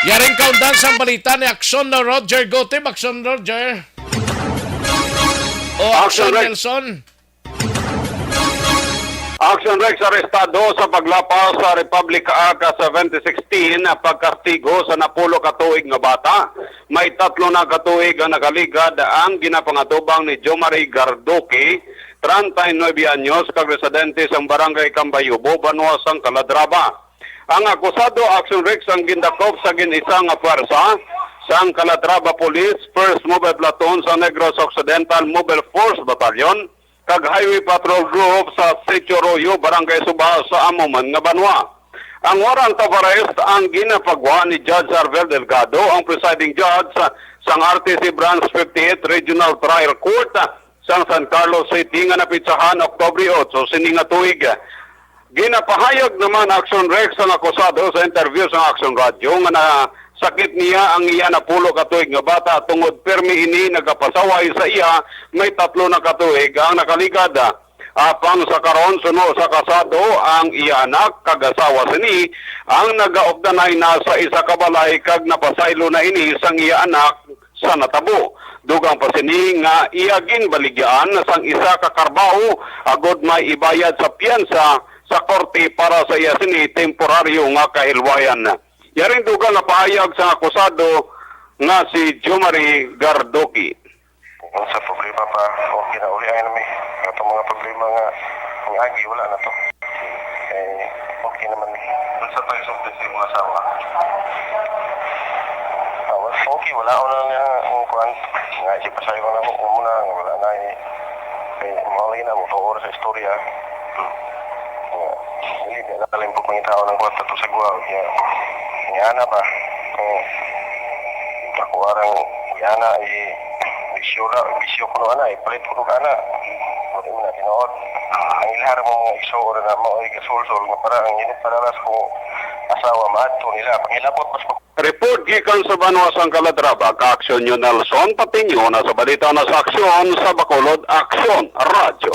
Yaring kaundan sang balita ni Aksyon na Roger Gotib. Aksyon, Roger. O Aksyon, Aksyon, Roger. Nelson. Action Rex, arestado sa paglapas sa Republic Act seventy sixteen, pagkastigo sa napulo ka tuig nga bata. May tatlo na ka tuig ang nakaligad ang ginapangatubang ni Jomari Gardoki, treinta y nuebe anyos, kag residente sang Barangay Cambayubo, Banwa sang Calatrava. Ang akusado, Action Rex, ang gindakop sa gin-isa nga pwersa sang Calatrava Police, First Mobile Platoon sa Negros Occidental Mobile Force Battalion, kag Highway Patrol Group sa Sitio Royo, Barangay Suba, sa amo man nga banwa. Ang warrant of arrest ang ginapagwa ni Judge Arvel Delgado, ang presiding judge sa, sang R T C Branch fifty-eight Regional Trial Court sang San Carlos City, nga napitsahan Oktubre otso sini nga tuig. Ginapahayag naman, Action Rex, ang akusado sa interview sa Action Radio nga nasakit niya ang iya napulo ka tuig nga bata tungod pirmi ini nagapasaway sa iya may tatlo na ka tuig ang nakaligad. Apang sa karon, suno sa akusado ang iya anak kag asawa sini ang nagaugdanay na sa isa ka balay kag napasaylo na ini sang iya anak sa natabo. Dugang pa sini nga iya ginbaligyaan sang isa ka karbaw agod may ibayad sa piyansa sa korte para sa iya sini temporaryo nga kahilwayan. Yaring dugang nga pahayag sang akusado nga si Jomari Gardoki. Kung sa problema pa, okay na, ulian na mi. Katong mga problema nga, nga agi, wala na to. Eh, okay naman ni. Unsa pa yung sukli sa imong asawa? Ah, wal-, okay, wala ko na nga, ang kuwan. Nga, si pasayro na ko muna, nga wala na, eh. Kay, mao lagi na, mo tuo sa istorya. Hmm. Nga, dili, di na lang po pangitaon ang kwarta to sa guwa. Kaya, nga na ba? Eh, ako arang, nga na, eh, bisyo na, bisyo ko na, eh, palit ko na. Wala mo na tinuod. Ang ilaha ra mo mga igsoon na mo ay gasulsol nga para ang init para ras ko asawa maadto nila. Pangilabot mas pag- Report gikan sa banwa sang Calatrava, ka-aksyon niyo Nelson Patiño na sa balita na sa aksyon sa Bacolod Aksyon Radyo.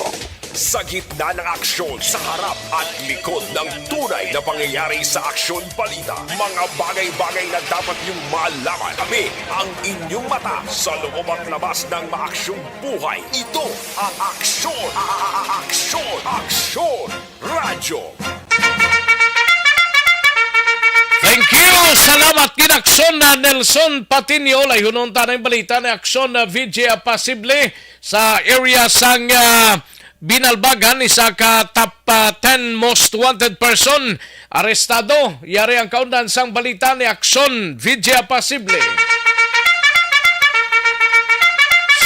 Sa gitna ng aksyon, sa harap at likod ng tunay na pangyayari sa aksyon balita, mga bagay-bagay na dapat niyong malaman. Kami ang inyong mata sa loob at labas ng maaksyong buhay. Ito ang aksyon, a-, a-, a-, aksyon, aksyon, radyo. Thank you. Salamat gid, Aksyon na Nelson Patiño. Layhunon ta na yung balita ni Aksyon na V J Apasible sa area sang, ah, Binalbagan, isa ka top, ah, ten most wanted person arestado. Yari ang kaundan sang balita ni Aksyon V J Apasible.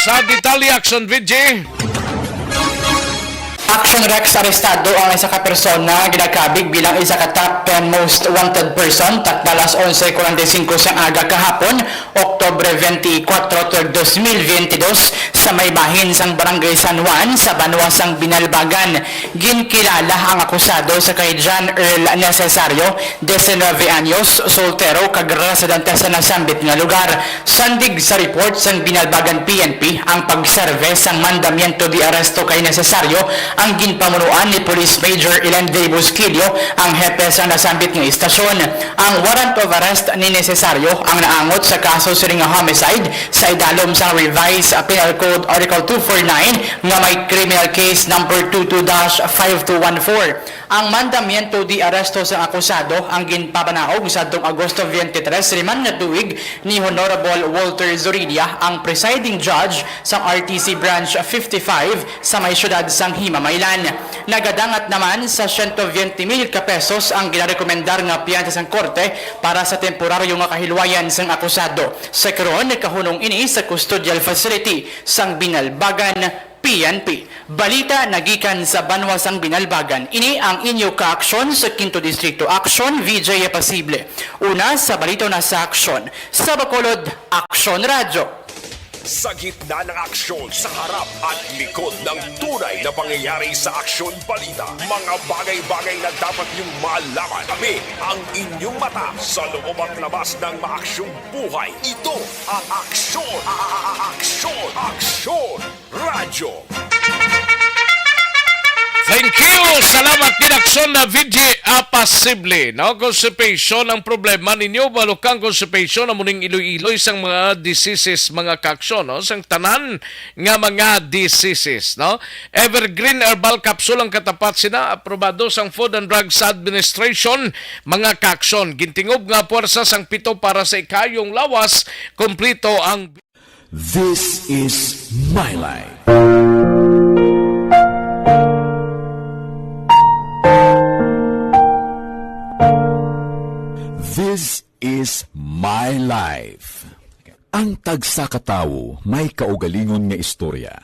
Sa detalye, Aksyon V J. Action Rex, arestado ang isa ka persona nga ginakabig bilang isa ka top ten most wanted person, takna alas onse cuarenta y cinco sang aga kahapon, Oktubre twenty-four, dos mil twenty-two, sa may bahin sang Barangay San Juan sa banwa sang Binalbagan. Ginkilala ang akusado sa kay John Earl Necesario, diecinueve anyos, soltero kag residente sa nasambit nga lugar. Sandig sa report sang Binalbagan P N P, ang pagserve sang mandamiento de arresto kay Necesario ang ginpamunuan ni Police Major Elendey Busquillo, ang hepe sa nasambit nga istasyon. Ang warrant of arrest ni Necesario ang naangot sa kaso sini nga homicide sa idalom sang Revised Penal Code Article two four nine nga may criminal case number two two dash five two one four. Ang mandamiento de arresto sang akusado ang ginpabanaog sadtong Agosto twenty-three sini man nga tuig ni Honorable Walter Zuridia, ang presiding judge sang R T C Branch fifty-five sa may siyudad sang Himamaylan. Nagadangat naman sa siyento veinte mil ka pesos ang ginarekomendar nga piyansa sang korte para sa temporaryo nga kahilwayan sang akusado. Sa karon, nakahunong ini sa custodial facility sang Binalbagan P N P. Balita nagikan sa banwa sang Binalbagan. Ini ang inyo kaaksyon sa Quinto Distrito Aksyon, V J Apasible. Una sa balita na sa aksyon. Sa Bacolod, Aksyon Radyo. Sa gitna ng aksyon, sa harap at likod ng tunay na pangyayari sa aksyon balita, mga bagay-bagay na dapat niyong malaman. Kami ang inyong mata sa loob at labas ng maaksyong buhay. Ito ang aksyon, a-, a-, a-, aksyon, aksyon, radyo. Thank you. Salamat, Dinaksyon na V J Apasible. No? Constipation ang problema ninyo. Balukang constipation, amo ning iloy-iloy sang mga diseases, mga kaaksyon, no? Sang tanan nga mga diseases, no? Evergreen Herbal Capsule ang katapat sina, aprobado sang Food and Drugs Administration, mga kaaksyon. Gintingob nga puwersa sang pito para sa ikayong lawas, kompleto ang This is my life. This is my life. Ang tagsa ka tawo may kaugalingon nga istorya.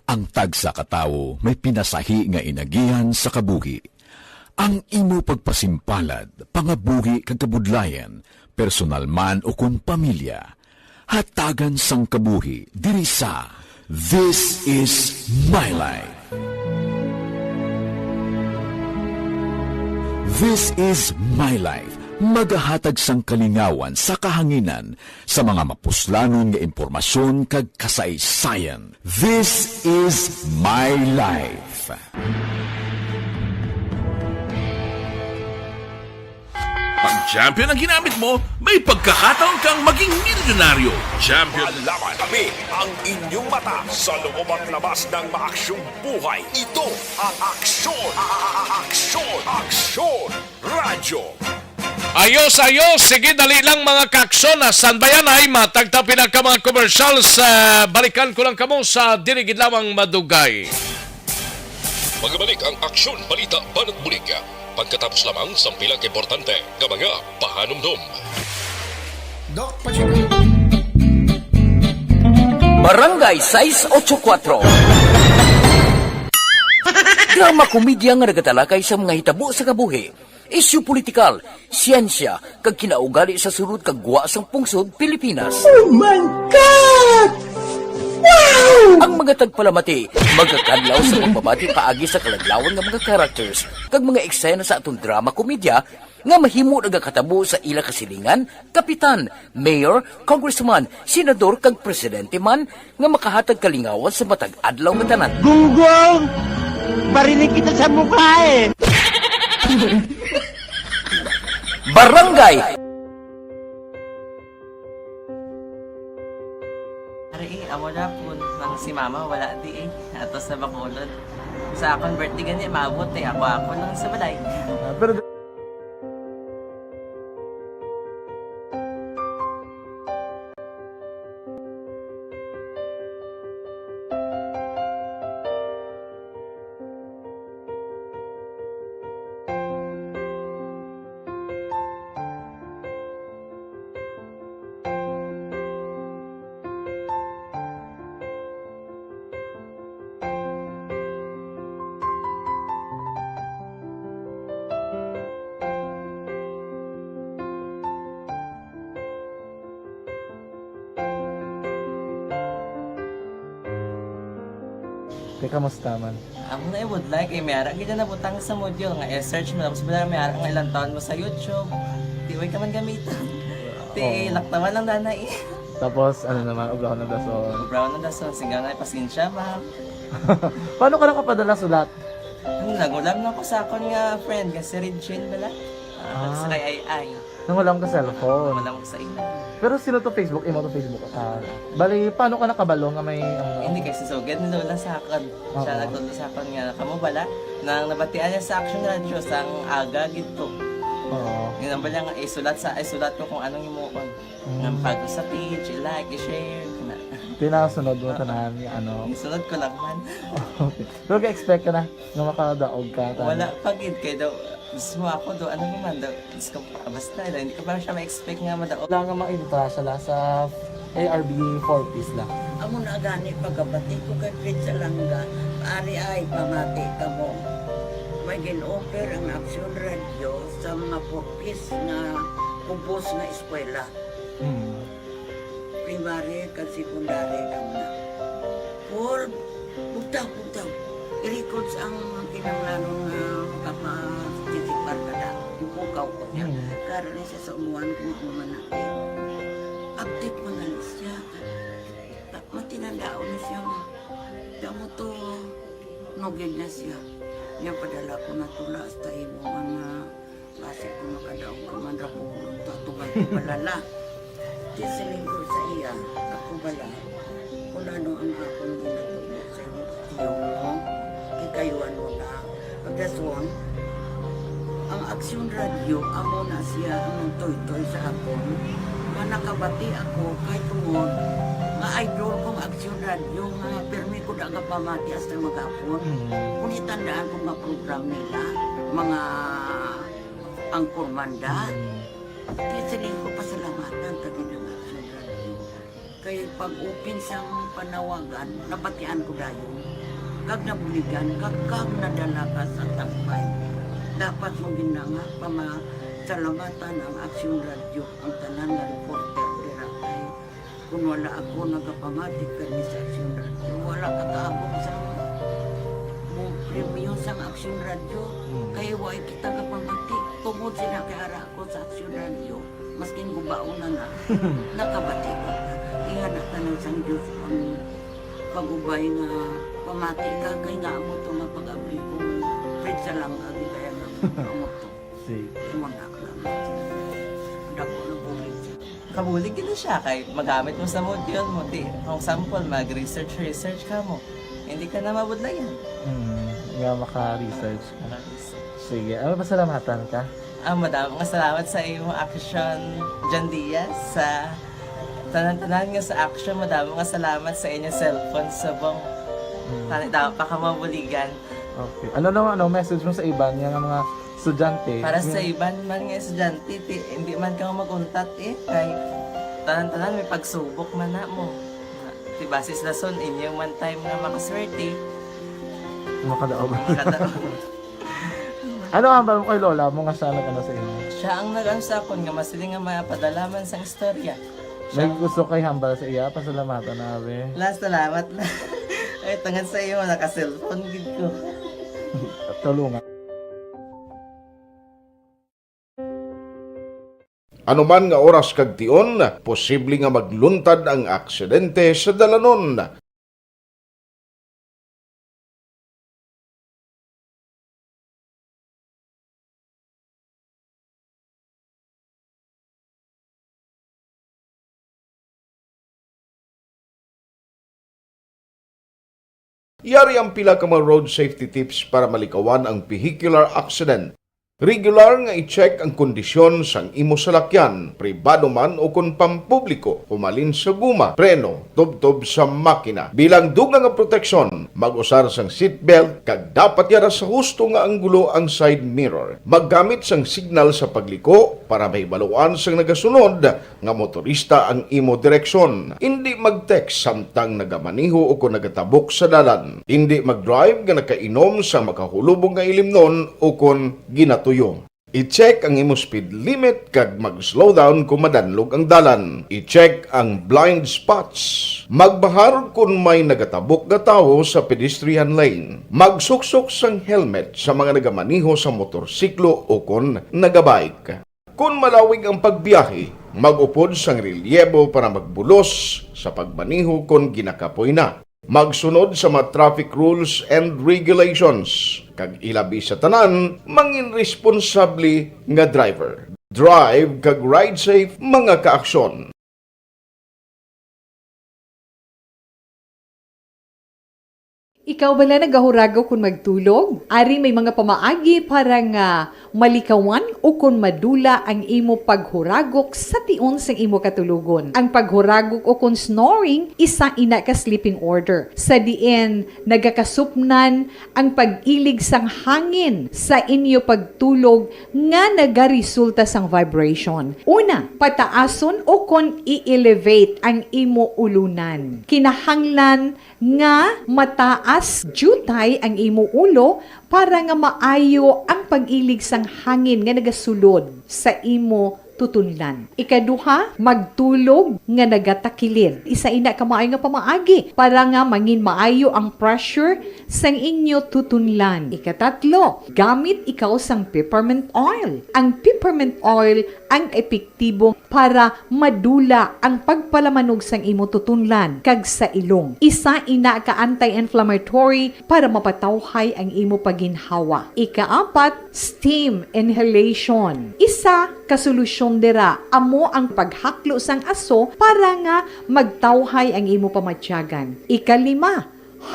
Ang tagsa ka tawo may pinasahi nga inagihan sa kabuhi. Ang imo pagpasimpalad, pangabuhi kag kabudlayan, personal man o kon pamilya, hatagan sang kabuhi diri sa This Is My Life. This Is My Life, magahatag sang kalingawan sa kahanginan sa mga mapuslanon nga impormasyon kag kasaysayan. This Is My Life. Pag champion ang ginamit mo, may pagkakataon kang maging milyonaryo. Champion. Malaman kami ang inyong mata sa loob at labas ng maaksyong buhay. Ito ang Aksyon, a-, a-, a-, Aksyon, Aksyon Radyo. Ayos, ayos. Sige, dali lang, mga kaaksyon. Ah, standby yan, ay matagta pila ka mga commercial sa balikan ko lang kamo sa dili gid lamang madugay. Magabalik ang Aksyon Balita Banat Bulig pagkatapos lamang sang pila ka importante nga mga pahanumdom. Doc Pacheco. Barangay sais ocho kuatro. Drama komedya nga nagatalakay sa mga hitabo sa kabuhi, isyu politikal, siyensya, kag kinaugali sa sulod kag gwa sang pungsod Pilipinas. Oh my God! Wow! Ang mga tagpalamati magakadlaw sa pagbabati paagi sa kaladlawan nga mga characters kag mga eksena sa aton drama komedya nga mahimo nagakatabo sa ila kasilingan, kapitan, mayor, congressman, senador, kag presidente man nga makahatag kalingawan sa matag adlaw nga tanan. Gunggong! Barinig kita sa mukha eh! Barangay. Ari, eh, amo na po nang si mama wala di eh. Ato sa Bacolod. Sa akon birthday gani, maabot eh. Ako, ako lang sa balay. Ah, pero Te, kamusta man? Amo na ibudlay kay may ara gid na nabutang sa module nga i-search mo, tapos wala may ara nga ilang taon mo sa YouTube. Di way ka man gamiton. Ti Oo. Laktawan lang dana eh. Tapos, ano naman, obrahon ng dason. Obrahon ng dason, sigaw na, "Pasensya, ma'am." Paano ka nakapadala sulat? Ano, nagulam na ko sa akon nga friend, nga si Regine bala. Ah, Ah. Sa kay Ay Ay. Nangulam ka cellphone. Nangulam ko sa imo. Pero sino to Facebook? Imo to Facebook? Ah, bali, paano ka nakabalo nga may, ano? Hindi, kay si Sugad ni Lola sa akon. Siya Oo. Nagtudlo sa akon nga, "Kamo bala, nang nabatian niya sa Action Radio, sang aga gid to." Oo. Yun ang bala nga, isulat sa, isulat ko kung anong himuon. Mm. Nga bago sa page, i-like, i-share, na. Tinasunod mo Oo. Tanan nga, ano? Isunod ko lang man. Okay. Pero ka-expect ka na nga makadaog ka, tanan? Wala pa gid, kay daw, mismo ako daw, ano naman daw, Diyos ko, ah, basta, hindi ko pa siya ma-expect nga madaog. Wala nga ma-entra siya la sa A R B four Ps la. Amo na gani pagkabati ko kay Fred Salanga, ari ay pamati kamo. May gin-offer ang Action Radio sa mga four Ps nga kubos nga eskwela. Mm. Primary kag secondary kamo na. Four, bugtaw, bugtaw. I-records ang kinahanglanon nga makaparticipar ka na. Ipukaw ko niya. Mm. Karon ni siya sa umuan kung ano man natin. Update man gani siya. Ta-, matinandaon na siya nga. Tamo to, nugid na siya. Niya padala ko na tula sa imo mga basi ko makadaog ka man ra ko, tutugan ko balala. Di siling ko sa iya, ako bala, kung ano ang akong ginatubo sa imo, tiyo mo, kikayuan mo na. Pagdason, ang Aksyon Radyo, amo na siya ang nagtoytoy sa akon. Nga nakabati ako, kay tungod, nga idol kong Aksyon Radyo, nga pirmi ko da nga pamati hasta maghapon. Mm. Kung itandaan ko nga program nila, mga angkor manda, Mm. di siling ko pasalamatan ta gid ang Aksyon Radyo. Kay pag-open sang panawagan, nabatian ko dayon. Kag nabuligan, kag, kag nadala ka sa tampay. Dapat mo gid na nga pamasalamatan ang Aksyon Radyo, ang tanan nga reporter dira kay kun wala ako nagapamati kani sa Aksyon Radyo, wala ka kaabot sa mo premyo sang Aksyon Radyo. Hmm. Kay way kita gapamati. Tungod sila kay ara ako sa Aksyon Radyo, maskin gubaon na na, nakabati ko. Ingana tanan sang Diyos ang pag-ubay nga pamati ka, kay nga amo to nga pag-abli ko, Fred, sa langga, di kaya nga amo to. Sige. Amo na, amo. Dako na bulig siya. Kabulig gid na siya kay magamit mo sa module mo. Di, for example, mag-research, research ka mo. Hindi ka na mabudlayan. Mm, nga maka-research ka. Maka-research. Sige, ano, pasalamatan ka? Ah, madamo nga salamat sa imo Aksyon, John Diaz, sa tanan-tanan nga sa Aksyon. Madamo nga salamat sa inyo cellphone subong. Mm. Tani, dapat pa ka mabuligan. Okay. Ano naman, ano, message mo sa iban nga mga estudyante? Para sa Mm. iban man nga estudyante, ti, hindi man ka mag-untat, eh. Kay tanan-tanan may pagsubok man na mo. Ti, basis lason, inyo man time nga makaswerte. Makadaog. Makadaog. Ano ang hambal mo kay lola mo nga siya nag-ano sa imo? Siya ang nag-ano sa akon nga masiling nga mapadala man sang istorya. May Siya gusto kay hambal sa iya? Pasalamatan na, abi. La, salamat na. Ay, tungod sa iyo, naka-cellphone gid ko. Tulungan. Ano man nga oras kag tion, posible nga magluntad ang aksidente sa dalanon. Yari ang pila ka mga road safety tips para malikawan ang vehicular accident. Regular nga i-check ang kondisyon sang imo salakyan, pribado man o kon pampubliko, humalin sa guma, preno, tubtob sa makina. Bilang dugang nga proteksyon, mag-usar sang seatbelt kag dapat yara sa husto nga anggulo ang side mirror. Maggamit sang signal sa pagliko para mahibaluan sang nagasunod nga motorista ang imo direksyon. Indi mag-text samtang nagamaneho o kon nagatabok sa dalan. Indi mag-drive nga nakainom sa makahulubong nga ilimnon o kon ginatuyo. I-check ang imo speed limit kag mag-slow down kon madanlog ang dalan. I-check ang blind spots. Magbahar kon may nagatabok nga tawo sa pedestrian lane. Magsuksok sang helmet sa mga nagamaneho sa motorsiklo o kon nagabike. Kon malawig ang pagbiyahe, mag-upod sang relyebo para magbulos sa pagmaneho kon ginakapoy na. Magsunod sa mga traffic rules and regulations, kag ilabi sa tanan, mangin responsable nga driver. Drive kag ride safe, mga kaaksyon. Ikaw bala nagahuragok kon magtulog? Ari may mga pamaagi para nga malikawan o kon madula ang imo paghuragok sa tion sang imo katulogon. Ang paghuragok o kon snoring, isa ina ka sleeping order, sa diin nagakasupnan ang pag-ilig sang hangin sa inyo pagtulog nga nagaresulta sang vibration. Una, pataason o kon i-elevate ang imo ulunan. Kinahanglan nga mataas diutay ang imo ulo para nga maayo ang pag-ilig sang hangin nga nagasulod sa imo tutunlan. Ikaduha, magtulog nga nagatakilid. Isa ina ka maayo nga pamaagi para nga mangin maayo ang pressure sang inyo tutunlan. Ikatatlo, gamit ikaw sang peppermint oil. Ang peppermint oil ang epektibo para madula ang pagpalamanog sang imo tutunlan kag sa ilong. Isa ina ka anti-inflammatory para mapatawhay ang imo paginhawa. Ikaapat, steam inhalation. Isa ka solusyon dira amo ang paghaklo sang aso para nga magtawhay ang imo pamatyagan. Ikalima,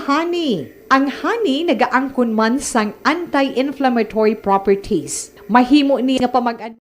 honey. Ang honey nagaangkon man sang anti-inflammatory properties. Mahimo ni nga pamag